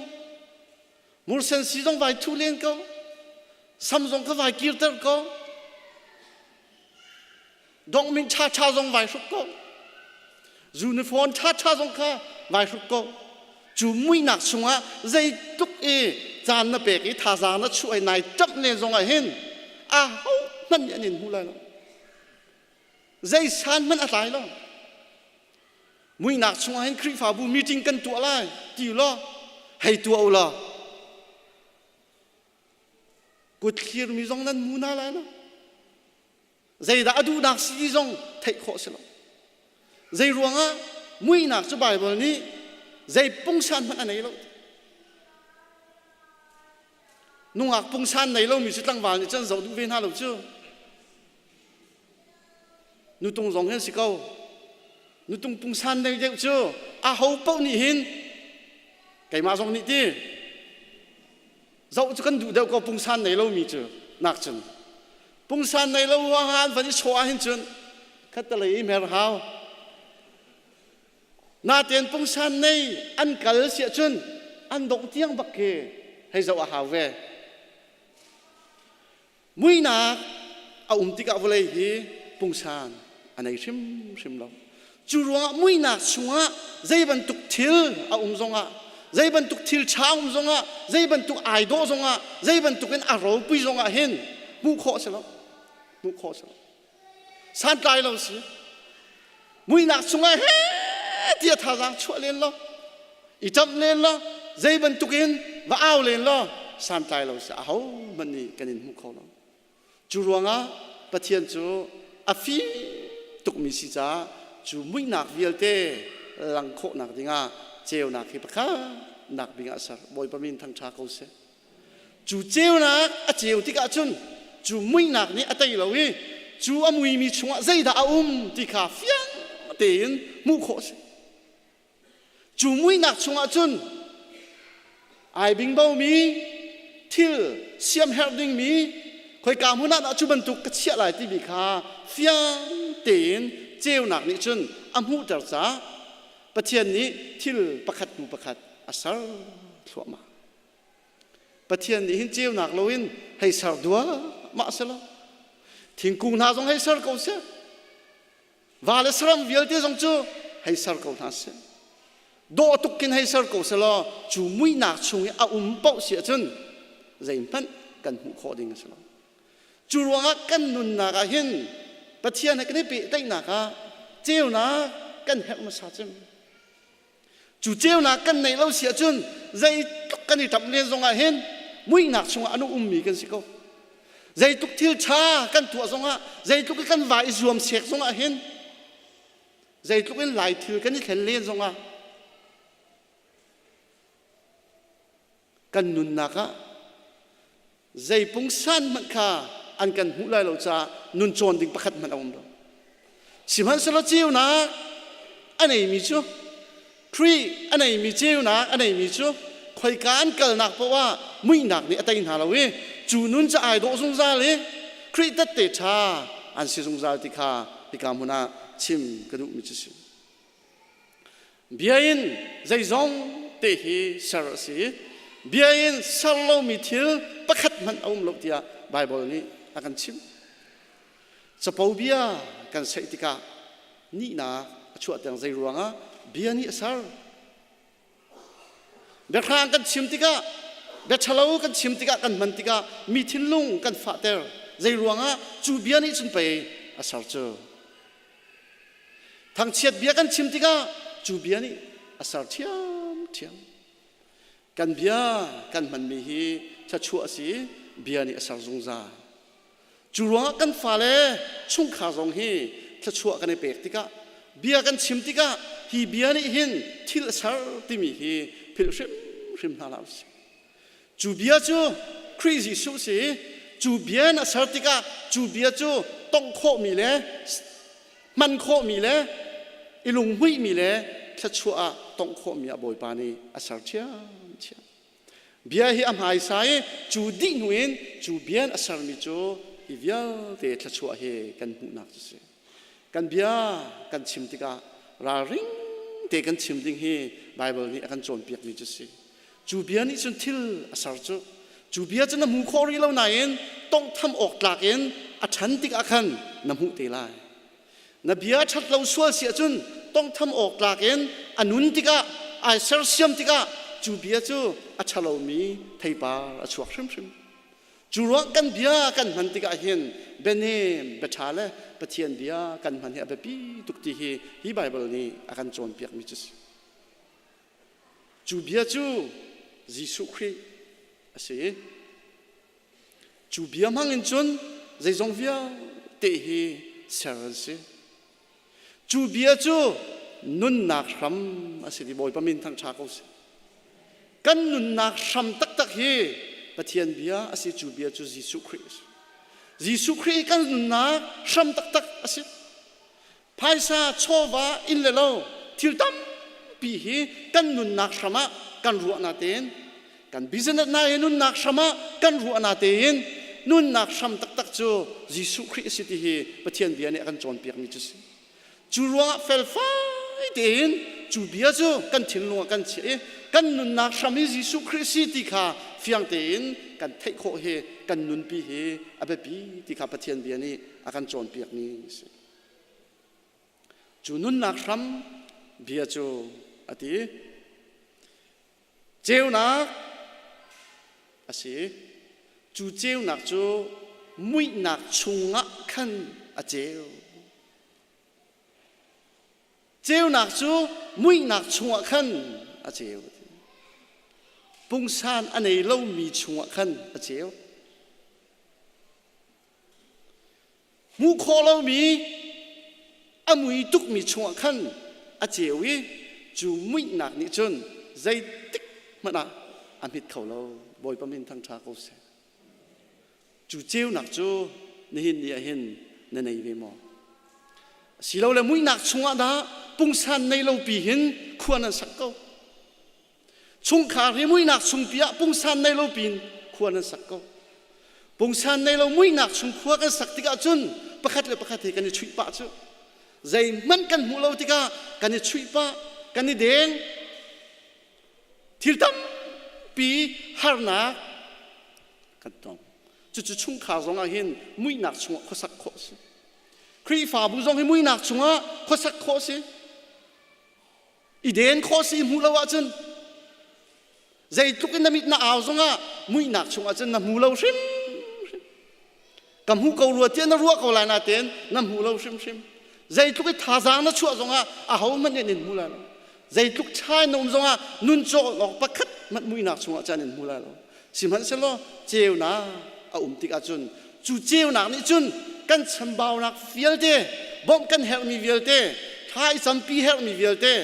Mursen si zong vai thu len ko. Sam zong ka vai kirter ko. Dongmin ṭha ṭha zong vai hruk ko. Uniform ṭha ṭha zong kha vai hruk ko. Cu muihnak chungah zeitluk i caan na pek i thazaang na chuah i nai ṭamh len zongah hin aho hmanh nih an in hmu lai lo. Zei san hmanh a tlai lo. Muihnak chungah hin Khrihfabu meeting kan tuah lai ti law hei tuah u law kut thlirmi zong nan hmu hna lai lo. Zeidah a duhnak si ti zong theih khawh si lo. Zei ruangah muihnak cu Baibal nih zei pungsan hmanh a nei lo. Nungak pungsan nei lomi cu tlangval nih cun zoh duh ve hna lo cu. Nutung zong hin si ko. Nutung pungsan nei deuh cu aho paoh nih hin keimah zong nih ti zoh cu kan duh deuh ko pungsan nei lomi cu nak cun pungsan nei lo ruangah an van i sawh ahhin cun khattelei i mer hau natein pungsan nei an kal siah cun an dongh tiang bak khi hei zoh a hau ve Muihnak a um tikah vawlei hi pungsan a nei hrimhrim lo. Cu ruangah muihnak chungah zei bantuk thil a um zongah, zei bantuk thil ṭha a um zongah, zei bantuk ai dawh zongah, zei bantuk in a ropui zongah hin hmuh khawh a si lo. Hmuh khawh a si lo. Santlai lo si. Muihnak chungah he tiah thazaang chuah len lo. I ṭamh len law zei bantukin va au len law santlai lo si ahohmanh nih kan in hmu kho lo. Cu ruangah Pathian cu a fim tukmi si caah cu muihnak vialte lang khawhnak dingah ceunak hi pakhat nak bing ah a ser. Bawipa min thangṭha ko seh. Cu ceunak a ceu tikah cun cu muihnak nih a tei lo i cu a muimi chungah zeidah a um ti kha fiang tein hmuh khawh a si. Cu muihnak chungah cun ai bingbomi thil siamherh dingmi khoika hmun ah dah cu bantuk ka chiah lai timi kha fiang tein ceunak nih cun a hmuhter caah Pathian nih thil pakhat hnu pakhat a ser thluahmah. Pathian nih hin ceunak loin hei ser duahmah selaw thingkung hna zong hei ser ko seh Va le saram vialte zong cu hei ser ko hna seh. Dawh tuk khin hei ser ko selaw cu muihnak chung i a um paoh si ahcun zeihmanh kan hmuh khawh ding a si lo. Cu ruangah kan nunnak ah hin Pathian he kan i pehtlaihnak ah ceunak kan herh hmasa cem. Cu ceunak kan neih lo si ahcun zeitluk kan i ṭamh len zongah hin muihnak chungah an ummi kan si ko. Zeitluk thil ṭha kan tuah zongah, zeitluk i kan va i zuam sek zongah hin, zeitluk in lai thil kan i thlen len zongah kan nunnak ah zei pungsan hmanh kha an kan hmuh lai lo caah nun cawn ding pakhat hmanh a um lo. Sihmanhsehlaw ceunak a neimi cu Khrih a neimi ceunak a neimi cu khoika an kalnak paoh ah muihnak nih a tei hna lo i cu nun cu ai dawh zungzal i Khrih tette ṭha an si zungzal ti kha hika hmun ah chim ka duhmi cu si. Bia in zeizong te hi ser a si i bia in ser lomi thil pakhat hmanh a um lo tiah Baibal nih a kan chimh. Capo bia kan saih tikah nihnak a chuah tiang zei ruangah bia nih a ser. Biahrang kan chim tikah bia ṭhalo kan chim tikah kan hman tikah mi thinlung kan fahter. Zei ruangah cu bia nih cun pei a ser cu. Thangchiat bia kan chim tikah cu bia nih a ser ṭhiamṭhiam. Kan bia kan hmanmi hi thluachuah a si i bia nih a ser zungzal. Cu ruangah kan fale chungkhar zong hi thluachuah kan i pek tikah bia kan chim tikah hi bia nih hin thil a ser timi hi philh hrimhrim hna hlah usih. Cu bia cu Khrih Jesuh si i cu bia in a ser tikah cu bia cu tongh khawhmi le hman khawhmi le i lunghmuihmi le thluachuah ah tongh khawhmi ah Bawipa nih a ser ṭhiamṭhiam. Bia hi a hmaisa i cu dih hnu in cu bia in a sermi cu hi vialte thluachuah hi kan hmuhnak cu si. Kan bia kan chim tikah ralring te kan chim ding hi Baibal nih a kan cawnpiakmi cu si. Cu bia nih cun thil a ser cu. Cu bia cu na hmu khawh rih lo nain tawnghtham awk tlak in a ṭhan tikah khan na hmuh te lai. Na bia ṭhat lo sual si ahcun tongtham awk tlak in a nun tikah ai sersiam tikah cu bia cu a ṭhalomi theipar a chuak hrimhrim. Cu ruang kan bia kan hman tikah hin bianem, biaṭha le Pathian bia kan hman hi a biapi tuk ti hi hi Baibal nih a kan cawnpiakmi cu si. Cu bia cu Jesuh Khrih a si. Cu bia hmang in cun zeizong vialte hi ser an si. Cu bia cu nunnak hram a si ti Bawipa min thangṭha ko seh. Kan nunnak hram taktak hi Pathian bia a si cu bia cu Jesuh Khrih a si. Jesuh Khrih kan nunnak hram taktak a si. Phaisa, chawva, inn le lo thil tampi hi kan nunnak hram ah kan ruah na tein kan business na i nunnak hram ah kan ruah na tein nunnak hram taktak cu Jesuh Khrih a si ti hi Pathian bia nih a kan cawnpiakmi cu si. Cu ruangah felfai tein cu bia cu kan thinlung ah kan chiah i kan nunnak hram hi Jesuh Khrih si ti kha fiang tein kan theih khawh hi kan nunpi hi a biapi ti kha Pathian bia nih a kan cawnpiakmi a si. Cu nunnak hram bia cu a ti. Ceunak a si. Cu ceunak cu muihnak chungah khan a ceu. Ceunak cu muihnak chungah khan a ceu. Pungsan a nei lomi chungah khan a ceu. Hmuh khawh lomi a mui tukmi chungah khan a ceu i cu muihnak nih cun zeitik hmanh ah a hmit kho lo. Bawipa min thangṭha ko seh. Cu ceunak cu nihin ni ah hin na nei ve maw? Asilole muihnak chungah dah pungsan nei lo pi hin khua nan sak ko. Chungkhar hi muihnak chungpi ah pungsan nei lo pin khua nan sak ko. Pungsan nei lo muihnak chung khua kan sak tikah cun pakhat le pakhat he kan i chuih pah cu. Zeihmanh kan hmuh lo tikah kan i chuih pah, kan i deng. Thil tampi harnak kan tong. Cucu chungkhar zongah hin muihnak chungah khuasak khawh a si. Khrihfabu zong hi muihnak chungah khuasak khawh a si. I den khawh si hmuh lo ahcun zeitluk in na mit na au zongah muihnak chungah cun na hmu lo hrimhrim. Ka hmu ko rua tiah na ruah ko lai natein na hmu lo hrimhrim. Zeitluk i thazaang na chuah zongah ahohmanh nih an in hmu lai lo. Zeitluk ṭha in na um zongah nun cawk awk pakhat hmanh muihnak chungah cun an in hmu lai lo. Sihmanhsehlaw ceunak a um tikah cun cu ceunak nih cun kan chambaunak vialte, bawmh kan herhmi vialte, thla i campi herhmi vialte,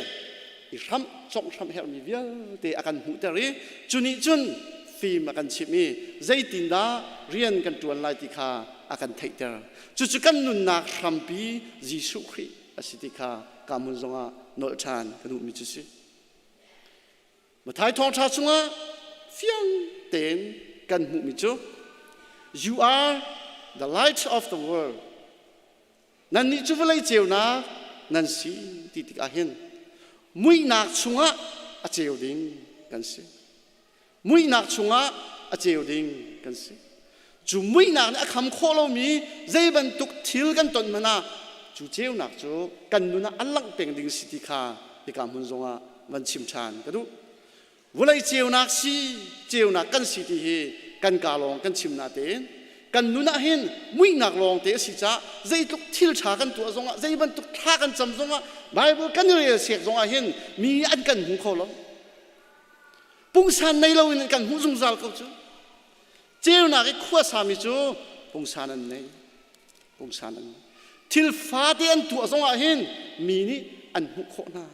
i hramh conghhramh herhmi vialte a kan hmuhter i cu nih cun fim a kan chimh i zeitindah rian kan ṭuan lai ti kha a kan theihter. Cucu kan nunnak hrampi Jesuh Khrih a si ti kha ka hmun zongah nolh ṭhan ka duhmi cu si. Matthai thawngṭha chungah fiang tein kan hmuhmi cu You are the light of the world. Nannih cu vawlei ceunak nan si ti tikah hin muihnak chungah a ceu ding kan si. Muihnak chungah a ceu ding kan si. Cu muihnak nih a kham khawh lomi zei bantuk thil kan ton hmanh ah cu ceunak cu kan nun ah a langh peng ding si ti kha hika hmun zongah van chim ṭhan ka duh. Vawlei ceunak si, ceunak kan si ti hi kan ka lawng kan chim natein kan nun ah hin muihnak lawng te a si caah zeitluk thil ṭha kan tuah zongah zei bantuk thla kan cam zongah Bible kan i rel siak zongah hin mi an kan hmu kho lo. Pungsan nei loin an kan hmuh zungzal ko cu. Ceunak i khua sami cu pungsan an nei. Pungsan an nei. Thil fate an tuah zongah hin mi nih an hmuh khawh hna.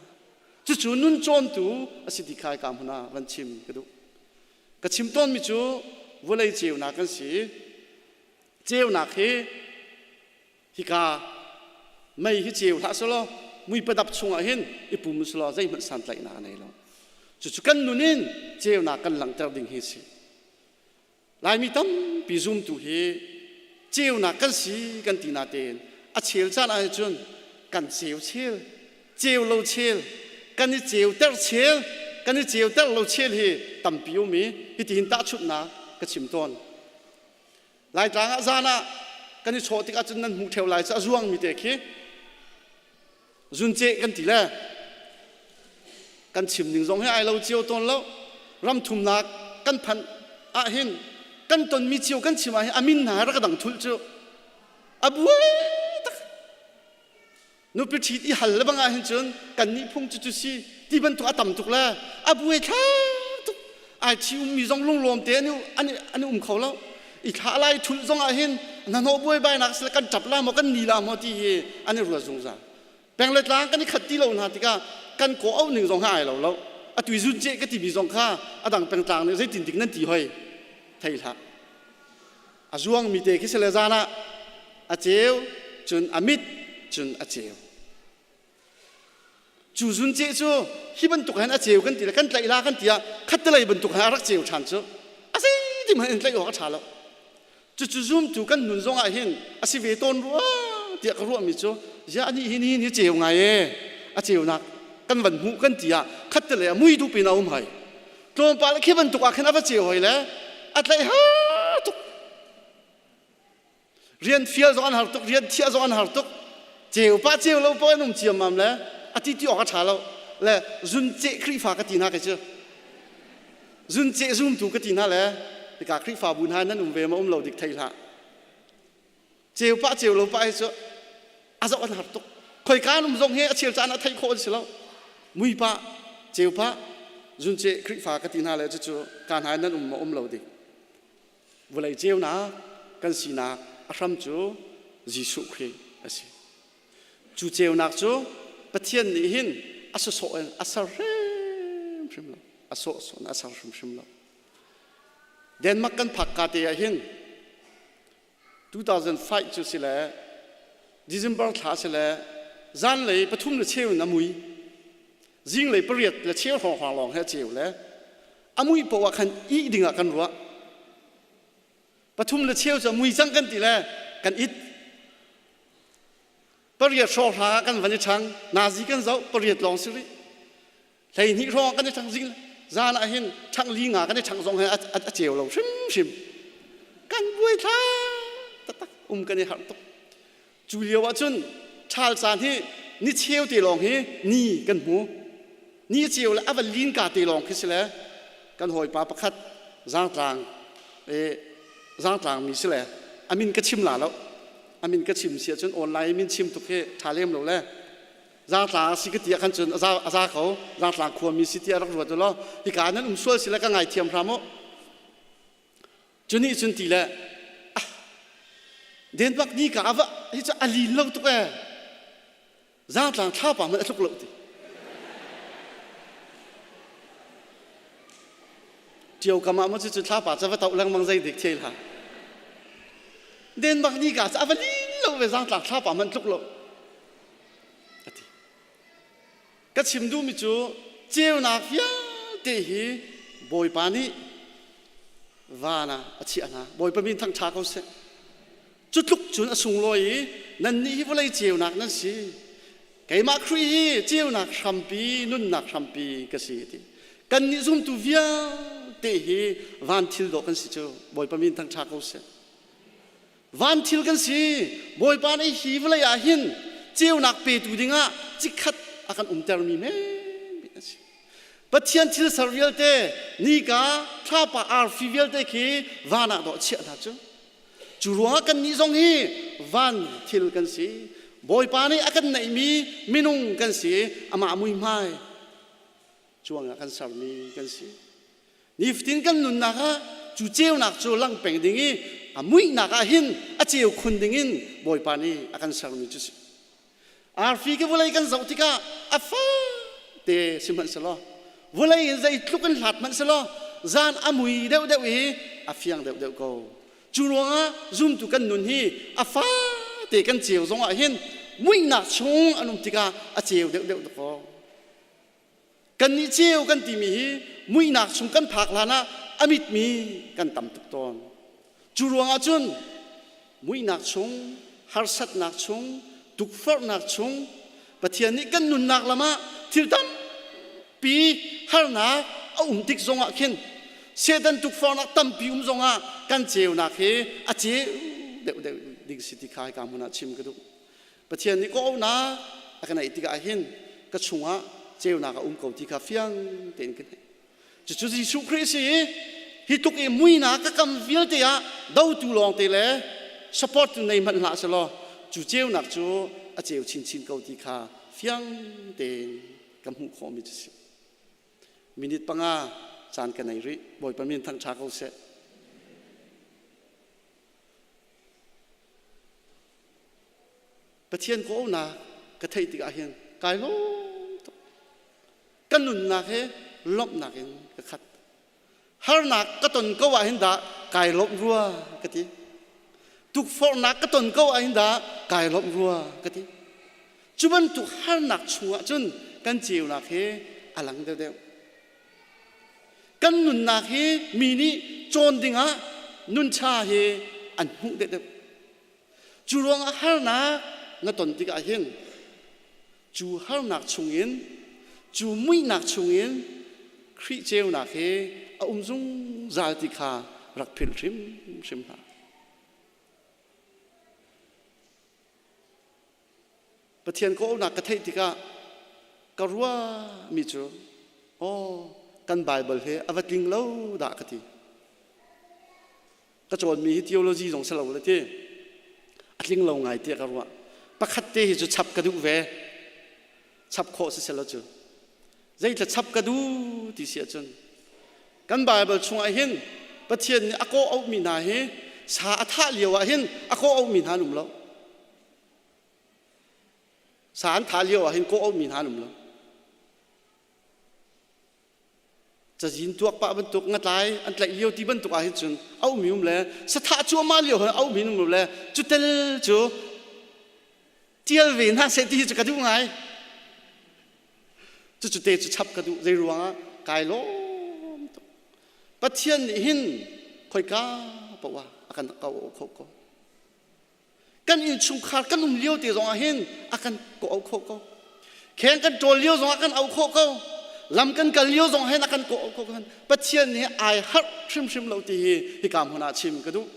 Cucu nun cawntu a si ti kha ka hmun ah van chim ka duh. Ka chim tawnmi cu vawlei ceunak kan si. Ceunak hi hika mei hi ceu hlah selaw mui padap chungah hin i pum selaw zeihmanh santlaihnak a nei lo. Cucu kan nun in ceunak kan langhter ding hi a si. Laimi tampi zumtu hi ceunak kan si kan ti natein a chel caan ahcun kan ceu chel, ceu lo chel, kan i ceuter chel, kan i ceuter lo chel hi tampi um i hitihin tahchunhnak ka chim tawn. Laitlang ah zan ah kan i chawh tikah cun nan hmuh ṭheo lai cu a zuangmi te khi. Zunce kan ti le kan chim ning zong hi ai lo cio tawn lo. Ram thumnak kan phanh ah hin kan tonmi cio kan chim ah hin a min hna rak dang thulh cu a buai tak. Nupi ṭhit i hal le bang ah hin cun kan nih phung cu cu si ti bantuk a tam tuk le a buai thla tuk. Ai thi ummi zong lunglawm te an an um kho lo. I thla lai thulh zong ah hin hnahnawh buaibainak sile kan ṭap la maw kan ni la maw ti hi an i ruat zungzal. Peng le tlang kan i khat ti lo hna tikah kan kaw auh ning zong ha ai lo lo. Atu zun ce ka timi zong kha adang pengtlang nih zeitin dik nan ti hoi thei hlah. A zuangmi te khi sile zan ah a ceu cun a mit cun a ceu. Cu zun ceh cu hi bantuk hin a ceu kan ti le kan tlaih la kan ti ah khattelei bantuk hin a rak ceu ṭhan cu a zei hmanh in tlaih awk a ṭha lo. Cucu zumtu kan nun zong ah hin a si ve tawn rua tiah ka ruahmi cu ziah anih hi nihin hi ceu ngai e a ceunak kan van hmuh kan ti ah khattelei a mui dup in a um hai. Tlawmpal khi bantuk ah khin a va ceu hoi le a tlaih har tuk. Rian fial zong an har tuk, rian thiah zong an har tuk. Ceu pa ceu lo paoh an um ciammam le a ti ti awk a ṭha lo. Le zun ceh Khrihfa ka ti hna kei cu. Zun ceh zumtu ka ti hna le hika Khrihfabu hna nan um ve ma um lo dik thei hlah. Ceu pah ceu lo pah hi cu a zoh an har tuk. Khoika an um zong hi a chel caan ah theih khawh an si lo. Mui pah, ceu pah, zun ceh Khrihfa ka ti hna le cucu ka hna nan um ma um lo dik. Vawlei ceunak kan sinak a hram cu Jesuh Khrih a si. Cu ceunak cu Pathian nih hin a sawsawh in a ser hrimhrim lo. A sawhsawh in a ser hrimhrim lo. Denmark kan phak ka te ah hin 2005 cu si le December thla si le zanlei pathum le cheu in a mui. Zinglei pariat le cheu hrawng lawng he a ceu le a mui paoh ah khan ih ding ah kan ruah. Pathum le cheu cu a mui cang kan ti le kan it. Pariat hrawng hla ah kan van i ṭhang. Nazi kan zoh pariat lawng si rih. 12 hrawng kan i ṭhang zing zan ah hin ṭhang li nga kan i ṭhang zong he a ceu lo hrimhrim. Kan buai thla taktak um kan i harh tuk. Cu lio ah cun ṭhal caan hi ni cheu te lawng hi ni kan hmu. Ni ceu le a va lin ka te lawng khi si le kan hawipa pakhat zaangtlang e zaangtlang mi si le a min ka chim la lo. A min ka chim si ahcun online min chim tuk hi ṭha lem lo le zaangtlang a si ka ti ah khan cun a za ko. Zaangtlang khuami si tiah rak ruat u law hika nan um sual si le ka ngaithiam hram u. Cu nih cun ti le ah Denmark ni ka va hi cu a lin lo tuk ee. Zaangtlang thlapa hmanh a tluk lo ti. Ṭio kam ah maw cu thlapa ca va toh lengmang zei dik thei hlah. Denmark ni ka cu a va lin lo ve zaangtlang thlapa hmanh tluk lo. Ati. Ka chim duhmi cu ceunak vialte hi Bawipa nih van ah a chiah hna. Bawipa min thangṭha ko seh. Cu tluk cun a sunglawi i nannih hi vawlei ceunak nan si. Keimah Khrih hi ceunak hrampi, nunnak hrampi ka si ti. Kannih zumtu vialte hi van thil dawh kan si cu. Bawipa min thangṭha ko seh. Van thil kan si. Bawipa nih hi vawlei ah hin ceunak petu dingah cikhat a kan umtermi men a si. Pathian thil ser vialte, nika, thlapa, arfi vialte khi van ah dawh chiah hna cu. Cu ruangah kannih zong hi van thil kan si. Bawipa nih a kan neihmi minung kan si. Amah muihmai cuang ah kan sermi kan si. Nifatin kan nunnak ah cu ceunak cu lang peng ding i a muihnak ah hin a ceu khun ding in Bawipa nih a kan sermi cu si. Arfi ke vawlei kan zoh tikah a fate sihmanhsehlaw vawlei in zeitluk in hlat hmanhsehlaw zan a mui deuhdeuh i a fiang deuhdeuh ko. Cu ruangah zumtu kan nun hi a fate kan ceu zongah hin muihnak chung an um tikah a ceu deuhdeuh dakaw. Kannih ceu kan timi hi muihnak chung kan phak hlan ah a mitmi kan tam tuk tawn. Cu ruangah cun muihnak chung, harsatnak chung, tukforhnak chung Pathian nih kan nunnak lam ah thil tampi harnak a um tik zongah khin Satan tukforhnak tampi um zongah kan ceunak hi a ceu deuhdeuh ding si ti kha hika hmun ah chim ka duh. Pathian nih kawhauhnak. a ka naih tikah hin ka chungah ceunak a um ko ti kha fiang tein ka theih. Cucu Jesuh Khrih si i hi tluk i muinak ka kam vialte ah dotu lawngte le support tu nei hmanh hlah selaw cu ceunak cu a ceu chinchin ko ti kha fiang tein ka hmuh khawhmi cu si. Minute panga caan ka nei rih. Bawipa min thangṭha ko seh. Pathian kawhnak ka theih tikah hin kai lawm tuk. Ka nunnak he lawmhnak in ka khat. Harnak ka ton ko ah hin dah kai lawmh rua ka ti. Tukforhnak ka ton ko ah hin dah kai lawmh rua ka ti. Cu bantuk harnak chungah cun kan ceunak he a lang deuhdeuh. Kan nunnak hi mi nih cawn dingah nunṭha hi an hmuh deuhdeuh. Cu ruangah harnak na ton tikah hin cu harnak chungin cu muihnak chungin Khrih ceunak hi a um zungzal ti kha rak philh hrimhrim hlah. Pathian kawhnak ka theih tikah ka ruahmi cu aw kan Baibal hi a va tling lo dah ka ti. Ka cawnmi hi theology zong si lo le ti. A tling lo ngai tiah ka ruah. Pakhat te hi cu chap ka duh ve. Chap khawh si selaw cu. Zeitla chap ka duh ti si ahcun kan Baibal chungah hin Pathian nih a kawh auhmi hna hi sa a thah lio ah hin a kawh auhmi hna an um lo. Sa an thah lio ah hin kawh auhmi hna an um lo. Cazin tuak pah bantuk ngatlai an tlaih lio ti bantuk ah hin cun auhmi um le sathah cuahmah lio hin auhmi um le cu tel cu tial ve hna seh ti hi cu ka duh ngai. Cucu te cu chap ka duh zei ruangah kai lawm tuk. Pathian nih hin khoika poah a kan kau kho ko. Kan innchungkhar kan um lio te zongah hin a kan kawh khawh ko. Kheng kan ṭawl lio zongah kan auh khawh ko. Lam kan kal lio zong hin a kan kawh khawh ko. Pathian nih ai harh hrimhrim lo ti hi hika hmun ah chim ka duh.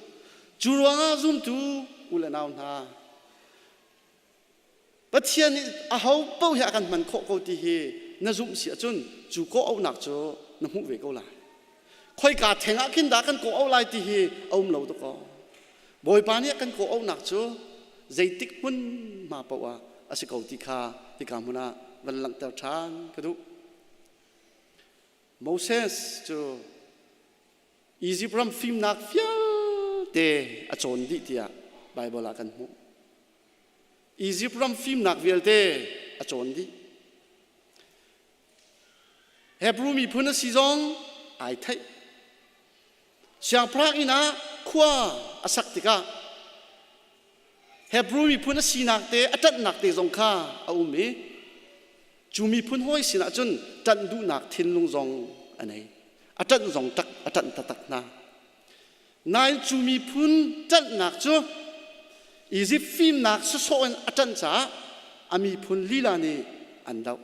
Cu ruangah zumtu u le nau hna Pathian nih aho paoh hi a kan hman khawh ko ti hi na zumh si ahcun cu kawh auhnak cu na hmuh ve ko lai. Khoika theng ah khin dah kan kawh auh lai ti hi a um lo dakaw. Bawipa nih a kan kawh auhnak cu zeitik hmun hma paoh ah a si ko ti kha hika hmun ah van langhter ṭhan ka duh. Moses cu Izipt ram fimnak vialte a cawn dih tiah Baibal ah kan hmuh. Izipt ram fimnak vialte a cawn dih. Hebrew miphun a si zong ai theih. Siangpahrang inn ah khua a sak tikah Hebrew miphun a sinak te a ṭanhnak te zong kha a um i cu miphun hawi sinah cun ṭanh duhnak thinlung zong a nei. A ṭanh zong tak a ṭanh taktak hna. Nain cu miphun ṭanhnak cu Izipt fimnak sawsawh in a ṭanh caah a miphun lila nih an doh.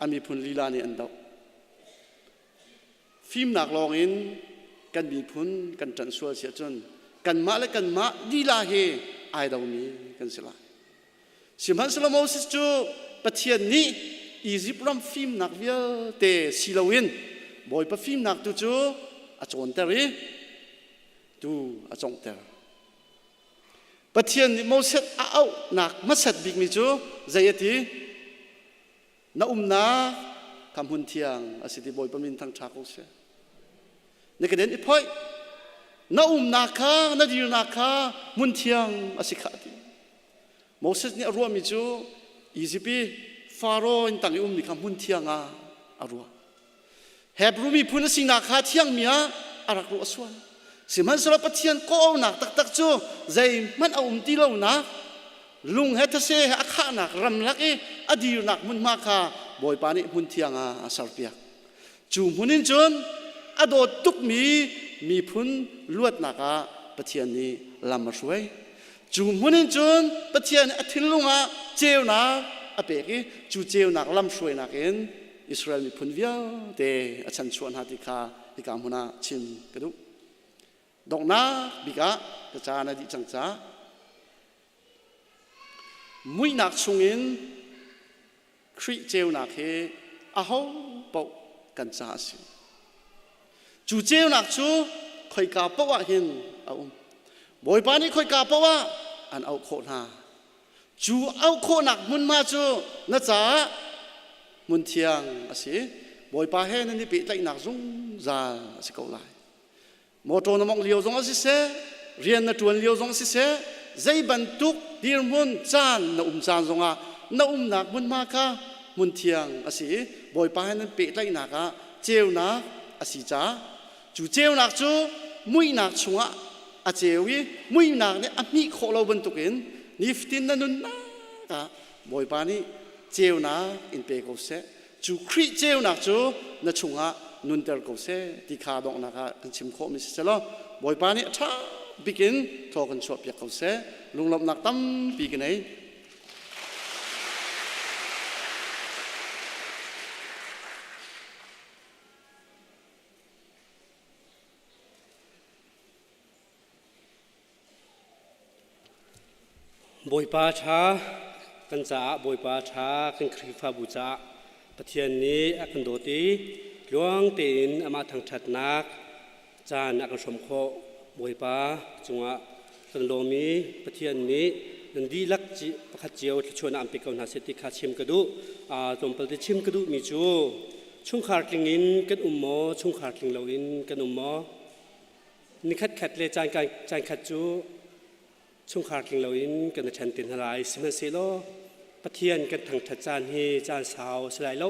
A miphun lila nih an doh. Fimnak lawngin kan miphun kan ṭanh sual si ahcun kanmah le kanmah lila hi ai domi kan si lai. Sihmanhsehlaw Moses cu Pathian nih Izipt ram fimnak vialte si loin Bawipa fimnak tu cu a cawnter i tu a conghter. Pathian nih Moses a auhnak hmasat bikmi cu zei a ti? Na umnak kha hmun thiang a si ti Bawipa min thangṭha ko seh. Na keden i phoih. Na umnak kha, na dirnak kha hmun thiang a si khah ti. Moses nih a ruahmi cu Izipt i Faro in tang i ummi kha hmun thiang ah a ruah. Hebrew miphun a sinak kha thiangmi ah a rak ruah sual. Sihmanhsehlaw Pathian kawhauhnak taktak cu zeihmanh a um ti lonak, lung he thase he a khahnak ramlak i a dirnak hmunhma kha Bawipa nih hmun thiang ah a serpiak. Cu hmun in cun a dawt tukmi miphun luatnak ah Pathian nih lam a hruai. Cu hmun in cun Pathian nih a thinlung ah ceunak a pek i cu ceunak lamhruainak in Israel miphun vialte a chanchuah hna ti kha hika hmun ah chim ka duh. Donghnak bik ah ka caan a dih cang caah. Muihnak chungin Khrih ceunak hi aho paoh kan ca a si. Cu ceunak cu khoika paoh ah hin a um. Bawipa nih khoika paoh ah an auh khawh hna. Cu auh khawhnak hmunhma cu na caah hmun thiang a si. Bawipa he nan i pehtlaihnak zungzal a si ko lai. Motor na mongh lio zong a siseh, rian na ṭuan lio zong siseh, zei bantuk dirhmun caan na um caan zongah na umnak hmunhma kha hmun thiang a si i Bawipa he nan pehtlaihnak ah ceunak a si caah cu ceunak cu muihnak chungah a ceu i muihnak nih a hmih khawh lo bantukin nifatin na nunnak ah Bawipa nih ceunak in pe ko seh. Cu Khrih ceunak cu na chungah nunter ko seh ti kha donghnak ah kan chim khawhmi si selaw Bawipa nih a ṭha bik in thaw kan chuahpiak ko seh. Lunglawmhnak tampi ka nei.
Bawipa ṭha kan caah Bawipa ṭha kan Khrihfabu caah Pathian nih a kan dawt i tluang tein amah thangṭhatnak caan a kan hrawm khawh. Bawipa cungah kan lawm i Pathian nih nan dihlak pakhat cio thluachuahnak an pek ko hna seh ti kha chim ka duh. Tlawmpal te chim ka duhmi cu chungkhar tling in kan um maw, chungkhar tling loin kan um maw? Nikhat khat le caan caan khat cu chungkhar tling loin kan i ṭhen te hna lai. Sihmanhsehlaw Pathian kan thangṭhat caan hi caan sau a si lai lo.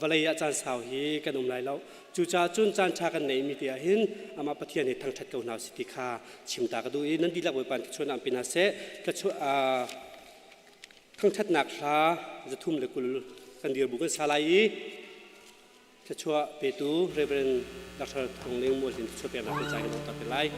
Vawlei ah caan sau hi kan um lai lo. Cucaah cun caan ṭha kan neihmi te ah hin amah Pathian hi thangṭhat ko hna usih ti kha chim ta ka duh i nan dihlak Bawipa in thluachuahnak an pe hna seh. Thangṭhatnak hla 320 kan dirbu kan sa lai i Thluachuah petu Reverend Dr. Thong Ling Mualhin thluachuah peknak kan cai kan te lai.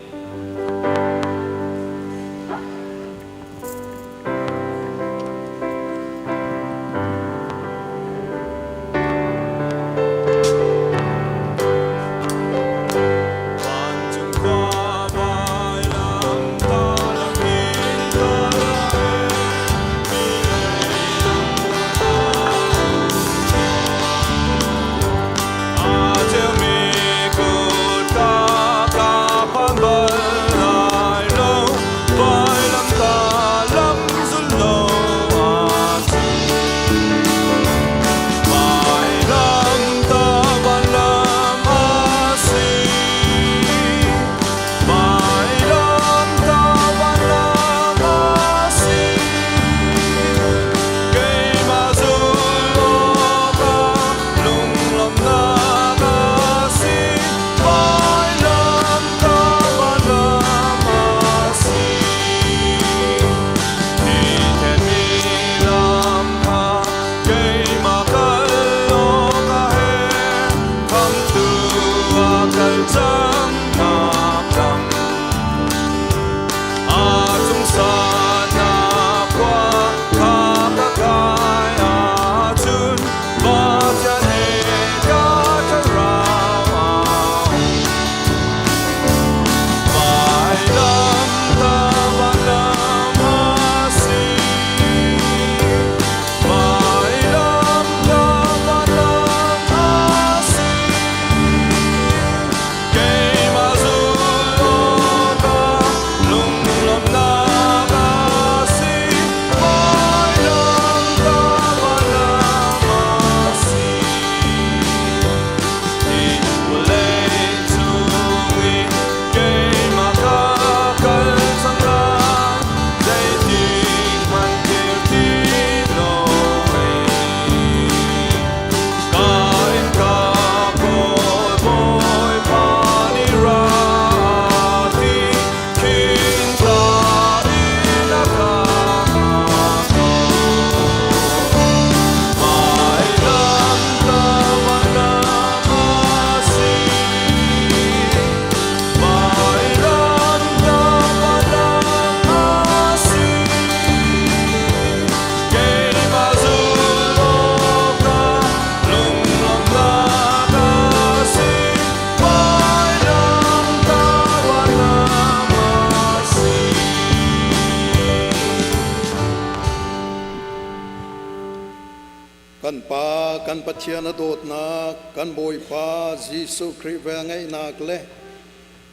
Kan Pa, kan Pathian a dawtnak, kan Bawipa Jesuh Khrih velngeihnak le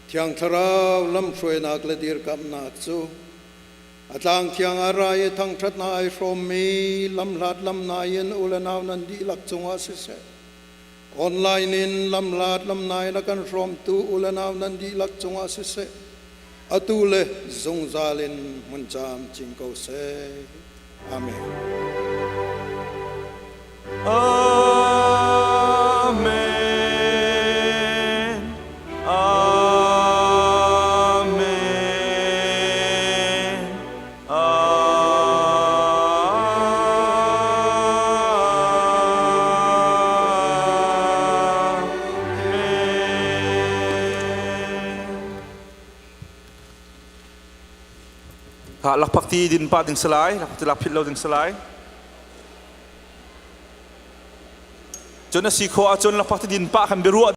Thiang Thlarau lamhruainak le dirkamhnak cu a tlang thiang a ra i thangṭhatnak ai hrawmmi lamhlat lamnai in u le nau nan dihlak cungah siseh, online in lamhlat lamnai in a kan hrawmtu u le nau nan dihlak cungah siseh, atu le zungzal in hmun camcin ko seh. Amen.
Amen. Amen. Amen. Lakphakti din pah ding salai, lakphakti lak phit lo ding salai. Cun a si khawh ahcun lakphakti din pah khan biaruah.